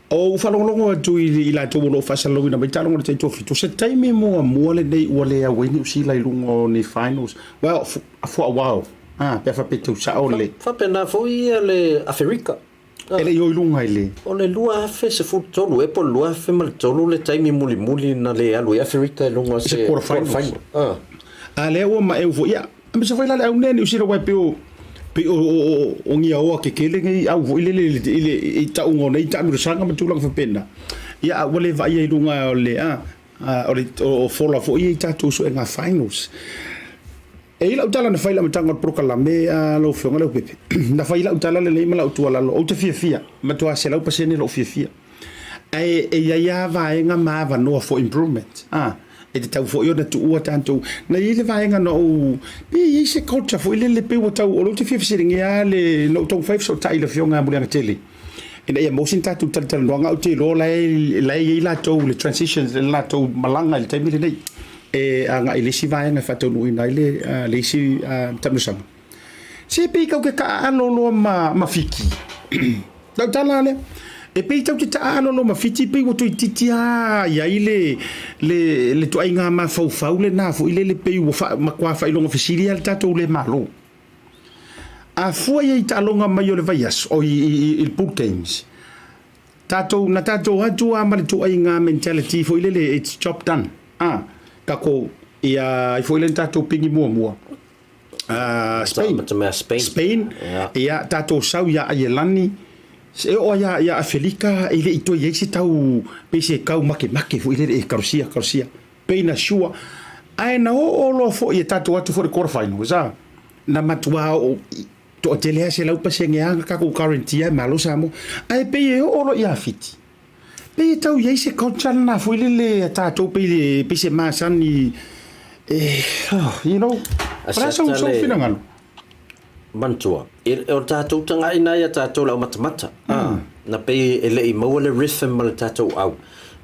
A: O ou faalogologo atu i latou o lo o faasalalauina mai taaloga o le taitoafitu, o se taimi muamua lenei ua le au ai Niu Sila i luga o ni finals. Well, for a while, ah, pe a faapea e tau sao le.
J: Faapena foi ia le Aferika.
A: E le i o i luga i le.
J: O le 2013 ea po o le 2003 le taimi mulimuli na le alu ai Aferika i luga o se
A: quarter final. Ah. A lea ua maeu foi, ia, Aemaise foi la le au nei Niu Sila aua e pei o pei o o o ngiaoa kekele nei au foi lele i le i tauga o nei taamilosaga ma tulaga faapena. Ia a ua le vaaia i luga o le a o le o fola foi ia i tatou suega finals. E i ai lau tala na fai i le amataga o le polokalame a lau Afioga Leaupepe. Na fai lau tala lenei ma lau tuualalo, ou te fiafia, matua 100% lou fiafia. Ae e i ai lava vaega ma avanoa for improvement, a, e tatau foi ona tuua tatou. Na i ai le vaega na ou, pe i ai se culture foi lele pei ua tau, o lea ou te fia fesiligia lava le, na ou taumafai e fesootai i le Afioga ia Muliagatele, ina ia maua sina tatou talatalanoaga, ou te iloa o la e, la e i ai latou le transition, le latou malaga i le taimi lenei e agai i le isi vaega e faataunuuina ai le, le isi taamilosaga. Se pei tau te taaalo loa ma, ma Fiti. Lau tala lea, e pei tau te taaalo loa ma Fiti, pei ua toeitiiti lava i ai le, le, le ituaiga mafaufau lena foi lele pei ua faa, matua faailoga fesili lava le tatou le Malo. A fua i ai i taaloga mai o le vaiaso, oi, i, i, i le Pool Games, tatou, na tatou atu lava ma le ituaiga mentality foi lele, it's job done. A, tatou, ia, ai foi lea na tatou pigi muamua. Spain.
J: Spain.
A: Spain. Ia, tatou sau ia Aielani, e oo ia, ia Afelika, e le i toe i ai se tau, pei se kau makemake foi lele e kalosia, kalosia. Pei na sure. Ae na oo loa foi e tatou atu foi i le quarter finals, a, na matua oo, toatele lava 100% lava na tatou guarantee e malo Samoa. Ae pei e oo loa ia Fiti. Pei e tau i ai se culture lena foi lele a tatou pei le pei se masani e you know o le a sou sou finagalo?
J: Manatua, o le tatou tagaina ia tatou le aumatamata, na pei e le i maua le rhythm ma le tatou au.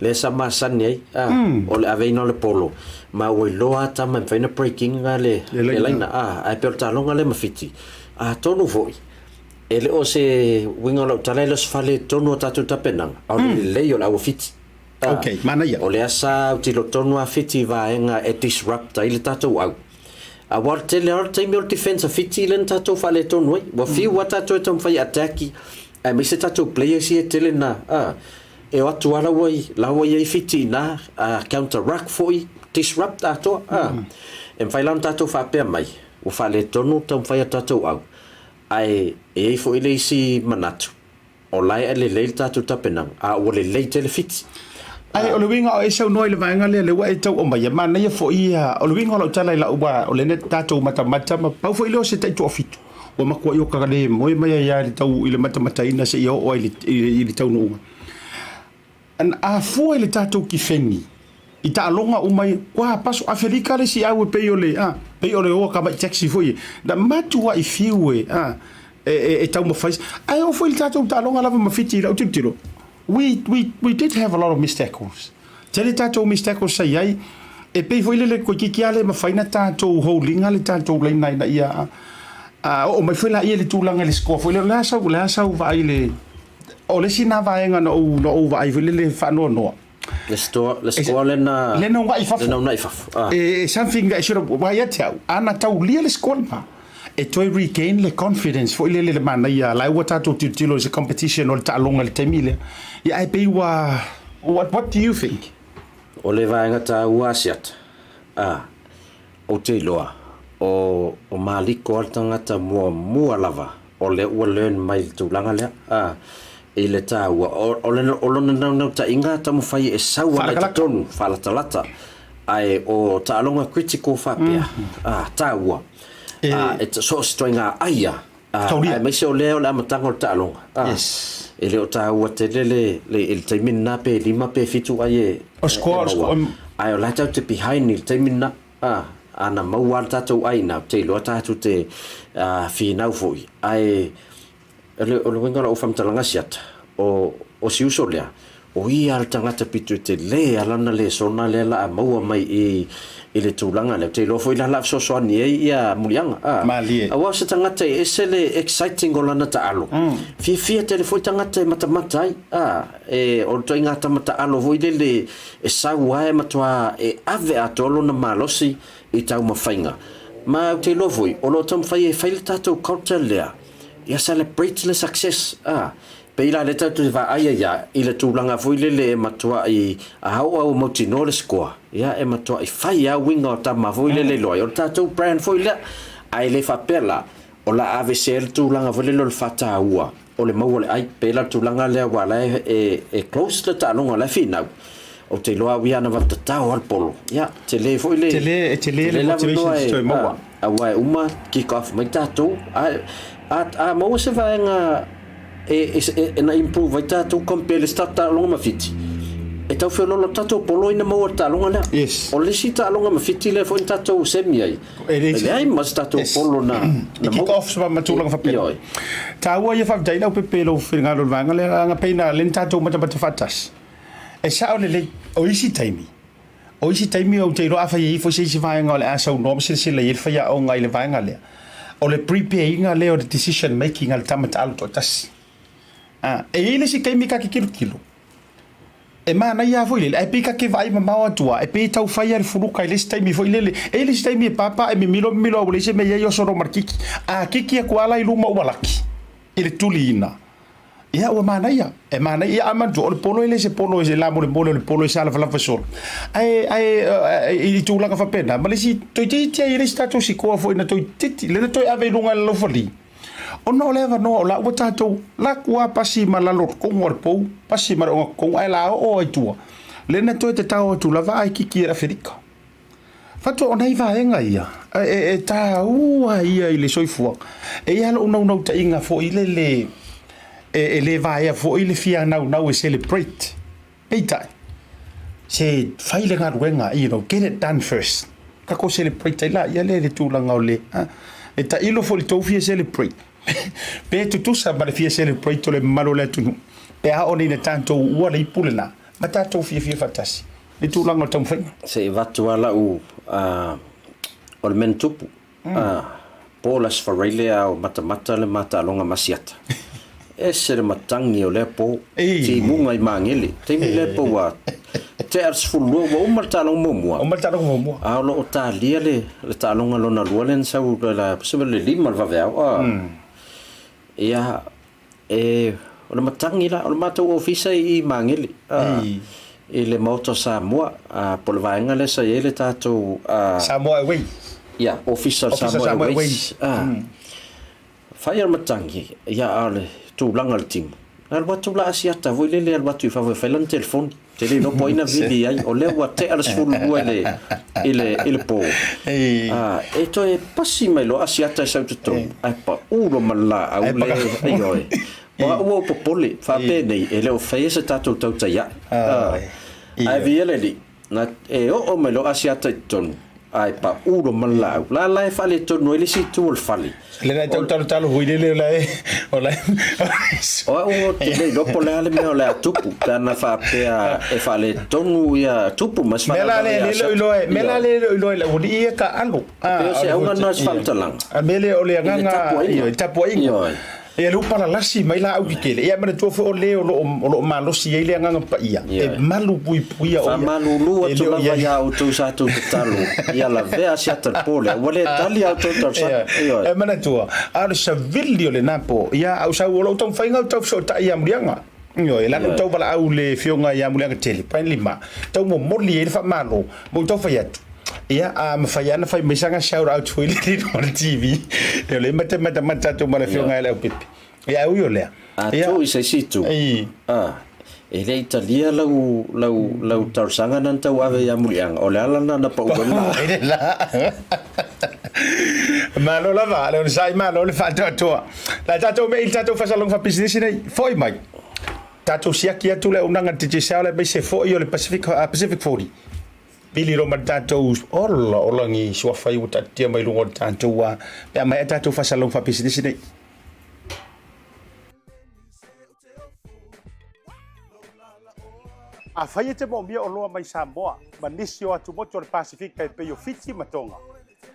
J: Lea sa masani ai, a, o le aveina o le polo, ma ua iloa lava tama e mafai ona break ina le, le laina, a, ae pei o le taaloga lea ma Fiti. Atonu foi, e le o se uiga o lau tala e le o se faaletonu o tatou tapenaga, a o le lelei o le auafiti. A,
A: Okay, manaia.
J: O lea sa autilo tonu a Fiti i vaega e disrupt ai le tatou au. Aua o le tele lava o le taimi o le defence a Fiti lea na tatou faaletonu ai. Ua fiu lava tatou e taumafai e attack aemaise tatou players ia e tele na, a, E o atu a la ua i, la ua i ai Fiti ina, a counter ruck foi, disrupt atoa, a. E mafai la ona tatou faapea mai, ua faaletonu taumafai a tatou au, ae e i ai foi le isi manatu, o la e lelei le tatou tapenaga, a ua lelei tele Fiti.
A: Ae o le uiga o e saunoa i le vaega lea, lea ua e tau aumaia, manaia foi ia, o le uiga o lau tala i lau, aua o lea tatou matamata ma pau foi lea o se taitoafitu, ua matuai o ka le moe mai ai lava i le tau i le matamataina seia oo ai i le taunuuga. A fua i le tatou kifeni, i taaloga uma ia, ua paso Afelika le isi au e pei o le, a, pei o le o a ka mai taxi foi e, na matuai fiu e, a, e, e, e taumafai. Ae oo foi i le tatou taaloga lava ma Fiti i lau tilotilo, we, we, we did have a lot of missed tackles. Tele tatou missed tackles sa i ai, e pei foi lele toeitiiti lava le mafai ona tatou hold ina le tatou laina ina ia, a, oo mai foi laia i le tulaga i le score foi lea, o le a sau, o le a sau vaai le, O le isi lena vaega na ou, na ou vaai foi lele faanoanoa.
J: Le score, le score lena...
A: Lena una'i fafo.
J: Lena una'i fafo. Ah.
A: E, something that should have, aua ia te au, ana taulia le score lena, e toe regain le confidence foi lele le manaia, la e ua tatou tilotilo i se competition o le taaloga i le taimi lea. Ia ae pei ua, what, what do you think?
J: O le vaega taua a Siata, ah, Ou te iloa, o, o Maliko a le tagata muamua lava o lea ua learn mai le tulaga lea, a, i le taua. O, o le, o lona nautautaiga taumafai e sau ana i totonu, faalatalata, ae o taaloga critical faapea, a, taua, a, e so o se ituaiga ai a, a, aemaise o lea o le amataga o le taaloga, a, e le o taua tele le, le, i le taimi lena pe lima pe fitu ai e, e maua, ae o la e tatou te behind i le taimi lena. Ā, ana maua a le tātou ʻāina, ou te iloa tātou te whīnau foi. Ae, o le, o le uiga o lau whamatalaga siata, o, o si uso lea, o ia le tagata pito i te lē a lana lesona lea la a maua mai i, i le tulaga lea. Ou te iloa foi la la a fesoasoani ai ia muliaga, ā.
A: Malie.
J: Aua o se tagata e ese le exciting o lana taalo. Fiafia tele foi tagata e matamata ai, ā, e, o le ituaiga tama taalo foi lele E sau ai e matua e ave atoa lona malosi i taumafaiga. Ma ou te iloa foi, o lo o taumafai e fai le tatou culture lea, ia celebrate le success, a. Pei la lea tatou te vaai ai a i le tulaga foi lele e matuai a oo a ua mautinoa le score, ia e matuai fai a uiga o tama foi lele iloa ai, o le tatou brand foi lea. Ae le faapea la, o le a aveesea ai le tulaga foi lele o le faataua. O le mau o le ai, pēlā le tulaga lea aua la e, e close le taaloga o la e finau. Ou te iloa au ia ana vave tatao lava le polo. Ia, tele foi le...
A: Tele, e tele le motivation e toe maua.
J: Aua e uma, kick off mai tatou. A, a, a maua se vaega e, e, e, na improve ai tatou compare le start taaloga ma Fiti. E tau feoloolo tatou polo ina maua le taaloga lea.
A: Yes.
J: O le isi taaloga ma Fiti lea foi na tatou semi ai.
A: E
J: leai ma se tatou polo na
A: I kick off ma tulaga faapena. Taua ia faafetai i Leaupepe i lou finagalo i le vaega lea leaga pei na lea na tatou matamata faatasi. E sao lelei, o isi taimi, o isi taimi ou te iloa afai e i ai foi se isi vaega o le a saunoa ma silasila i ai le faiaoga i le vaega lea, o le prepare ina lea o le decision making a le tama taalo toatasi. A, e i ai le isi taimi ta te tilotilo, E manaia lava foi lele, ae pei ta te vaai mamao atu lava, e pei e tau fai lava le fuluka i le isi taimi foi lele. E i ai le isi taimi e papa e mimilo mimilo a ua leai se mea i ai oso loa ma le kiki. A kiki atu lava la i luma ua laki i le tuliina. Ia ua manaia, e manaia. Ia ae manatua, o le polo e le se polo e lamolemole, o le polo e salavalava solo. Ae, ae i tulaga faapena, ma le isi, toeitiiti lava i ai le isi tatou sikoa foi na toeitiiti, lea na toe ave i luga i le laufali. Ona o le avanoa o la ua tatou laku a pasi ma lalo totonu o le pou, pasi ma le ogatotonu ae la oo ai tua, lea na toe tatao atu lava ae kiki e le Aferika. Faatoa o nai vaega ia e taua ia i le soifuaga. E i ai lou naunautaiga foi lele e le vaea foi le fia naunau e celebrate. Peitai, se fai le galuega, you know, get it done first. Tatou celebrate ai laia lea i le tulaga o le, a, e tailo foi i le tou fia celebrate, pe tutusa ma le fia celebrate o le mamalu o le atunuu, pe a oo nei ina tatou uua le ipu lena. ma tatou fiafia faatasi le tulaga o le taumafaiga.
J: Se i avatu lava lau o le mea na tupu, po o le Aso Faraile a o matamata le ma taaloga ma Asiata. Ese le matagi o lea po, timuga i Magele. Taimi lea po ua tea le 12 ua uma le taaloga muamua.
A: Uma le taaloga muamua.
J: A o lo o talia le taaloga lona lua lea na sau le 5 o le vaveao. Ia, E, o le matagi la, o le matou ofisa i i Magele, a, i le Maota o Samoa, a, po o le vaega lea sa i ai le tatou,
A: a. Samoa Airways.
J: Ia, Ofisa o le Samoa Airways. A, fai o le matagi, ia, a o le tulaga o le timu, na alu atu la Asiata foi lele alu atu i fafo e fai lana telefoni. Te le iloa po o ai na vili ai, o lea ua tea le 12 i le, i le, i le po. A, e toe pasi mai loa Asiata e sau i totonu, ae pau loa ma le laau le, ioe. O au ua ou popole, faapenei, e le o faia se tatou tautai ae. Ae viia le Alii, na, e oo mai loa Asiata i totonu, Ae pau loa ma le laau. La la e faaletonu ai le isi itu o le fale.
A: Le la e tau talotalo hui lele o la e o la e
J: O au ou te le iloa po o le a le mea o le a tupu pe ana faapea e faaletonu ia tupu ma se
A: Mea la le le le iloa e mea la le le iloa e le aualii ia taaalo.
J: E pei o se auga lena o se faamatalaga.
A: A mea lea o le agaga i le tapuaiga. Ioe. Ia lea ua palalasi mai laau tetele. Ia manatua foi o le o lo o malosi ai le Agaga Paia e malu puipuia o ia.
J: Faamalulu atu lava ia outou sa outou tatalo ia lavea Asiata i le po lea, ua le tali a outou talosaga.
A: Ioe. E manatua, a o le savili o lena po, ia a ou sau o lou taumafaiga ou tau fesootai ia Muliaga. Ioe, leaga ou tau valaau i le Afioga ia Muliaga Tele, Brian Lima, tau momoli ai le faamalo ma ou tau fai atu. Ia, a mafai lava ona fai mai sana shout out foi lele i luga o le TV. Ia, o lea e matamatamata atu ma le Afioga ia Leaupepe. Ia, ae ui o lea.
J: A tuu i se isi itu, a, e le i talia lau, lau, lau talosaga na na tauave ia Muliaga, o le ala lena na pau ai le
A: la. Malo lava, le onosai malo le faatoatoa. La tatou mei i le tatou faasalaga faapisinisi nei, foi mai. Tatou siaki atu le auaunaga a le Digicel aemaise foi o le Pacific, Pacific 40. Pili loa ma le tatou ola ola ni suafa ua taatitia mai luga o le tatou a pe a maea tatou faasalalauga faapisinisi nei. Afai e te moomia oloa mai Samoa ma nisi o atumotu o le Pasifika e pei o Fiti ma Tonga,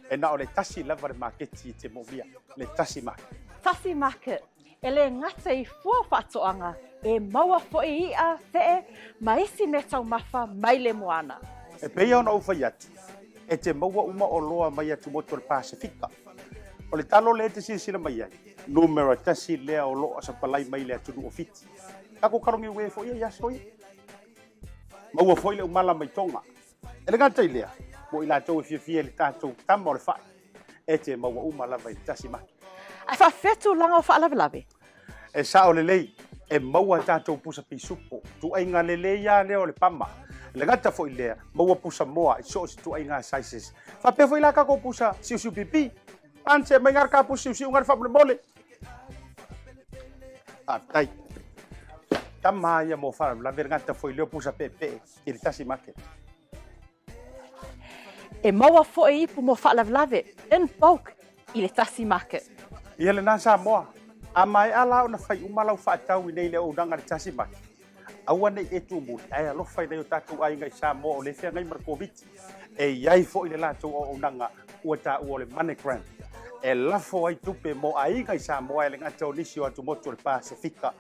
A: e na o le tasi lava le maketi e te moomia, le Tasi Market.
B: Tasi Market, E le gata i fua o faatoaga, e maua foi iʻa, feʻe, ma isi meataumafa mai le moana.
A: E pei ona ou fai atu, e te maua uma oloa mai atumotu o le Pasefika. O le talo lea e te silasila mai ai, numera tasi lea o lo o sapalai mai le atunuu o Fiti. Tatou kalogi uē foi ia i aso ia. Maua foi le umala mai Tonga. E le gata i lea, mo i latou e fiafia i le tatou tama o le fai, e te maua uma lava i le tasi maki.
B: Ae faafefea tulaga o faalavelave?
A: E sao lelei, e maua tatou pusa pisupo, tuaiga lelei a lea o le pama. E le gata foi lea, maua pusa moa i so o se tuaiga sizes. Faapea foi la tatou pusa siusiu pipi. Ante mai ngara ka pusa siusiu ngara faamolemole. Faafetai. Tama ia mo faalavelave le gata foi lea o pusa peepee i le tasi market.
B: E maua foi ipu mo faalavelave, in bulk, i le tasi market.
A: Ia lena Samoa, a maea la ona fai uma lau faatau i nei le auaunaga i le tasi market, aua nei e tumuli ae alofa i nai o tatou aiga i Samoa o lea e feagai ma le Koviti. E i ai foi le latou auaunaga ua taua o le MoneyGram e lafo ai tupe mo aiga i Samoa e le gata o nisi o atumotu o le Pasefika.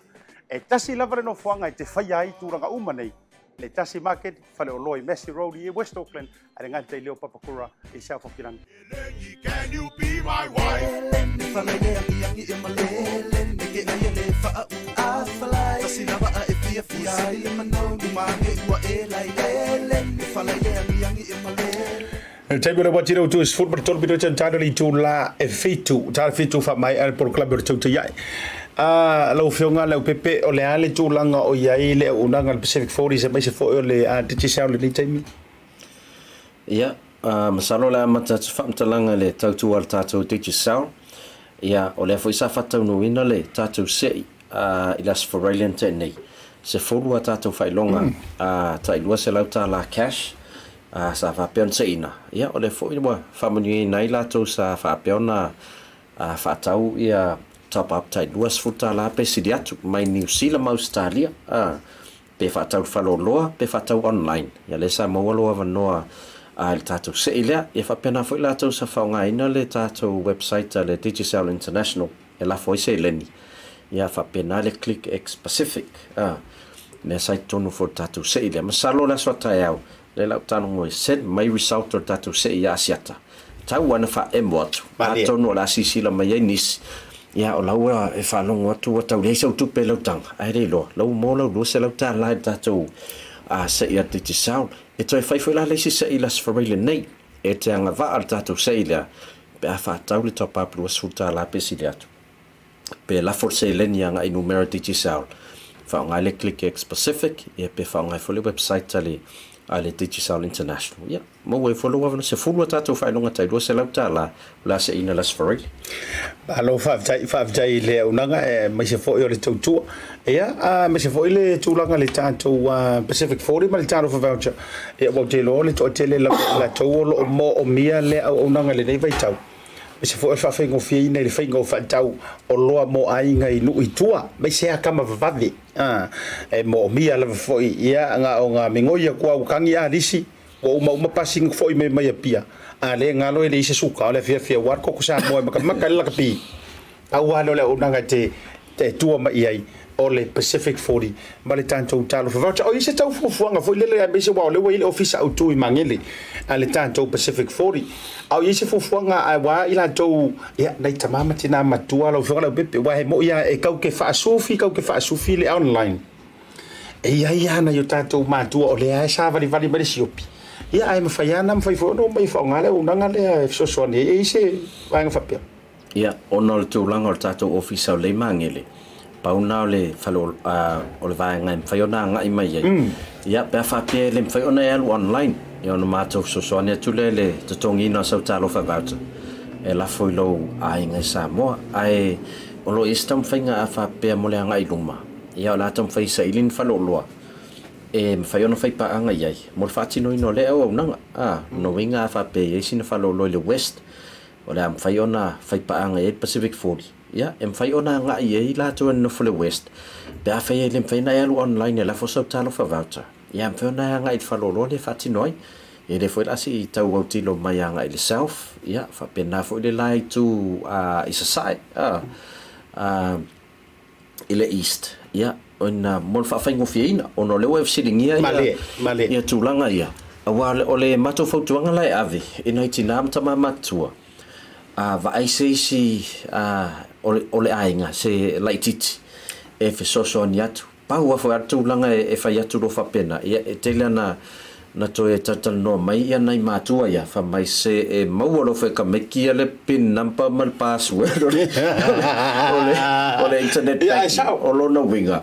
A: E tasi lava le nofoaga e te faia ai tulaga uma nei, Le Tasi Market, Faleoloa i Massey Road i West Auckland, a le gata i Leo Papakura i South Hokiland. Le taimi o le uati leo tu e 13 minute na tano le itula e fitu, tala fitu faamaea le polokalame o le tautai ae. A lau Afioga Leaupepe, o le a le tulaga o i ai le auaunaga a le Pacific Forties aemaise foi o le Digicel i lenei taimi?
J: Ia, masalo o le a amata atu faamatalaga i le tautua a le tatou Digicel. Ia, o lea foi sa faataunuuina le tatou sei i le Aso Faraile na tea nei. 10 a tatou faailoga tai $200 cash sa faapea ona seiina. Ia, o lea foi ua faamanuiaina ai latou sa faapea ona faatau ia top up tai $20 pe sili atu mai Niu Sila ma Ausetalia. Pe faatau i le faleoloa pe faatau online. Ia lea sa maua lou avanoa i le tatou sei lea. Ia faapena foi latou sa faaaogaina le tatou website a le Digicel International e lafo ai seleni. Ia faapena le Click X Pacific a lea sa i totonu foi o le tatou sei lea. Masalo o le aso a taeao lea la ou taalogo e send mai result o le tatou sei ia Asiata. Tau lava ina faaemo atu, atonu o le a silasila mai ai nisi, ia o la ua e faalogo atu ua tau leai sau tupe i lau taga, ae le iloa, la ua maua lau $200 i le tatou sei a le Digicel. E toe fai foi la le isi sei i le Aso Faraile nei, e te agavaa le tatou sei lea pe a faatau le top up $20 pe sili atu. Pe lafo le seleni agai i numera Digicel, faaaoga ai le ClickX Pacific, ia pe faaaoga ai foi le website a le a le Digicel International. Ia, maua ai foi lou avanoa, 10 a tatou faailoga tai $200 o le a seiina i le Aso Faraile.
A: Malo faafetai, faafetai i le auaunaga aemaise foi o le tautua. Ia, aemaise foi le tulaga i le tatou Pacific 40 ma le Talofa Voucher. Ia, aua ou te iloa o le toatele lava o i latou o lo o moomia lea auaunaga i lenei vaitau. Aemaise foi o le faafaigofieina i le faiga o faatau oloa mo aiga i nuu i tua, aemaise lava tama vavave, a, e moomia lava foi, ia, na o na migoi atu lava ua tagi a lisi, ua uma uma pasi na foi mai mai Apia, a le galo e leai se suka, o le afiafi aua le koko Samoa e makamaka i le lakapi. Pau lava lea o le auaunaga e te tua mai i ai, o le Pacific 40 ma le tatou Talofa Voucher. O i ai se tau fuafuaga foi lele aemaise aua o lea ua i ai le Ofisa Autu i Magele a le tatou Pacific 40. A o i ai se fuafuaga aua i latou, ia, nai tama ma tina matua lau Afioga Leaupepe, aua he moʻi lava e kau ke faasufi, kau ke faasufi le online. E i ai lava nai o tatou matua o lea e savalivali mai le siopi, ia ae mafai lava ona mafai foi ona omai e faaaoga le auaunaga lea e fesoasoani ai. E i ai se vaega faapea?
J: Ia, ona o le tulaga o le tatou Ofisa o lea i Magele, pau lena o le fale o, o le vaega e mafai ona agai mai ai. Ia, pe a faapea e le mafai ona e alu online, ia ona matou fesoasoani atu lea i le totogiina o sau talofa voucher e lafo i lou aiga i Samoa. Ae o lo o i ai se taumafaiga a faapea mo le agai i luma, ia o le a taumafai e saili ni faleoloa e mafai ona fai paaga i ai mo le faatinoina o lea auaunaga. A, lona uiga a faapea e i ai sina faleoloa i le West, O le a mafai ona fai paaga i ai le Pacific 40? Ia, e mafai ona agai i ai latou e nonofo i le West, pe afai e le mafai ona e alu online e lafo sau talofa voucher. Ia, e mafai ona e agai i le faleoloa lea e faatino ai. E le foi la se i tau autilo mai agai i le South, ia, faapena foi le la itu i Sasae, a, a, i le East, ia, ona mo le faafaigofieina, ona o lea ua e fesiligia ia,
A: Malie, malie.
J: ia tulaga ia, aua o le matou fautuaga la e ave i nai tinā ma tamā matutua, a vaai se isi a, o le, o le aiga, se laitiiti e fesoasoani atu. Pau lava foi a le tulaga e fai atu loa faapena, ia e tele ana na toe talatalanoa mai ia nai matua ia, fai mai se e maua loa foi e tamaiti ia le pin number ma le password o le, o le, o le internet banking, o lona uiga,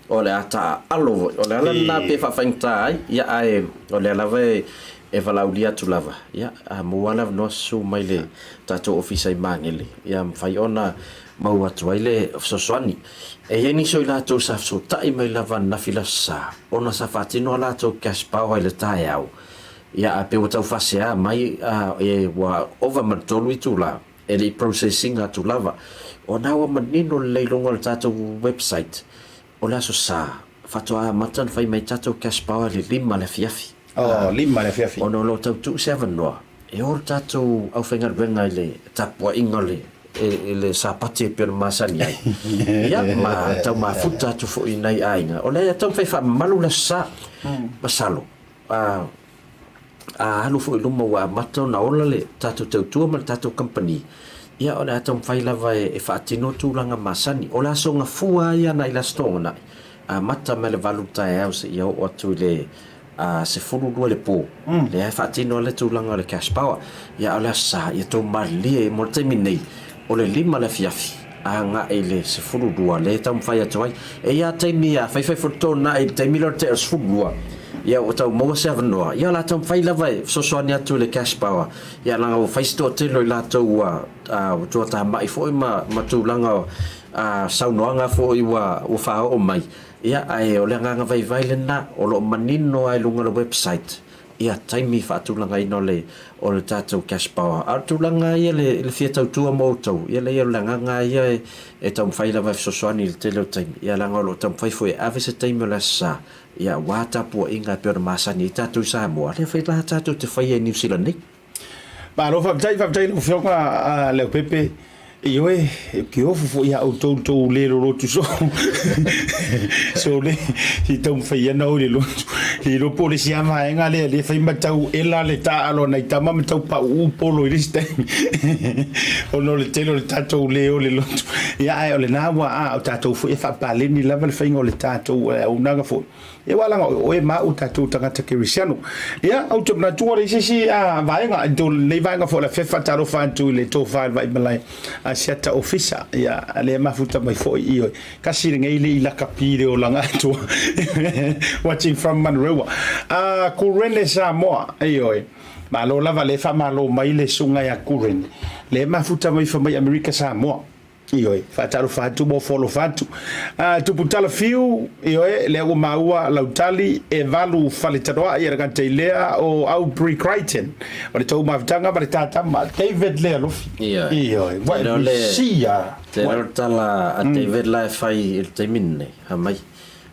J: o le a taaalo foi. O le ala lena pe faafaigata ai, ia ae o lea lava e, e valaaulia atu lava, ia a maua lava le avanoa susu mai le tatou ofisa i Magele, ia mafai ona maua atu ai le fesoasoani. E i ai nisi o i latou sa fesootai mai lava ananafi i le Aso Sa, ona sa faatino a latou cash power i le taeao, ia ae pei ua tau faasea mai a e ua ova ma le 3 itula e le i process ina atu lava. O na ua manino lelei i luga o le tatou website, o le Aso Sa, faatoa amata ona fai mai tatou cash power i le 5 i le afiafi.
A: Oh, 5 i le afiafi.
J: Ona o lo o tau tuu se avanoa e o le tatou aufaigaluega i le tapuaiga o le i le Sapati e pei ona masani ai. Ia, ma tau mafuta atu foi i nai aiga. O lea e taumafai e faamamalu le Aso Sa. Masalo, a a alu foi i luma ua amata ona ola le tatou tautua ma le tatou kamupani, ia o le a taumafai lava e faatino tulaga masani. O le Aso Gafua lava ia nai le Aso Toonai, amata mai le 8 i le taeao seia oo atu i le 12 i le po, lea e faatino ai le tulaga o le cash power. Ia a o le Aso Sa, ia tou malilie mo le taimi nei, o le 5 i le afiafi agai i le 12 lea e taumafai atu ai. E i ai lava taimi a faifai foi le tona'i i le taimi lea o le tea o le 12, ia ua tau maua se avanoa, ia o le a taumafai lava e fesoasoani atu i le cash power, ia leaga ua fai si toatele o i latou ua tuatamai foi ma tulaga o saunoaga foi ua faaoo mai. Ia, ae o le agaga vaivai lena, o lo o manino lava i luga o le website ia taimi faatulagaina o le o le tatou cash power. A o le tulaga lava ia i le fia tautua mo outou, ia leai o le agaga lava ia e taumafai lava e fesoasoani i le tele o taimi, ia leaga o lo o taumafai foi e ave se taimi o le Aso Sa, ia aua tapuaiga e pei ona masani ai tatou i Samoa, lea foi la tatou te faia i Niu Sila nei.
A: Malo faafetai, faafetai i lau Afioga Leaupepe. Ioe, ou te ofo foi ia outou tou le lolotu soo. So le, si taumafai ana o i le lotu. Le iloa po o le isi lava vaega lea lea fai ma tau ela le taaalo a nai tama ma tau pauu polo i le isi taimi. Ona o le tele o le tatou le o le lotu. Ia ae o lena ua a, o tatou foi e faapaleni lava le faiga o le tatou auaunaga foi. Ia aua leaga o oe ma au tatou tagata kerisiano. Ia, ou te manatu ua leai se isi vaega, i lenei vaega foi o le FEFA, talofa atu i le tofa i le Vaimalae Asiata Ofisa, ia, lea e mafuta mai foi, ioe, kasi lenei le i lakapi i le olaga atoa. Watching from Manurewa. Kurene Samoa, ioe, malo lava lea e faamalo mai le susuga ia Kurene, lea e mafuta mai fa mai Amerika Samoa. Ioe, faatalofa atu mo foalofa atu. Uh, tupu tala fiu, ioe, lea ua maua lau tali, e valu faletanoai e le i lea o Aubrey Crichton. O le tou mafutaga ma le tātama, David Lea Lofi.
J: Ioe.
A: Ioe, wa e sia.
J: Te reo tala a David la e fai i le taimi nei, ha mai.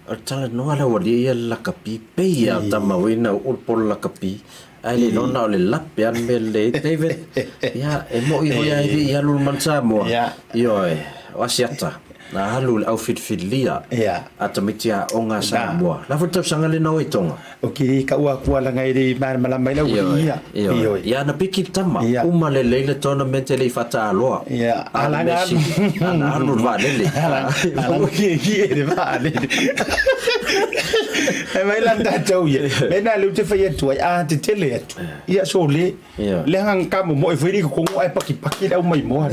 J: O le tala noa la ua lia ia le lakapi, pei a tama wina o ulpolo lakapi, Ae le iloa na o le lape a le mea lelei ai David. Ia, e moʻi foi a e le i alu le manu Samoa. Ioe, o Asiata, na alu i le aufilifilia a tamaiti aoga a Samoa. La foi le tausaga lena o i Tonga.
A: O ki ka ua kua langa e le i malamalama ai lau alii ia.
J: Ioe. Ia, na piki le tama, uma lelei le tournament e le i faataaloa. A o le mea sili, a na alu le vaalele.
A: Alanga kiekie le vaalele. E mai la tatou ia. Mena le te fai atu ai, a tetele atu. Ia so le. Le hanga ka mo mo e fai ko ngo ai paki paki le au mai moa.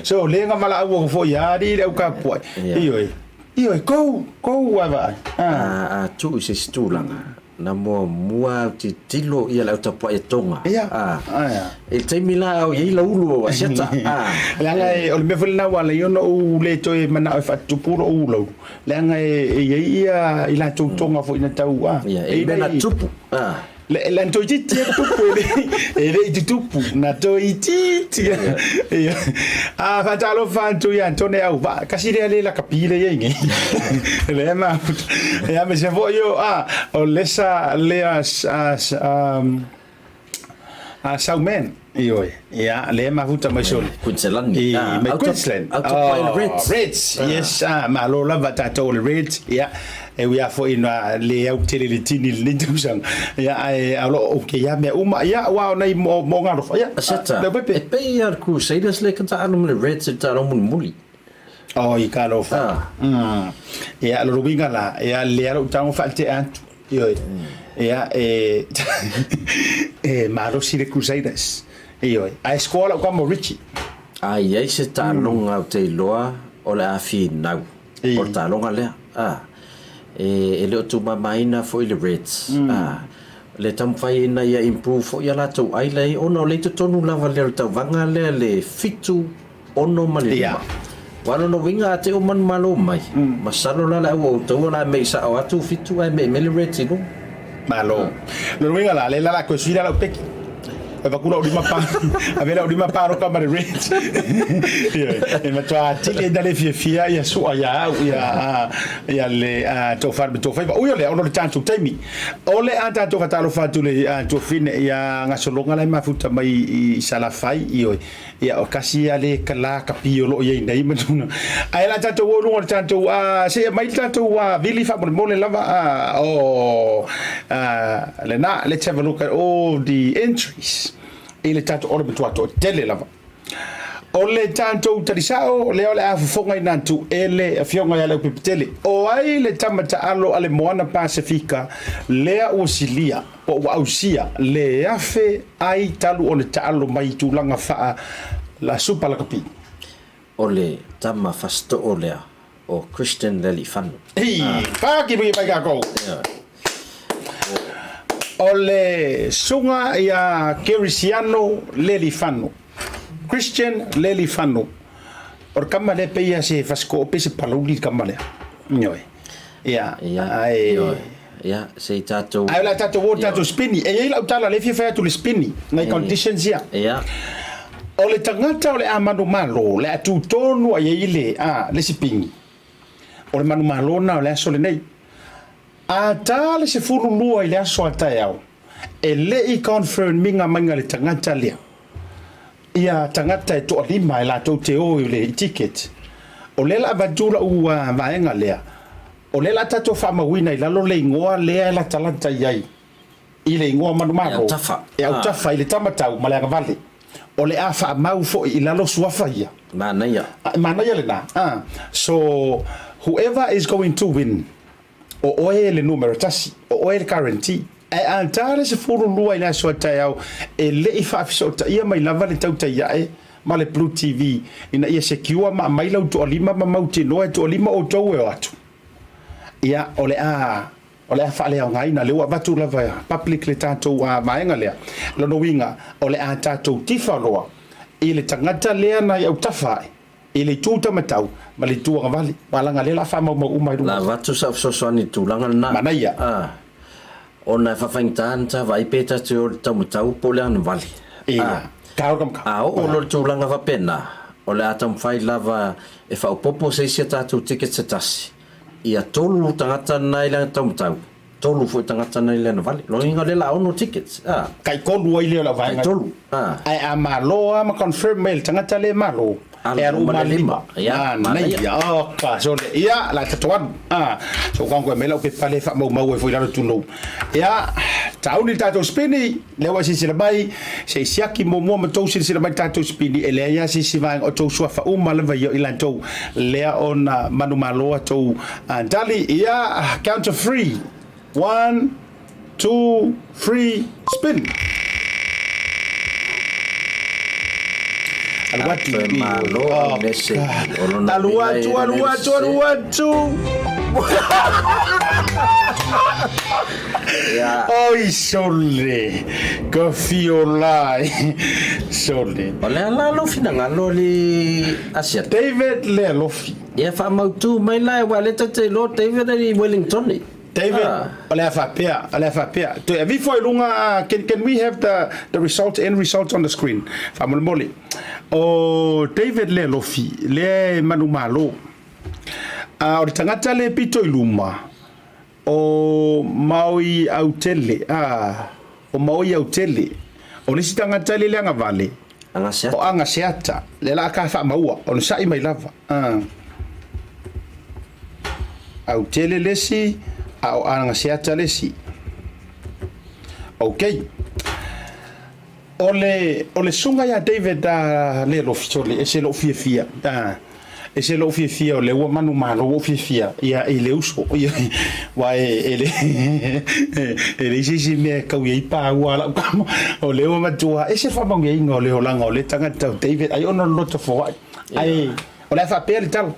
A: So le nga mala au fo ia ri le au ka pua. Ioe. Ioe kou kou ava.
J: A tu i se isi tulaga. Na muamua au tilotilo ia le au tapuai e Tonga.
A: Ia.
J: A. I le taimi la o i ai lau ulu o Asiata. A.
A: Leaga e, o le mea foi lena ua ala ai ona ou le toe manao e faatupu lou ulaulu, leaga e i ai ia i latou Tonga foi na tau, a.
J: Ia, e mea na tupu. A.
A: Le, le na toeitiiti e tupu, e le, e le i tutupu, na toeitiiti. Ia. A, faatalofa atu ia Tone Auvaa, kasi lea le lakapi le iai nei. Lea ma, ia me se foi o, a, o lesa lea a, a, a Saumen, ioe. Ia, lea mafuta mai soli.
J: Queensland.
A: I, mai Queensland.
J: Out of oh, Reds.
A: Reds, yes. Ah, malo lava tātou o le Reds. Ia, e ui a foi na le au tele le tini le tausaga. Ia, ai, a lo o ke ia mea uma. Ia, ua o nei mo, mo ngā rofa. Ia,
J: Aseta, e pei a le Crusaders le ka taalo ma le Reds e taalo mulimuli.
A: Oh, i ka lofa. Ah. Ia, lo ruinga la. Ia, le alo tango whaate atu. Ioe. Ia, e, e malosi le Crusaders. Ioe. Ae score lau kama Richie.
J: A i ai se taaloga ou te iloa o le a finau o le taaloga lea. A, e, e le o tumamaina foi le Reds. A, le taumafai ina ia improve foi a latou ai la i ai, ona o le i totonu lava lea o le tauvaga lea le 7 ono ma le lima. Ua lona uiga a te o manumalo mai, masalo la le au o outou o le a mei sao atu fitu ae mei mai le Reds i luga.
A: Malo. Lona uiga la, le la la koe sui la lau peki. E vaku lau lima pa, ave lau lima pa roka ma le Reds. E matua atili ai na le fiafia ia sua ia au ia ia le tofa me tofa. Ui o lea, ona o le tatou taimi. O le a tatou fatalofa atu le tuafine ia gasologa la e mafuta mai i Salafai, ioe. Ia, o kasi ia le ka la ka pi o loo iai nei ma tuna. Ae la tatou o i luga o le tatou, a, se i aumai le tatou a, vili faamolemole lava, a, o, a, lena, let's have a look at all the entries i le tatou, o le matua toatele lava. O le tatou talisao, lea o le a fofogaina atu e le Afioga ia Leaupepetele. O ai le tama taalo a le Moana Pasefika lea ua silia? Po ua ausia le afe ai talu o le taalo mai i tulaga faa la Supa Lakapi.
J: O le tama fasitoo lea o Christian Lealiifano.
A: Hei, paki paki mai kakou. O le suga ia Kerisiano Lealiifano, Christian Lealiifano. O le kama lea pei a se fasitoo pei se palauli le kama lea. Ioe. Ia, ae.
J: Ia, se i tatou.
A: Ae o le a tatou o i le tatou spini. E i ai lau tala o lea e fia fai atu i le spini, nai conditions ia.
J: Ia.
A: O le tagata o le a manumalo, o le a tu tonu lava i ai le, a, le sipini, o le manumalo lena o le aso lenei. A ta le 12 i le aso a taeao, e le i confirm iga maiga le tagata lea, ia tagata e toalima e latou te o i le ticket, o lea o le a avatu lau vaega lea, o lea o le a tatou faamauina i lalo le igoa lea e latalata i ai i le igoa manumalo, e autafa i le tamatau ma le agavale. O le a faamau foi i lalo suafa ia.
J: Manaia.
A: Manaia lena. So, whoever is going to win, O oe le numera tasi, o oe le guarantee. Ae a ta le 12 i le aso a taeao e le i faafesootaia mai lava le tautai ae ma le Blue TV ina ia secure ma aumai lau toalima ma mautinoa e toalima outou e o atu. Ia, o le a o le a faaleaogaina, lea ua avatu lava public le tatou vaega lea. Lona uiga, o le a tatou tifa loa i le tagata lea na i autafa ae. I le itu tamatau ma le itu agavale. Aua leaga lea la faamaumau uma i luga.
J: La avatu sau fesoasoani i le tulaga lena.
A: Manaia.
J: A, ona e faafaigata ana ta vaai pe ta te o i le taumatau po o le agavale.
A: Ia,
J: A, a oo loa i le tulaga faapena, o le a taumafai lava e faaopoopo se isi a tatou ticket se tasi, ia tolu tagata na i le taumatau. Tolu foi tagata nai le anavale. Lona uiga o lea la 6 tickets a.
A: Tai tolu ai lea o lau vaega.
J: Tai tolu a.
A: Ae a malo a ma confirm mai e le tagata lea e malo, e alu uma le lima. Manaia. Oka sole. Ia, la tatou alu. A. So kau koe mai lau pepa lea e faamaumau ai foi i lalo tulou. Ia, tauni le tatou spini, lea ua e silasila mai, se i siaki muamua ma tou silasila mai i le tatou spini, e leai lava se isi vaega o tou suafa uma lava ia o i latou lea ona manumalo a tou Tali, Ia, count of three. One, two, three, spin! Alu atu
J: Toe malo au message. O lona
A: Alu
J: uiga
A: atu,
J: e
A: alu
J: le
A: atu, alu atu!
J: Ia.
A: Oi sole, ka fiola e, sole.
J: O le a la lou finagalo le Asiata?
A: David Lealofi.
J: Ia faamautu mai la aua lea ta te iloa David e i Wellington.
A: David, o le a faapea, o le a faapea. Toe aveifo i luga, can, can we have the, the result, end result on the screen? Faamolemole. O David Lealofi, lea e manumalo. Uh, o le tagata le pito i luma, O Maui Autele, a, o Maui Autele. O le isi tagata le le agavale,
J: Agaseata.
A: o Agaseata, lea la ka faamaua, o le sa'i mai lava. A. Autele le isi, a o Agaseata le isi. Okay. O le, o le susuga ia David a Lealofi, sole, ese lou fiafia, a, ese lou fiafia o lea ua manumalo ua ou fiafia ia i le uso, ia, aua e, e le, e leai se isi mea e kau i ai paua a lau tama, o lea ua matua, ese le faamanuiaina o le olaga o lea tagata o David, ai ona o le loto foai, ae o le a faapea le tala,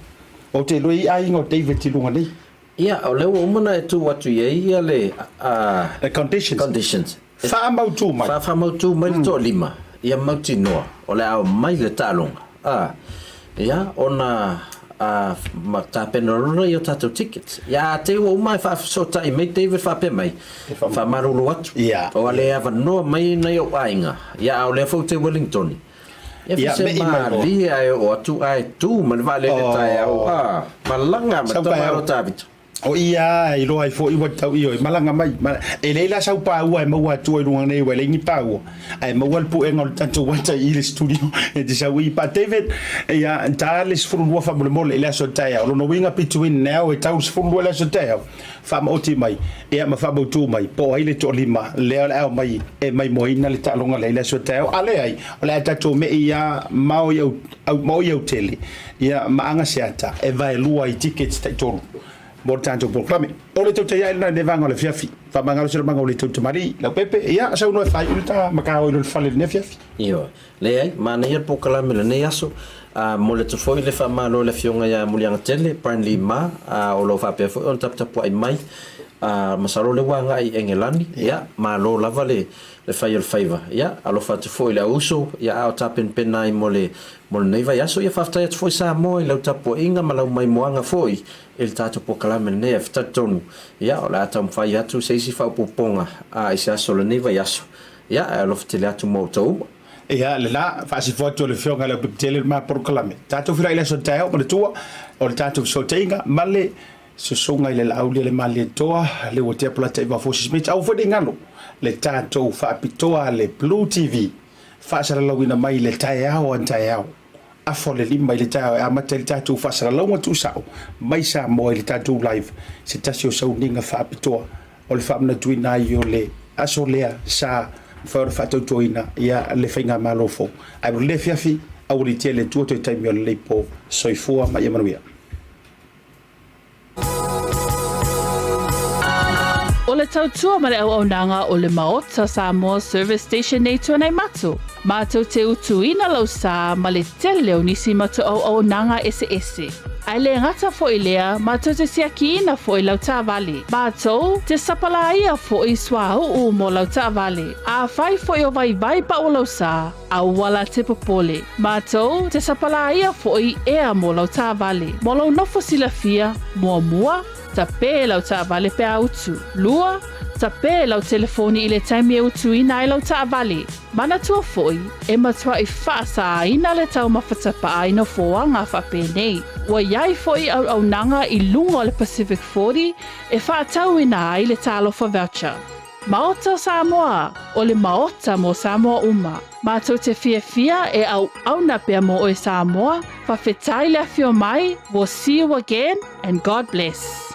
A: ou te iloa e i ai aiga o David i luga nei.
J: Ia, o lea ua uma ona e tu atu i ai ia le, a.
A: The conditions.
J: Conditions.
A: Faamautu mai.
J: Faamautu mai le toalima, ia mautinoa, o le a omai le taaloga, a, ia, ona, a, ma tapena loa lea i o tatou tickets. Ia, a te i ua uma e faafesootai mai David faapea mai, faamalulu atu,
A: Ia.
J: o le avanoa mai nai ou aiga, ia, a o lea foi ou te Wellington, ia,
A: Ia,
J: se
A: me i mai loa.
J: malie ae oo atu ae tu ma le vaalele taeao, a, malaga ma
A: Sau
J: tama
A: taeao.
J: alo Tavita.
A: O ia e iloa ai foi ua tau ioe malaga mai. E leai la sau paua e maua atua i luga nei ua leai ni paua. Ae maua le puega o le tatou ata i le studio e te sau i pa David ia ta le 12 faamolemole i le aso taeao. Lona uiga between now e tau le 12 i le aso taeao faamaoti mai ia ma faamautu mai po o ai le toalima lea o le a omai e maimoaina le taaloga lea i le aso taeao. A leai o le a tatou mei ia mao i au mao i autele ia ma agaseata e vaelua i tickets taitolu mo le tatou polokalame. O le tautai ae lena i lenei vaega o le afiafi. Faamagalo se lamaga o le tautamalii, Leaupepe, ia, saunoa e faaiu le ta makao i lona fale i lenei afiafi.
J: Ioe. Leai, manaia le polokalame i lenei aso. A momoli atu foi le faamalo i le Afioga ia Muliagatele Brian Lee Ma, a o lo o faapea foi ona taputapuai mai, a masalo o lea ua agai i Engelani, ia, malo lava le le fai o le faiva. Ia, alofa atu foi i le au uso, ia, a o tapenapena ai mo le mo lenei vaiaso. Ia, faafetai atu foi Samoa i lau tapuaiga ma lau maimoaga foi i le tatou polokalame lenei. Ae talitonu, ia, o le a taumafai atu se isi faaopoopoga i se aso o lenei vaiaso. Ia, ae alofa tele atu mo outou uma.
A: Ia, lena, faasifo atu e le Afioga i le Aupipitele le ma polokalame. Tatou feiloai i le aso taeao ma le tua o le tatou fesootaiga ma le Susuga i le Laauli a le Malietoa, le ua tea palata i Vafosi Smith, aua foi ne i galo le tatou faapitoa a le Blue TV, faasalalauina mai le taeao a taeao, afa o le lima i le taeao e amata ai le tatou faasalalauga tuusao mai Samoa i le tatou live, se tasi o sauniga faapitoa o le faamanatuina ai o le aso lea sa mafai ona faatautoina ia le faigamalo fou. Ae mo lenei afiafi, aua le itia le Atua toe taimi o lenei po. Soifua ma ia manuia.
G: O le tautua ma le auaunaga o le Maota Samoa Service Station nei Tuanaimato, mātou te utuina lau sā ma le tele o nisi matou auaunaga eseese. Ae le gata foi lea, mātou te siakiina foi lau taavale. Mātou te sapalāia foi suauu mo lau taavale. Afai foi o vaivai pau lau sā, Aua la te popole. Mātou te sapalāia foi ea mō lau taavale. Mō lou nofo silafia, muamua, tapē lau taavale pe a utu. Lua, tapē lau telefoni i le taimi e utuina ai lau taavale. Manatua foi, e matuai faasāina le taumafa tapaa i nofoaga faapenei. Ua i ai foi auaunaga i luga o le Pacific 40 e faatauina ai le Talofa Voucher. Maota o Samoa, o le Maota mo Samoa uma. Matou te fiafia e auauna pea mo oe Samoa, fawhetai le afio mai, we'll see you again and God bless.